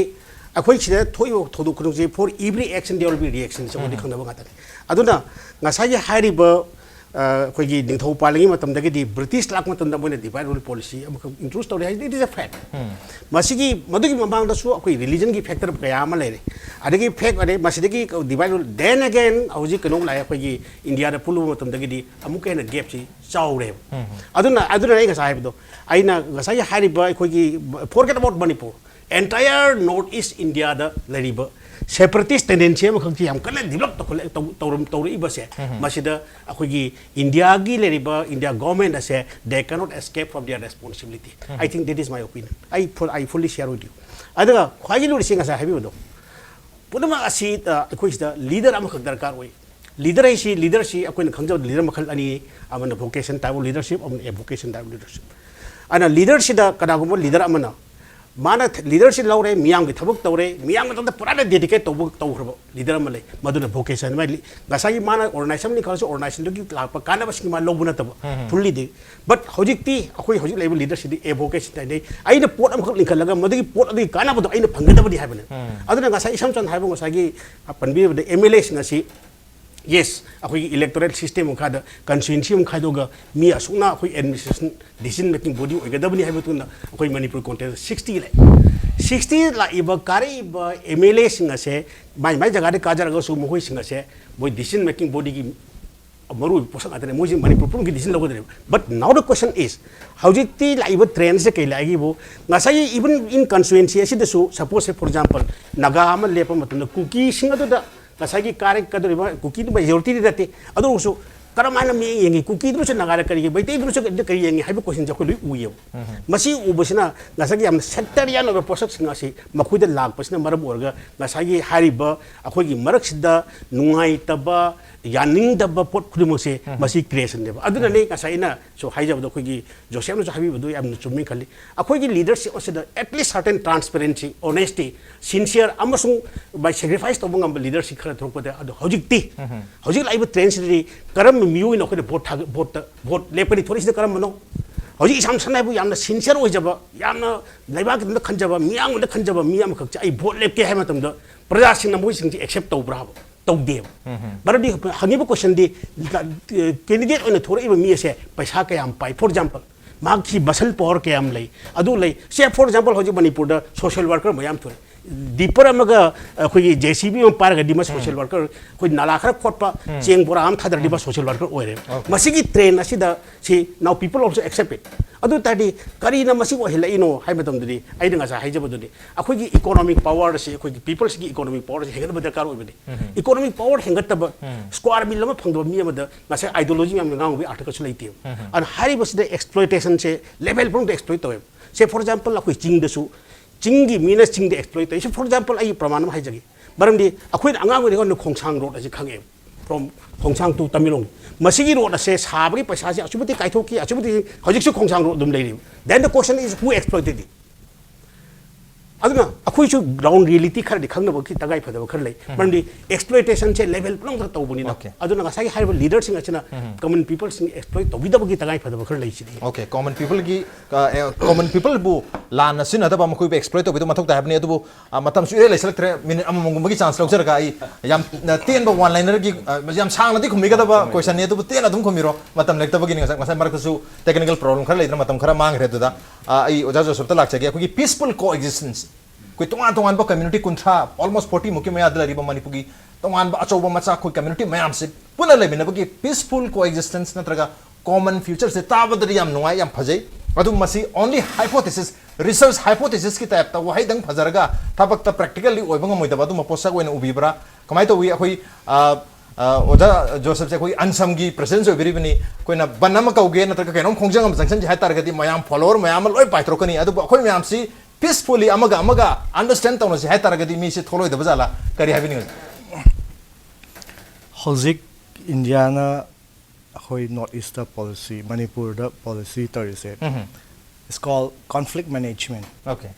ꯑꯩꯈꯣꯏ ꯁꯤꯗ ꯊꯣꯛꯏꯕ ꯊꯧꯗꯣꯛ ꯈꯨꯗꯤꯡꯃꯛꯁꯤ, for every action there will be reaction, ꯁꯤ ꯑꯩꯈꯣꯏꯗꯤ ꯎꯝ꯫ ꯈꯪꯅꯕ ꯉꯥꯛꯇꯅꯤ꯫ ꯑꯗꯨꯅ ꯉꯁꯥꯏꯒꯤ ꯍꯥꯏꯔꯤꯕ, ꯑ, ꯑꯩꯈꯣꯏꯒꯤ ꯅꯤꯡꯊꯧ ꯄꯥꯜꯂꯤꯉꯩ ꯃꯇꯝꯗꯒꯤꯗꯤ, ꯕ꯭ꯔꯤꯇꯤꯁ ꯂꯥꯛꯄ ꯃꯇꯝꯗ ꯃꯣꯏꯅ divide rule policy ꯑꯃꯈꯛ introduce ꯇꯧꯔꯦ ꯍꯥꯏ, it is a fact꯫ ꯎꯝ꯫ ꯃꯁꯤꯒꯤ, ꯃꯗꯨꯒꯤ ꯃꯃꯥꯡꯗꯁꯨ ꯑꯩꯈꯣꯏ ꯔꯤꯂꯤꯖꯟꯒꯤ ꯐꯦꯛꯇꯔ ꯀꯌꯥ ꯑꯃ ꯂꯩꯔꯦ꯫ ꯑꯗꯒꯤ ꯐꯦꯛ ꯑꯣꯏꯔꯦ, ꯃꯁꯤꯗꯒꯤ divide rule, then again ꯍꯧꯖꯤꯛ ꯀꯩꯅꯣꯝ ꯂꯥꯛꯑꯦ, ꯑꯩꯈꯣꯏꯒꯤ ꯏꯟꯗꯤꯌꯥꯗ ꯄꯨꯜꯂꯨꯕ ꯃꯇꯝꯗꯒꯤꯗꯤ ꯑꯃꯨꯛꯀ ꯍꯦꯟꯅ ꯒꯦꯞꯁꯤ ꯆꯥꯎꯔꯦꯕ꯫ ꯎꯝ꯫ ꯑꯗꯨꯅ, ꯑꯗꯨꯅ ꯑꯩ ꯉꯁꯥꯏ ꯍꯥꯏꯕꯗꯣ, ꯑꯩꯅ ꯉꯁꯥꯏꯒꯤ ꯍꯥꯏꯔꯤꯕ ꯑꯩꯈꯣꯏꯒꯤ, forget about Manipur, entire North East India ꯗ ꯂꯩꯔꯤꯕ separatist tendency ꯑꯃꯈꯛꯁꯤ ꯌꯥꯝ ꯀꯟꯅ develop ꯇꯧꯈꯠꯂꯛ-, ꯇꯧ-, ꯇꯧꯔꯝ-, ꯇꯧꯔꯛꯏꯕꯁꯦ, ꯃꯁꯤꯗ ꯑꯩꯈꯣꯏꯒꯤ ꯏꯟꯗꯤꯌꯥꯒꯤ ꯂꯩꯔꯤꯕ India government ꯑꯁꯦ, they cannot escape from their responsibility. I think that is my opinion. I full, I fully share with you. ꯑꯗꯨꯒ ꯈ꯭ꯋꯥꯏꯒꯤ ꯂꯨꯔꯤꯁꯤ ꯉꯁꯥꯏ ꯍꯥꯏꯕꯤꯕꯗꯣ, ꯄꯨꯝꯅꯃꯛ ꯑꯁꯤ, ꯑ, ꯑꯩꯈꯣꯏ ꯁꯤꯗ leader ꯑꯃꯈꯛ ꯗꯔꯀꯥꯔ ꯑꯣꯏ꯫ Leader ꯍꯥꯏꯁꯤ, leaderꯁꯤ ꯑꯩꯈꯣꯏꯅ ꯈꯪꯖꯕꯗ leader ꯃꯈꯜ ꯑꯅꯤ, ꯑꯃꯅ vocation type of leadership, ꯑꯃꯅ avocation type of leadership꯫ ꯑꯗꯨꯅ leaderꯁꯤꯗ ꯀꯅꯥꯒꯨꯝꯕ leader ꯑꯃꯅ ꯃꯥꯅ ꯊ-, leaderꯁꯤ ꯂꯧꯔꯦ, ꯃꯤꯌꯥꯝꯒꯤ ꯊꯕꯛ ꯇꯧꯔꯦ, ꯃꯤꯌꯥꯝꯒꯤ ꯃꯇꯝꯗ ꯄꯨꯔꯥꯅ dedicate ꯇꯧꯕ, ꯇꯧꯈ꯭ꯔꯕ leader ꯑꯃ ꯂꯩ, ꯃꯗꯨꯅ vocation꯫ ꯃꯥꯏ ꯂꯤ-, ꯉꯁꯥꯏꯒꯤ ꯃꯥꯅ organization ꯑꯃꯅꯤ ꯈꯜꯂꯁꯨ, organizationꯗꯨꯒꯤ ꯂꯥꯛꯄ ꯀꯥꯟꯅꯕꯁꯤꯡ ꯃꯥ ꯂꯧꯕ ꯅꯠꯇꯕ, fullyꯗꯤ꯫ But ꯍꯧꯖꯤꯛꯇꯤ ꯑꯩꯈꯣꯏ ꯍꯧꯖꯤꯛ ꯂꯩꯔꯤꯕ leaderꯁꯤꯗꯤ avocation ꯍꯥꯏꯅꯩ꯫ ꯑꯩꯅ ꯄꯣꯠ ꯑꯃꯈꯛ ꯂꯤꯡꯈꯠꯂꯒ ꯃꯗꯨꯒꯤ ꯄꯣꯠ ꯑꯗꯨꯒꯤ ꯀꯥꯟꯅꯕꯗꯣ ꯑꯩꯅ ꯐꯪꯒꯗꯕꯅꯤ ꯍꯥꯏꯕꯅꯦ꯫ ꯑꯗꯨꯅ ꯉꯁꯥꯏ ꯏꯁꯝ ꯁꯝꯅ ꯍꯥꯏꯕ, ꯉꯁꯥꯏꯒꯤ ꯄꯟꯕꯤꯔꯤꯕꯗ MLAꯁꯤꯡ ꯑꯁꯤ, yes, ꯑꯩꯈꯣꯏꯒꯤ electoral system ꯃꯈꯥꯗ constituency ꯑꯃ ꯈꯥꯏꯗꯣꯛꯑꯒ ꯃꯤ ꯑꯁꯨꯛꯅ ꯑꯩꯈꯣꯏ administration decision making body ꯑꯣꯏꯒꯗꯕꯅꯤ ꯍꯥꯏꯕ ꯃꯇꯨꯡꯗ ꯑꯩꯈꯣꯏ ꯃꯅꯤꯄꯨꯔ context sixty ꯂꯩ꯫ Sixty ꯂꯥꯛꯏꯕ ꯀꯥꯔꯛꯏꯕ MLAꯁꯤꯡ ꯑꯁꯦ ꯃꯥꯏ ꯃꯥꯏ ꯖꯒꯥꯗ ꯀꯥꯖꯔꯒꯁꯨ ꯃꯈꯣꯏꯁꯤꯡ ꯑꯁꯦ ꯃꯣꯏ decision making bodyꯒꯤ ꯃꯔꯨꯑꯣꯏꯕ ꯄꯣꯠꯁꯛ ꯉꯥꯛꯇꯅꯦ, ꯃꯣꯏꯁꯤ ꯃꯅꯤꯄꯨꯔ ꯄꯨꯝꯅꯃꯛꯀꯤ decision ꯂꯧꯒꯗꯕꯅꯦꯕ꯫ But now the question is, ꯍꯧꯖꯤꯛꯇꯤ ꯂꯥꯛꯏꯕ trendꯁꯦ ꯀꯩ ꯂꯥꯛꯏꯒꯦꯕꯨ, ꯉꯁꯥꯏꯒꯤ even in constituency ꯑꯁꯤꯗꯁꯨ, suppose say for example, Naga ꯑꯃ ꯂꯦꯞꯄ ꯃꯇꯝꯗ ꯀꯨꯀꯤꯁꯤꯡ ꯑꯗꯨꯗ ꯉꯁꯥꯏꯒꯤ ꯀꯥꯔꯛꯀꯗꯧꯔꯤꯕ ꯀꯨꯀꯤꯗꯨ majorityꯗꯤ ꯅꯠꯇꯦ, ꯑꯗꯨ ꯑꯣꯏꯔꯁꯨ ꯀꯔꯝꯍꯥꯏꯅ ꯃꯤꯠꯌꯦꯡ ꯌꯦꯡꯉꯤ, ꯀꯨꯀꯤꯗꯨꯅꯁꯨ ꯅꯥꯒꯥꯗ ꯀꯔꯤ ꯌꯦꯡꯉꯤ, ꯃꯩꯇꯩꯗꯨꯅꯁꯨ ꯀꯔꯤ ꯌꯦꯡꯉꯤ ꯍꯥꯏꯕ questionꯁꯦ ꯑꯩꯈꯣꯏ ꯂꯣꯏ ꯎꯏꯌꯦꯕ꯫ ꯃꯁꯤ ꯎꯕꯁꯤꯅ ꯉꯁꯥꯏꯒꯤ ꯌꯥꯝꯅ sectarian ꯑꯣꯏꯕ ꯄꯣꯠꯁꯛꯁꯤꯡ ꯑꯁꯤ ꯃꯈꯣꯏꯗ ꯂꯥꯛꯄꯁꯤꯅ ꯃꯔꯝ ꯑꯣꯏꯔꯒ ꯉꯁꯥꯏꯒꯤ ꯍꯥꯏꯔꯤꯕ ꯑꯩꯈꯣꯏꯒꯤ ꯃꯔꯛꯁꯤꯗ ꯅꯨꯡꯉꯥꯏꯇꯕ, ꯌꯥꯅꯤꯡꯗꯕ ꯄꯣꯠ ꯈꯨꯗꯤꯡꯃꯛꯁꯦ ꯃꯁꯤ creationꯅꯦꯕ꯫ ꯑꯗꯨꯅꯅꯦ ꯉꯁꯥꯏ ꯑꯩꯅꯁꯨ ꯍꯥꯏꯖꯕꯗꯣ, ꯑꯩꯈꯣꯏꯒꯤ ꯖꯣꯁꯦꯐꯅꯁꯨ ꯍꯥꯏꯕꯤꯕꯗꯨ ꯌꯥꯝꯅ ꯆꯨꯝꯃꯤ ꯈꯜꯂꯤ꯫ ꯑꯩꯈꯣꯏꯒꯤ leadership ꯑꯁꯤꯗ at least certain transparency, honesty, sincere ꯑꯃꯁꯨꯡ by sacrifice ꯇꯧꯕ ꯉꯝꯕ leadership ꯈꯔ ꯊꯣꯛꯄꯗ, ꯑꯗꯣ ꯍꯧꯖꯤꯛꯇꯤ, ꯍꯧꯖꯤꯛ ꯂꯥꯛꯏꯕ trendꯁꯤꯗꯗꯤ ꯀꯔꯝꯕ ꯃꯤꯑꯣꯏꯅ ꯑꯩꯈꯣꯏꯅ vote ꯊꯥ-, voteꯇ, vote ꯂꯦꯞꯀꯅꯤ ꯊꯣꯔꯛꯏꯁꯤꯅ ꯀꯔꯝꯕꯅꯣ? ꯍꯧꯖꯤꯛ ꯏꯁꯥꯝ ꯁꯝꯅ ꯍꯥꯏꯕꯨ ꯌꯥꯝꯅ sincere ꯑꯣꯏꯖꯕ, ꯌꯥꯝꯅ ꯂꯩꯕꯥꯛꯀꯤꯗꯃꯛꯇ ꯈꯟꯖꯕ, ꯃꯤꯌꯥꯝꯒꯤꯗꯃꯛꯇ ꯈꯟꯖꯕ ꯃꯤ ꯑꯃꯈꯛꯁꯦ ꯑꯩ vote ꯂꯦꯞꯀꯦ ꯍꯥꯏꯕ ꯃꯇꯝꯗ ꯄ꯭ꯔꯖꯥꯁꯤꯡꯅ ꯃꯣꯏꯁꯤꯡꯁꯦ accept ꯇꯧꯕ꯭ꯔꯥ ꯍꯥꯏꯕ? ꯇꯧꯗꯦꯕ꯫ ꯃꯔꯝꯗꯤ ꯍꯪꯉꯤꯕ questionꯗꯤ, candidate ꯑꯣꯏꯅ ꯊꯣꯔꯛꯏꯕ ꯃꯤ ꯑꯁꯦ ꯄꯩꯁꯥ ꯀꯌꯥꯝ ꯄꯥꯏ, for example, ꯃꯍꯥꯛꯀꯤ muscle power ꯀꯌꯥꯝ ꯂꯩ, ꯑꯗꯨ ꯂꯩ꯫ ꯁꯦ, for example, ꯍꯧꯖꯤꯛ ꯃꯅꯤꯄꯨꯔꯗ social worker ꯃꯌꯥꯝ ꯊꯣꯛꯑꯦ꯫ ꯗꯤꯄꯔ ꯑꯃꯒ ꯑꯩꯈꯣꯏꯒꯤ ꯖꯦ ꯁꯤ ꯕꯤ ꯑꯃ ꯄꯥꯏꯔꯒꯗꯤ ꯃꯥ ꯁꯣꯁꯤꯌꯦꯜ ꯋꯥꯔꯀꯔ, ꯑꯩꯈꯣꯏ ꯅꯥꯂꯥ ꯈꯔ ꯈꯣꯠꯄ, ꯆꯦꯡ ꯕꯣꯔꯥ ꯑꯃ ꯊꯥꯗꯔꯗꯤ ꯃꯥ ꯁꯣꯁꯤꯌꯦꯜ ꯋꯥꯔꯀꯔ ꯑꯣꯏꯔꯦ꯫ ꯃꯁꯤꯒꯤ ꯇ꯭ꯔꯦꯟ ꯑꯁꯤꯗ, ꯁꯤ now people also accept it꯫ ꯑꯗꯨ ꯑꯣꯏ ꯇꯥꯔꯗꯤ ꯀꯔꯤꯅ ꯃꯁꯤ ꯑꯣꯏꯍꯜꯂꯛꯏꯅꯣ ꯍꯥꯏꯕ ꯃꯇꯝꯗꯗꯤ, ꯑꯩꯅ ꯉꯁꯥꯏ ꯍꯥꯏꯖꯕꯗꯨꯅꯤ, ꯑꯩꯈꯣꯏꯒꯤ ꯏꯀꯣꯅꯣꯃꯤꯛ ꯄꯥꯋꯔ ꯑꯁꯤ, ꯑꯩꯈꯣꯏꯒꯤ ꯄꯤꯄꯜꯁꯤꯒꯤ ꯏꯀꯣꯅꯣꯃꯤꯛ ꯄꯥꯋꯔ ꯑꯁꯤ ꯍꯦꯟꯒꯠꯄ ꯗꯔꯀꯥꯔ ꯑꯣꯏꯕꯅꯤ꯫ ꯏꯀꯣꯅꯣꯃꯤꯛ ꯄꯥꯋꯔ ꯍꯦꯟꯒꯠꯇꯕ, ꯁ꯭ꯀ꯭ꯋꯥꯔ ꯃꯤꯜ ꯑꯃ ꯐꯪꯗꯕ ꯃꯤ ꯑꯃꯗ ꯉꯁꯥꯏ ꯑꯥꯏꯗꯤꯌꯣꯂꯣꯖꯤ ꯃꯌꯥꯝꯅ ꯉꯥꯡꯕꯒꯤ ꯑꯥꯔꯊ ꯀꯩꯁꯨ ꯂꯩꯇꯦꯕ꯫ ꯑꯗꯨꯅ ꯍꯥꯏꯔꯤꯕꯁꯤꯗ ꯑꯦꯛꯁꯄ꯭ꯂꯣꯏꯇꯦꯁꯟꯁꯦ ꯂꯦꯚꯦꯜ ꯄꯨꯝꯅꯃꯛꯇ ꯑꯦꯛꯁꯄ꯭ꯂꯣꯏꯠ ꯇꯧꯋꯦꯕ꯫ ꯁꯦ, ꯐꯣꯔ ꯑꯦꯛꯖꯥꯝꯄꯜ, ꯑꯩꯈꯣꯏ ꯆꯤꯡꯗꯁꯨ, ꯆꯤꯡꯒꯤ ꯃꯤꯅ ꯆꯤꯡꯗ ꯑꯦꯛꯁꯄ꯭ꯂꯣꯏꯠ ꯇꯧꯋꯤ꯫ ꯁꯦ, ꯐꯣꯔ ꯑꯦꯛꯖꯥꯝꯄꯜ, ꯑꯩ ꯄ꯭ꯔꯃꯥꯟ ꯑꯃ ꯍꯥꯏꯖꯒꯦ꯫ ꯃꯔꯝꯗꯤ ꯑꯩꯈꯣꯏꯅ ꯑꯉꯥꯡ ꯑꯣꯏꯔꯤꯉꯩꯗ ꯈꯣꯡꯁꯥꯡ ꯔꯣꯗ ꯑꯁꯤ ꯈꯪꯉꯦꯕ, ꯐ꯭ꯔꯣꯝ ꯈꯣꯡꯁꯥꯡ ꯇꯨ ꯇꯃꯦꯡꯂꯣꯡ꯫ ꯃꯁꯤꯒꯤ ꯔꯣꯗ ꯑꯁꯦ ꯁꯥꯕꯒꯤ ꯄꯩꯁꯥꯁꯦ ꯑꯁꯨꯛꯀꯤ ꯃꯇꯤꯛ ꯀꯥꯏꯊꯣꯛꯈꯤ, ꯑꯁꯨꯛꯀꯤ ꯃꯇꯤꯛ, ꯍꯧꯖꯤꯛꯁꯨ ꯈꯣꯡꯁꯥꯡ ꯔꯣꯗ ꯑꯗꯨꯝ ꯂꯩꯔꯤꯕ꯫ Then the question is, who exploited it? ꯑꯗꯨꯅ ꯑꯩꯈꯣꯏꯁꯨ ꯒ꯭ꯔꯥꯎꯟ ꯔꯤꯌꯦꯂꯤꯇꯤ ꯈꯔꯗꯤ ꯈꯪꯅꯕꯒꯤ ꯇꯉꯥꯏ ꯐꯗꯕ ꯈꯔ ꯂꯩ꯫ ꯃꯔꯝꯗꯤ ꯑꯦꯛꯁꯄ꯭ꯂꯣꯏꯇꯦꯁꯟꯁꯦ ꯂꯦꯚꯦꯜ ꯄꯨꯝꯅꯃꯛꯇ ꯇꯧꯕꯅꯤꯅ꯫ Okay. ꯑꯗꯨꯅ ꯉꯁꯥꯏꯒꯤ ꯍꯥꯏꯔꯤꯕ ꯂꯤꯗꯔꯁꯤꯡ ꯑꯁꯤꯅ ꯀꯃꯟ ꯄꯤꯄꯜꯁꯤꯡ ꯑꯦꯛꯁꯄ꯭ꯂꯣꯏꯠ ꯇꯧꯕꯤꯗꯕꯒꯤ ꯇꯉꯥꯏ ꯐꯗꯕ ꯈꯔ ꯂꯩ ꯁꯤꯗꯤ꯫ Okay, ꯀꯃꯟ ꯄꯤꯄꯜꯒꯤ, ꯑ, ꯑꯦ, ꯀꯃꯟ ꯄꯤꯄꯜꯕꯨ ꯂꯥꯟꯅ ꯁꯤꯖꯤꯟꯅꯗꯕ, ꯃꯈꯣꯏꯕꯨ ꯑꯦꯛꯁꯄ꯭ꯂꯣꯏꯠ ꯇꯧꯕꯤꯗꯕ ꯃꯊꯧ ꯇꯥꯏ ꯍꯥꯏꯕꯅꯤ꯫ ꯑꯗꯨꯕꯨ, ꯑ, ꯃꯇꯝꯁꯨ ꯏꯔꯩ ꯂꯩꯁꯤꯜꯂꯛꯇ꯭ꯔꯦ꯫ ꯃꯤꯅꯤꯠ ꯑꯃꯃꯝꯒꯨꯝꯕꯒꯤ ꯆꯥꯟꯁ ꯂꯧꯖꯔꯒ ꯑꯩ ꯌꯥꯝꯅ ꯇꯦꯟꯕ ꯋꯥꯟ ꯂꯥꯏꯅꯔꯒꯤ, ꯑ, ꯌꯥꯝ ꯁꯥꯡꯅꯗꯤ ꯈꯨꯝꯕꯤꯒꯗꯕ ꯀꯣꯏꯁꯟꯅꯤ, ꯑꯗꯨꯕꯨ ꯇꯦꯟꯅ ꯑꯗꯨꯝ ꯈꯨꯝꯕꯤꯔꯣ, ꯃꯇꯝ ꯂꯩꯔꯛꯇꯕꯒꯤꯅꯤ꯫ ꯉꯁꯥꯏ, ꯉꯁꯥꯏ ꯃꯔꯛꯇꯁꯨ ꯇꯦꯛꯅꯤꯀꯦꯜ ꯄ꯭ꯔꯣꯕ꯭ꯂꯦꯝ ꯈꯔ ꯂꯩꯗꯅ ꯃꯇꯝ ꯈꯔ ꯃꯥꯡꯈ꯭ꯔꯦ꯫ ꯑꯗꯨꯗ, ꯑ, ꯑꯩ ꯑꯣꯖꯥ ꯖꯣꯁꯦꯐꯇ ꯂꯥꯛꯆꯒꯦ꯫ ꯑꯩꯈꯣꯏꯒꯤ ꯄꯤꯁꯐꯨꯜ ꯀꯣ ꯑꯦꯛꯖꯤꯁꯇꯦꯟꯁ, ꯑꯩꯈꯣꯏ ꯇꯣꯉꯥꯟ ꯇꯣꯉꯥꯟꯕ ꯀꯝꯃ꯭ꯌꯨꯅꯤꯇꯤ ꯀꯨꯟꯊ꯭ꯔꯥ, almost forty ꯃꯨꯛꯀꯤ ꯃꯌꯥꯗ ꯂꯩꯔꯤꯕ ꯃꯅꯤꯄꯨꯔꯒꯤ ꯇꯣꯉꯥꯟꯕ ꯑꯆꯧꯕ ꯃꯆꯥ ꯑꯩꯈꯣꯏ ꯀꯝꯃ꯭ꯌꯨꯅꯤꯇꯤ ꯃꯌꯥꯝꯁꯦ ꯄꯨꯟꯅ ꯂꯩꯃꯤꯟꯅꯕꯒꯤ ꯄꯤꯁꯐꯨꯜ ꯀꯣ ꯑꯦꯛꯖꯤꯁꯇꯦꯟꯁ ꯅꯠꯇ꯭ꯔꯒ ꯀꯣꯃꯟ ꯐ꯭ꯌꯨꯆꯔꯁꯦ ꯇꯥꯕꯗꯗꯤ ꯌꯥꯝ ꯅꯨꯡꯉꯥꯏ, ꯌꯥꯝ ꯐꯖꯩ꯫ ꯑꯗꯨ ꯃꯁꯤ only hypothesis, research hypothesisꯀꯤ ꯇꯥꯏꯞꯇ ꯋꯥꯍꯩꯗꯪ ꯐꯖꯔꯒ ꯊꯕꯛꯇ ꯄ꯭ꯔꯦꯛꯇꯤꯀꯦꯜꯂꯤ ꯑꯣꯏꯕ ꯉꯝꯃꯣꯏꯗꯕ ꯑꯗꯨꯝꯕ ꯄꯣꯠꯁꯛ ꯑꯣꯏꯅ ꯎꯕꯤꯕ꯭ꯔꯥ? ꯀꯃꯥꯏꯅ ꯇꯧꯋꯤ? ꯑꯩꯈꯣꯏ, ꯑ, ꯑ, ꯑꯣꯖꯥ ꯖꯣꯁꯦꯐꯁꯦ ꯑꯩꯈꯣꯏ ꯑꯟꯁꯝꯒꯤ ꯄ꯭ꯔꯦꯁꯤꯗꯦꯟꯁ ꯑꯣꯏꯕꯤꯔꯤꯕꯅꯤ꯫ ꯑꯩꯈꯣꯏꯅ ꯕꯟ ꯑꯃ ꯀꯧꯒꯦ ꯅꯠꯇ꯭ꯔꯒ ꯀꯩꯅꯣꯝ ꯈꯣꯡꯖꯪ ꯑꯃ ꯆꯪꯁꯤꯟꯁꯦ ꯍꯥꯏ ꯇꯥꯔꯒꯗꯤ ꯃꯌꯥꯝ ꯐꯣꯂꯣꯋꯔ ꯃꯌꯥꯝ ꯑꯃ ꯂꯣꯏ ꯄꯥꯏꯊꯣꯔꯛꯀꯅꯤ꯫ ꯑꯗꯨꯕꯨ ꯑꯩꯈꯣꯏ ꯃꯌꯥꯝꯁꯤ ꯄꯤꯁꯐꯨꯜꯂꯤ ꯑꯃꯒ ꯑꯃꯒ ꯑꯟꯗꯔꯁꯇꯦꯟ ꯇꯧꯅꯁꯤ ꯍꯥꯏ ꯇꯥꯔꯒꯗꯤ ꯃꯤꯁꯤ ꯊꯣꯛꯂꯣꯏꯗꯕ ꯖꯥꯠꯂꯥ? ꯀꯔꯤ ꯍꯥꯏꯕꯤꯅꯤꯡꯉꯤ? ꯍꯧꯖꯤꯛ ꯏꯟꯗꯤꯌꯥꯅ ꯑꯩꯈꯣꯏ ꯅꯣꯔꯠ ꯏꯁꯇ ꯄꯣꯂꯤꯁꯤ, ꯃꯅꯤꯄꯨꯔꯗ ꯄꯣꯂꯤꯁꯤ ꯇꯧꯔꯤꯁꯦ, it's called conflict management, Okay.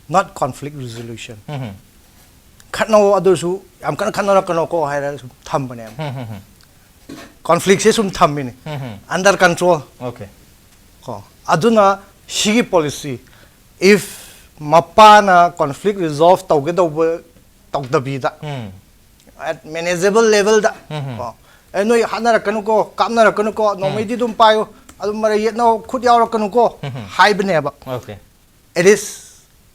not conflict resolution꯫ ꯈꯠꯅꯧ, ꯑꯗꯨꯁꯨ ꯌꯥꯝ ꯀꯟꯅ ꯈꯠꯅꯔꯛꯀꯅꯣꯀꯣ ꯍꯥꯏꯔꯒ ꯁꯨꯝ ꯊꯝꯕꯅꯦꯕ꯫ ꯀꯣꯟꯐ꯭ꯂꯤꯛꯁꯦ ꯁꯨꯝ ꯊꯝꯃꯤꯅꯦ, under control꯫ Okay. ꯀꯣ, ꯑꯗꯨꯅ ꯁꯤꯒꯤ ꯄꯣꯂꯤꯁꯤ, if ꯃꯄꯥꯅ ꯀꯣꯟꯐ꯭ꯂꯤꯛ ꯔꯤꯖꯣꯜꯚ ꯇꯧꯒꯗꯧꯕ ꯇꯧꯗꯕꯤꯗ, ꯎꯝ. at manageable levelꯗ, ꯎꯝ. ꯀꯣ, ꯑꯦ, ꯅꯣꯏ ꯍꯥꯠꯅꯔꯛꯀꯅꯨꯀꯣ, ꯀꯥꯞꯅꯔꯛꯀꯅꯨꯀꯣ, ꯅꯣꯡꯃꯩꯗꯤ ꯑꯗꯨꯝ ꯄꯥꯏꯌꯨ, ꯑꯗꯨꯝ ꯃꯔꯩ ꯌꯦꯠꯅꯧ, ꯈꯨꯠ ꯌꯥꯎꯔꯛꯀꯅꯨꯀꯣ, ꯎꯝ. ꯍꯥꯏꯕꯅꯦꯕ꯫ Okay. It is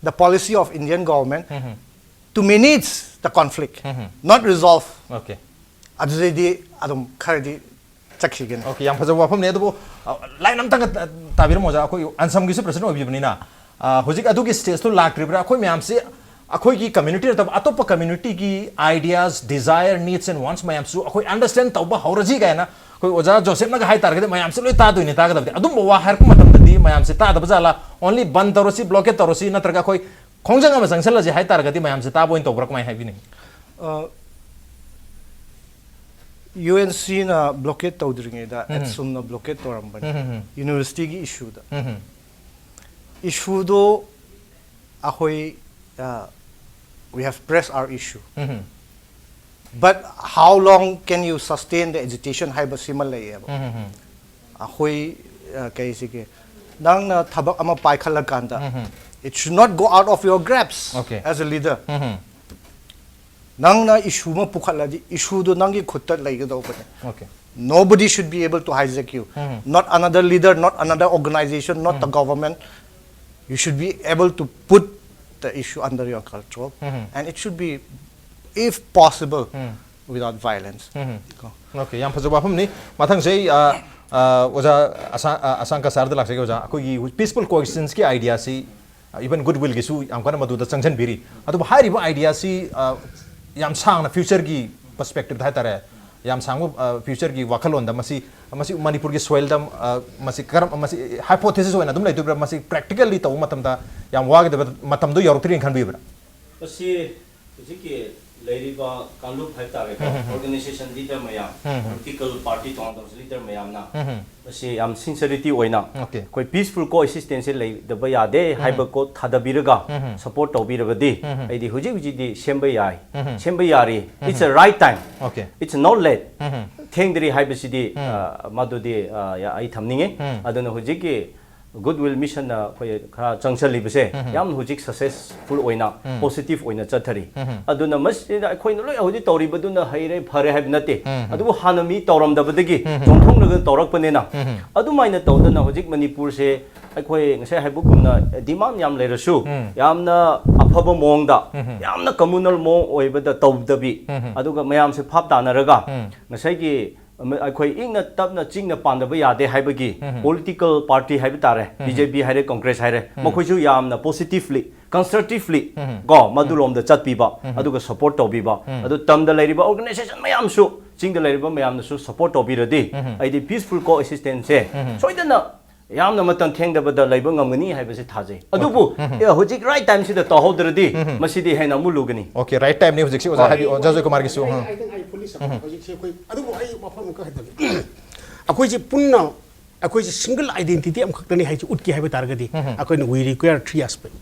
the policy of Indian government um. to manage the conflict, not resolve. Okay. ꯑꯗꯨꯗꯩꯗꯤ ꯑꯗꯨꯝ ꯈꯔꯗꯤ ꯆꯠꯈꯤꯒꯅꯤ꯫ Okay, ꯌꯥꯝ ꯐꯖꯕ ꯋꯥꯐꯝꯅꯤ꯫ ꯑꯗꯨꯕꯨ ꯂꯥꯏꯟ ꯑꯝꯇꯪꯒ ꯇꯥꯕꯤꯔꯝꯃꯣ ꯑꯣꯖꯥ, ꯑꯩꯈꯣꯏ ꯑꯟꯁꯝꯒꯤꯁꯨ ꯄ꯭ꯔꯁꯤꯗꯦꯟ ꯑꯣꯏꯕꯤꯕꯅꯤꯅ꯫ ꯍꯧꯖꯤꯛ ꯑꯗꯨꯒꯤ ꯁ꯭ꯇꯦꯖꯇꯨ ꯂꯥꯛꯇ꯭ꯔꯤꯕ꯭ꯔꯥ? ꯑꯩꯈꯣꯏ ꯃꯌꯥꯝꯁꯤ ꯑꯩꯈꯣꯏꯒꯤ ꯀꯝꯃ꯭ꯌꯨꯅꯤꯇꯤ ꯅꯠꯇꯕ ꯑꯇꯣꯞꯄ ꯀꯝꯃ꯭ꯌꯨꯅꯤꯇꯤꯒꯤ ideas, desire, needs and wants ꯃꯌꯥꯝꯁꯨ ꯑꯩꯈꯣꯏ ꯑꯟꯗꯔꯁ꯭ꯇꯦꯟ ꯇꯧꯕ ꯍꯧꯔꯁꯤ ꯀꯥꯏꯅ ꯑꯩꯈꯣꯏ ꯑꯣꯖꯥ ꯖꯣꯁꯦꯞꯅꯒ ꯍꯥꯏꯇꯥꯔꯒꯗꯤ ꯃꯌꯥꯝꯁꯦ ꯂꯣꯏ ꯇꯥꯗꯣꯏꯅꯤ꯫ ꯇꯥꯒꯗꯕꯗꯤ ꯑꯗꯨꯝꯕ ꯋꯥ ꯍꯥꯏꯔꯛꯄ ꯃꯇꯝꯗꯗꯤ ꯃꯌꯥꯝꯁꯦ ꯇꯥꯗꯕ ꯖꯥꯠꯂꯥ? Only ꯕꯟ ꯇꯧꯔꯁꯤ, ꯕ꯭ꯂꯣꯀꯦꯠ ꯇꯧꯔꯁꯤ, ꯅꯠꯇ꯭ꯔꯒ ꯑꯩꯈꯣꯏ ꯈꯣꯡꯖꯪ ꯑꯃ ꯆꯪꯁꯜꯂꯁꯤ ꯍꯥꯏꯇꯥꯔꯒꯗꯤ ꯃꯌꯥꯝꯁꯦ ꯇꯥꯕ ꯑꯣꯏꯅ ꯇꯧꯕ꯭ꯔꯥ? ꯀꯃꯥꯏꯅ ꯍꯥꯏꯕꯤꯅꯤꯡꯉꯤ? ꯌꯨ ꯑꯦꯟ ꯁꯤꯅ ꯕ꯭ꯂꯣꯀꯦꯠ ꯇꯧꯗ꯭ꯔꯤꯉꯩꯗ ꯑꯦꯠꯁꯨꯝꯅ ꯕ꯭ꯂꯣꯀꯦꯠ ꯇꯧꯔꯝꯕꯅꯤ ꯌꯨꯅꯤꯚꯔꯁꯤꯇꯤꯒꯤ ꯏꯁꯨꯗ꯫ ꯏꯁꯨꯗꯣ ꯑꯩꯈꯣꯏ, we have pressed our issue, but how long can you sustain the agitation ꯍꯥꯏꯕꯁꯤꯃ ꯂꯩꯌꯦꯕ꯫ ꯑꯩꯈꯣꯏ, ꯀꯩꯁꯤꯒꯦ, ꯅꯪꯅ ꯊꯕꯛ ꯑꯃ ꯄꯥꯏꯈꯠꯂꯀꯥꯟꯗ, it should not go out of your grasp Okay. as a leader. ꯅꯪꯅ ꯏꯁꯨ ꯑꯃ ꯄꯨꯈꯠꯂꯗꯤ ꯏꯁꯨꯗꯣ ꯅꯪꯒꯤ ꯈꯨꯠꯇ ꯂꯩꯒꯗꯧꯕꯅꯦ꯫ Okay. Nobody should be able to hijack you. Not another leader, not another organization, not the government. You should be able to put the issue under your control. And it should be, if possible, without violence. ꯀꯣ꯫ Okay, ꯌꯥꯝ ꯐꯖꯕ ꯋꯥꯐꯝꯅꯤ꯫ ꯃꯊꯪꯁꯦ ꯑꯩ ꯑ, ꯑ, ꯑꯣꯖꯥ ꯑꯁꯥ-, ꯑ, ꯑꯁꯥꯡ ꯀꯁꯥꯔꯗ ꯂꯥꯛꯆꯒꯦ꯫ ꯑꯣꯖꯥ, ꯑꯩꯈꯣꯏꯒꯤ peaceful coexistence ꯀꯤ idea ꯁꯤ, even Goodwill ꯒꯤꯁꯨ ꯌꯥꯝ ꯀꯟꯅ ꯃꯗꯨꯗ ꯆꯪꯁꯤꯟꯕꯤꯔꯤ꯫ ꯑꯗꯨꯕꯨ ꯍꯥꯏꯔꯤꯕ idea ꯁꯤ, ꯑ, ꯌꯥꯝ ꯁꯥꯡꯅ future ꯒꯤ perspective ꯗ ꯍꯥꯏꯇꯥꯔꯦ, ꯌꯥꯝ ꯁꯥꯡꯕ future ꯒꯤ ꯋꯥꯈꯜꯂꯣꯟꯗ ꯃꯁꯤ, ꯃꯁꯤ ꯃꯅꯤꯄꯨꯔꯒꯤ soil ꯗ, ꯑ, ꯃꯁꯤ ꯀꯔꯝ-, ꯃꯁꯤ hypothesis ꯑꯣꯏꯅ ꯑꯗꯨꯝ ꯂꯩꯗꯣꯏꯕ꯭ꯔꯥ? ꯃꯁꯤ practically ꯇꯧꯕ ꯃꯇꯝꯗ ꯌꯥꯝ ꯋꯥꯒꯗꯕ ꯃꯇꯝꯗꯣ ꯌꯧꯔꯛꯇ꯭ꯔꯤꯅ ꯈꯟꯕꯤꯕ꯭ꯔꯥ? ꯃꯁꯤ ꯍꯧꯖꯤꯛꯀꯤ ꯂꯩꯔꯤꯕ ꯀꯥꯡꯂꯨꯞ ꯍꯥꯏꯕ ꯇꯥꯔꯦꯀꯣ, organization leader ꯃꯌꯥꯝ, political party ꯇꯣꯉꯥꯟ ꯇꯣꯉꯥꯟꯕ leader ꯃꯌꯥꯝꯅ ꯃꯁꯤ ꯌꯥꯝ sincerity ꯑꯣꯏꯅ Okay. ꯑꯩꯈꯣꯏ peaceful coexistence ꯁꯦ ꯂꯩꯗꯕ ꯌꯥꯗꯦ ꯍꯥꯏꯕ ꯀꯣ ꯊꯥꯗꯕꯤꯔꯒ support ꯇꯧꯕꯤꯔꯕꯗꯤ ꯑꯩꯗꯤ ꯍꯧꯖꯤꯛ ꯍꯧꯖꯤꯛꯇꯤ ꯁꯦꯝꯕ ꯌꯥꯏ, ꯁꯦꯝꯕ ꯌꯥꯔꯤ꯫ It's a right time. Okay. It's not late. ꯊꯦꯡꯗ꯭ꯔꯤ ꯍꯥꯏꯕꯁꯤꯗꯤ, ꯑ, ꯃꯗꯨꯗꯤ, ꯑ, ꯑꯩ ꯊꯝꯅꯤꯡꯉꯤ꯫ ꯑꯗꯨꯅ ꯍꯧꯖꯤꯛꯀꯤ Goodwill Mission ꯅ ꯑꯩꯈꯣꯏ ꯈꯔ ꯆꯪꯁꯜꯂꯤꯕꯁꯦ ꯌꯥꯝ ꯍꯧꯖꯤꯛ successful ꯑꯣꯏꯅ positive ꯑꯣꯏꯅ ꯆꯠꯊꯔꯤ꯫ ꯑꯗꯨꯅ ꯃꯁꯤꯗ ꯑꯩꯈꯣꯏꯅ ꯂꯣꯏ ꯍꯧꯖꯤꯛ ꯇꯧꯔꯤꯕꯗꯨꯅ ꯍꯩꯔꯦ ꯐꯔꯦ ꯍꯥꯏꯕ ꯅꯠꯇꯦ꯫ ꯑꯗꯨꯕꯨ ꯍꯥꯟꯅ ꯃꯤ ꯇꯧꯔꯝꯗꯕꯗꯒꯤ ꯆꯣꯡꯊꯣꯛꯅꯒ ꯇꯧꯔꯛꯄꯅꯤꯅ ꯑꯗꯨꯃꯥꯏꯅ ꯇꯧꯗꯅ ꯍꯧꯖꯤꯛ ꯃꯅꯤꯄꯨꯔꯁꯦ ꯑꯩꯈꯣꯏ ꯉꯁꯥꯏ ꯍꯥꯏꯕꯒꯨꯝꯅ demand ꯌꯥꯝ ꯂꯩꯔꯁꯨ ꯌꯥꯝꯅ ꯑꯐꯕ ꯃꯑꯣꯡꯗ ꯌꯥꯝꯅ communal ꯃꯑꯣꯡ ꯑꯣꯏꯕꯗ ꯇꯧꯗꯕꯤ ꯑꯗꯨꯒ ꯃꯌꯥꯝꯁꯦ ꯚꯥꯞ ꯇꯥꯅꯔꯒ ꯉꯁꯥꯏꯒꯤ ꯑꯃ-, ꯑꯩꯈꯣꯏ ꯏꯪꯅ ꯇꯞꯅ ꯆꯤꯡꯅ ꯄꯥꯟꯗꯕ ꯌꯥꯗꯦ ꯍꯥꯏꯕꯒꯤ political party ꯍꯥꯏꯕ ꯇꯥꯔꯦ, ꯕꯤ ꯖꯦ ꯄꯤ ꯍꯥꯏꯔꯦ, ꯀꯪꯒ꯭ꯔꯦꯁ ꯍꯥꯏꯔꯦ, ꯃꯈꯣꯏꯁꯨ ꯌꯥꯝꯅ positively, constructively ꯀꯣ ꯃꯗꯨꯂꯣꯝꯗ ꯆꯠꯄꯤꯕ ꯑꯗꯨꯒ support ꯇꯧꯕꯤꯕ ꯑꯗꯨ ꯇꯝꯗ ꯂꯩꯔꯤꯕ organization ꯃꯌꯥꯝꯁꯨ, ꯆꯤꯡꯗ ꯂꯩꯔꯤꯕ ꯃꯌꯥꯝꯅꯁꯨ support ꯇꯧꯕꯤꯔꯗꯤ ꯑꯩꯗꯤ peaceful coexistence ꯁꯦ ꯁꯣꯏꯗꯅ ꯌꯥꯝꯅ ꯃꯇꯝ ꯊꯦꯡꯗꯕꯗ ꯂꯩꯕ ꯉꯝꯒꯅꯤ ꯍꯥꯏꯕꯁꯤ ꯊꯥꯖꯩ꯫ ꯑꯗꯨꯕꯨ ꯑꯦ, ꯍꯧꯖꯤꯛ right time ꯁꯤꯗ ꯇꯧꯍꯧꯗ꯭ꯔꯗꯤ ꯃꯁꯤꯗꯤ ꯍꯦꯟꯅ ꯑꯃꯨꯛ ꯂꯨꯒꯅꯤ꯫ Okay, right time ꯅꯦ ꯍꯧꯖꯤꯛꯁꯤ ꯑꯣꯖꯥ ꯍꯥꯏꯕꯤꯌꯨ, ꯖꯣꯏ ꯀꯨꯃꯥꯔꯒꯤꯁꯨ꯫ ꯑꯩ, ꯑꯩ, ꯑꯩ fully support꯫ ꯍꯧꯖꯤꯛꯁꯦ ꯑꯩꯈꯣꯏ, ꯑꯗꯨꯕꯨ ꯑꯩ ꯋꯥꯐꯝ ꯑꯃꯈꯛ ꯍꯥꯏꯖꯒꯦ꯫ ꯑꯩꯈꯣꯏꯁꯦ ꯄꯨꯟꯅ, ꯑꯩꯈꯣꯏꯁꯦ single identity ꯑꯃꯈꯛꯇꯅꯤ ꯍꯥꯏꯁꯦ ꯎꯠꯀꯦ ꯍꯥꯏꯕ ꯇꯥꯔꯒꯗꯤ ꯑꯩꯈꯣꯏꯅ we require three aspect꯫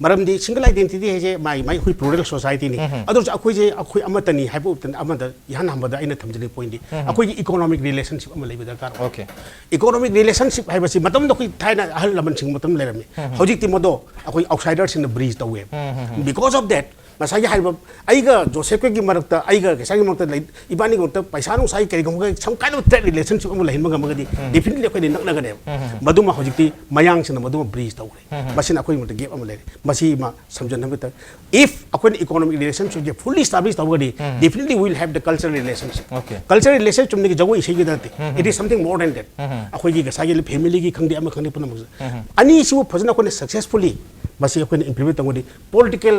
ꯃꯔꯝꯗꯤ single identity ꯍꯥꯏꯁꯦ ꯃꯥꯒꯤ, ꯃꯥꯒꯤ ꯑꯩꯈꯣꯏ plural society ꯅꯤ꯫ ꯑꯗꯨ ꯑꯣꯏꯔꯁꯨ ꯑꯩꯈꯣꯏꯁꯦ ꯑꯩꯈꯣꯏ ꯑꯃꯠꯇꯅꯤ ꯍꯥꯏꯕ ꯎꯠꯇꯅ ꯑꯃꯗ ꯏꯍꯥꯟ ꯍꯥꯟꯕꯗ ꯑꯩꯅ ꯊꯝꯖꯅꯤꯡꯕ point ꯗꯤ ꯑꯩꯈꯣꯏꯒꯤ economic relationship ꯑꯃ ꯂꯩꯕ ꯗꯔꯀꯥꯔ ꯑꯣꯏ꯫ Okay꯫ Economic relationship ꯍꯥꯏꯕꯁꯤ ꯃꯇꯝꯗ ꯑꯩꯈꯣꯏ ꯊꯥꯏꯅ ꯑꯍꯜ ꯂꯃꯟꯁꯤꯡ ꯃꯇꯝ ꯂꯩꯔꯝꯃꯤ꯫ ꯍꯧꯖꯤꯛꯇꯤ ꯃꯗꯣ ꯑꯩꯈꯣꯏ outsider ꯁꯤꯡꯅ breach ꯇꯧꯋꯦꯕ꯫ Because of that, ꯉꯁꯥꯏꯒꯤ ꯍꯥꯏꯔꯤꯕ ꯑꯩꯒ ꯖꯣꯁꯦꯐꯀꯒꯤ ꯃꯔꯛꯇ, ꯑꯩꯒ ꯀꯩꯁꯥꯒꯤ ꯃꯔꯛꯇ ꯂꯩ, ꯏꯕꯥꯅꯤꯒꯤ ꯃꯔꯛꯇ ꯄꯩꯁꯥ ꯅꯨꯡꯁꯥꯒꯤ ꯀꯔꯤꯒꯨꯝꯕ some kind of trade relationship ꯑꯃ ꯂꯩꯍꯟꯕ ꯉꯝꯃꯒꯗꯤ definitely ꯑꯩꯈꯣꯏꯗꯤ ꯅꯛꯅꯒꯅꯦꯕ꯫ ꯃꯗꯨꯃ ꯍꯧꯖꯤꯛꯇꯤ ꯃꯌꯥꯡꯁꯤꯡꯅ ꯃꯗꯨꯃ breach ꯇꯧꯈ꯭ꯔꯦ꯫ ꯃꯁꯤꯅ ꯑꯩꯈꯣꯏꯒꯤ ꯃꯔꯛꯇ gap ꯑꯃ ꯂꯩꯔꯦ꯫ ꯃꯁꯤꯃ ꯁꯝꯖꯟꯅꯕ ꯇꯥꯔꯦ꯫ If ꯑꯩꯈꯣꯏꯅ economic relationship ꯁꯦ fully establish ꯇꯧꯔꯒꯗꯤ definitely we will have the cultural relationship꯫ Okay꯫ Cultural relationship ꯆꯨꯝꯅꯒꯤ ꯖꯒꯣꯏ ꯏꯁꯩꯒꯤ ꯅꯠꯇꯦ꯫ It is something more than that꯫ ꯑꯩꯈꯣꯏꯒꯤ ꯉꯁꯥꯏꯒꯤ family ꯒꯤ ꯈꯪꯗꯦ ꯑꯃ ꯈꯪꯗꯦ ꯄꯨꯝꯅꯃꯛꯁꯦ꯫ ꯑꯅꯤꯁꯤꯕꯨ ꯐꯖꯅ ꯑꯩꯈꯣꯏꯅ successfully ꯃꯁꯤ ꯑꯩꯈꯣꯏꯅ implement ꯇꯧꯔꯒꯗꯤ political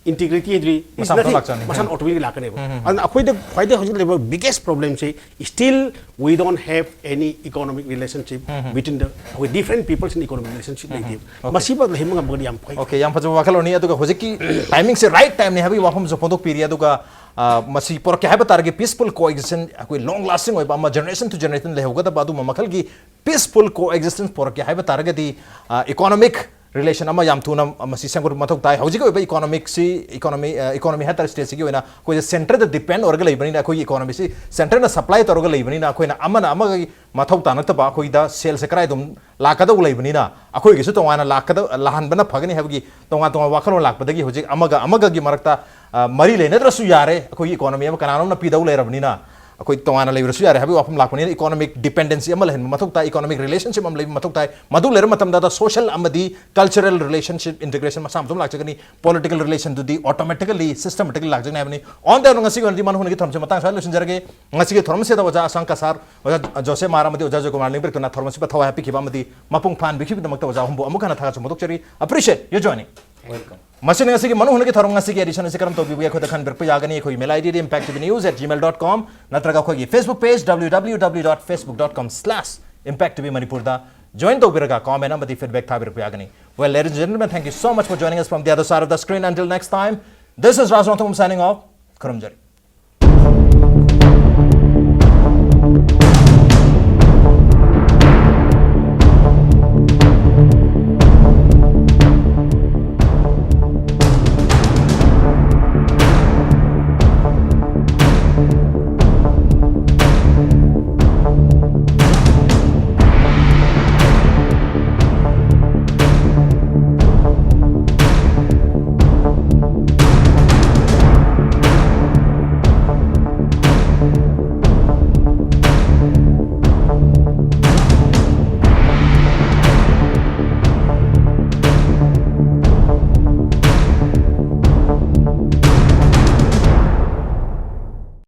integrity ꯍꯥꯏꯗꯨꯗꯤ is ꯃꯁꯥ ꯃꯊꯟ nothing꯫ ꯂꯥꯛꯆꯔꯅꯤ꯫ ꯃꯁꯥꯅ automatic ꯂꯥꯛꯀꯅꯦꯕ꯫ ꯑꯗꯨꯅ ꯑꯩꯈꯣꯏꯗ ꯈ꯭ꯋꯥꯏꯗꯒꯤ ꯍꯧꯖꯤꯛ ꯂꯩꯕ biggest problem say still we don't have any economic relationship between the ꯑꯩꯈꯣꯏ different peoples in economic relationship ꯂꯩꯇꯦꯕ꯫ ꯃꯁꯤꯃ ꯂꯩꯍꯟꯕ ꯉꯝꯃꯒꯗꯤ ꯌꯥꯝ ꯐꯩ꯫ Okay, ꯌꯥꯝ ꯐꯖꯕ ꯋꯥꯈꯜꯂꯣꯟꯅꯤ꯫ ꯑꯗꯨꯒ ꯍꯧꯖꯤꯛꯀꯤ timing ꯁꯦ right time ꯅꯦ ꯍꯥꯏꯕꯒꯤ ꯋꯥꯐꯝꯁꯨ ꯐꯣꯡꯗꯣꯛꯄꯤꯔꯤ꯫ ꯑꯗꯨꯒ ꯑ, ꯃꯁꯤ ꯄꯨꯔꯛꯀꯦ ꯍꯥꯏꯕ ꯇꯥꯔꯒꯗꯤ peaceful coexistence, ꯑꯩꯈꯣꯏ long lasting ꯑꯣꯏꯕ ꯑꯃ, generation to generation ꯂꯩꯍꯧꯒꯗꯕ ꯑꯗꯨꯝꯕ ꯃꯈꯜꯒꯤ peaceful coexistence ꯄꯨꯔꯛꯀꯦ ꯍꯥꯏꯕ ꯇꯥꯔꯒꯗꯤ, ꯑ, economic relation ꯑꯃ ꯌꯥꯝ ꯊꯨꯅ ꯃꯁꯤ ꯁꯦꯝꯒꯠꯄ ꯃꯊꯧ ꯇꯥꯏ꯫ ꯍꯧꯖꯤꯛꯀꯤ ꯑꯣꯏꯕ economic ꯁꯤ, economy, economy ꯍꯥꯏꯇꯥꯔꯦ, state ꯁꯤꯒꯤ ꯑꯣꯏꯅ ꯑꯩꯈꯣꯏꯁꯦ centre ꯗ depend ꯑꯣꯏꯔꯒ ꯂꯩꯕꯅꯤꯅ, ꯑꯩꯈꯣꯏꯒꯤ economy ꯁꯤ centre ꯅ supply ꯇꯧꯔꯒ ꯂꯩꯕꯅꯤꯅ, ꯑꯩꯈꯣꯏꯅ ꯑꯃꯅ ꯑꯃꯒꯤ ꯃꯊꯧ ꯇꯥꯅꯛꯇꯕ, ꯑꯩꯈꯣꯏꯗ ꯁꯦꯜꯁꯦ ꯀꯗꯥꯏꯗ ꯂꯥꯛꯀꯗꯧ ꯂꯩꯕꯅꯤꯅ, ꯑꯩꯈꯣꯏꯒꯤꯁꯨ ꯇꯣꯉꯥꯟꯅ ꯂꯥꯛꯀꯗ-, ꯂꯥꯛꯍꯟꯕꯅ ꯐꯒꯅꯤ ꯍꯥꯏꯕꯒꯤ ꯇꯣꯉꯥꯟ ꯇꯣꯉꯥꯟꯕ ꯋꯥꯈꯜꯂꯣꯟ ꯂꯥꯛꯄꯗꯒꯤ ꯍꯧꯖꯤꯛ ꯑꯃꯒ ꯑꯃꯒꯒꯤ ꯃꯔꯛꯇ, ꯑ, ꯃꯔꯤ ꯂꯩꯅꯗ꯭ꯔꯁꯨ ꯌꯥꯔꯦ, ꯑꯩꯈꯣꯏꯒꯤ economy ꯑꯃ ꯀꯅꯥꯅꯣꯝꯅ ꯄꯤꯗꯧ ꯂꯩꯔꯕꯅꯤꯅ, ꯑꯩꯈꯣꯏ ꯇꯣꯉꯥꯟꯅ ꯂꯩꯕꯁꯨ ꯌꯥꯔꯦ ꯍꯥꯏꯕꯒꯤ ꯋꯥꯐꯝ ꯂꯥꯛꯄꯅꯤꯅ, economic dependency ꯑꯃ ꯂꯩꯍꯟꯕ ꯃꯊꯧ ꯇꯥꯏ, economic relationship ꯑꯃ ꯂꯩꯕ ꯃꯊꯧ ꯇꯥꯏ꯫ ꯃꯗꯨ ꯂꯩꯔ ꯃꯇꯝꯗ social ꯑꯃꯗꯤ cultural relationship integration ꯃꯁꯥ ꯃꯊꯟ ꯂꯥꯛꯆꯒꯅꯤ꯫ Political relation ꯗꯨꯗꯤ automatically, systematically ꯂꯥꯛꯆꯒꯅꯤ ꯍꯥꯏꯕꯅꯤ꯫ On that note, ꯉꯁꯤꯒꯤ ꯑꯣꯏꯅꯗꯤ ꯃꯅꯨꯡ ꯍꯨꯠꯅꯒꯤ ꯊꯧꯔꯝꯁꯦ ꯃꯇꯥꯡ ꯁ꯭ꯋꯥꯏꯗ ꯂꯣꯏꯁꯤꯟꯖꯔꯒꯦ꯫ ꯉꯁꯤꯒꯤ ꯊꯧꯔꯝ ꯑꯁꯤꯗ ꯑꯣꯖꯥ ꯑꯁꯥꯡ ꯀꯁꯥꯔ, ꯑꯣꯖꯥ ꯖꯣꯁꯦ ꯃꯥꯔ ꯑꯃꯗꯤ ꯑꯣꯖꯥ ꯖꯣꯏꯀꯨꯃꯥꯔ ꯂꯤꯡꯕꯤꯔꯛꯇꯨꯅ ꯊꯧꯔꯝ ꯑꯁꯤꯕꯨ ꯊꯋꯥꯏ ꯍꯥꯞꯄꯤꯈꯤꯕ ꯑꯃꯗꯤ ꯃꯄꯨꯡ ꯐꯥꯍꯟꯕꯤꯈꯤꯕꯒꯤꯗꯃꯛꯇ ꯑꯣꯖꯥ ꯑꯍꯨꯝꯕꯨ ꯑꯃꯨꯛ ꯍꯟꯅ ꯊꯥꯒꯠꯆꯕ ꯐꯣꯡꯗꯣꯛꯆꯔꯤ꯫ Appreciate your joining꯫ Welcome꯫ ꯃꯁꯤꯅ ꯉꯁꯤꯒꯤ ꯃꯅꯨꯡ ꯍꯨꯠꯅꯒꯤ ꯊꯧꯔꯝ ꯉꯁꯤꯒꯤ edition ꯑꯁꯤ ꯀꯔꯝ ꯇꯧꯕꯤꯕꯒꯦ ꯑꯩꯈꯣꯏꯗ ꯈꯟꯕꯤꯔꯛꯄ ꯌꯥꯒꯅꯤ꯫ ꯑꯩꯈꯣꯏꯒꯤ mail ID D impact T V news at gmail dot com ꯅꯠꯇ꯭ꯔꯒ ꯑꯩꯈꯣꯏꯒꯤ Facebook page W W W dot facebook dot com slash impact T V Manipur ꯗ join ꯇꯧꯕꯤꯔꯒ comment ꯑꯃꯗꯤ feedback ꯊꯥꯕꯤꯔꯛꯄ ꯌꯥꯒꯅꯤ꯫ Well, ladies and gentlemen, thank you so much for joining us from the other side of the screen. Until next time, this is Raj Rongthong signing off. ꯈꯨꯔꯨꯝꯖꯔꯤ꯫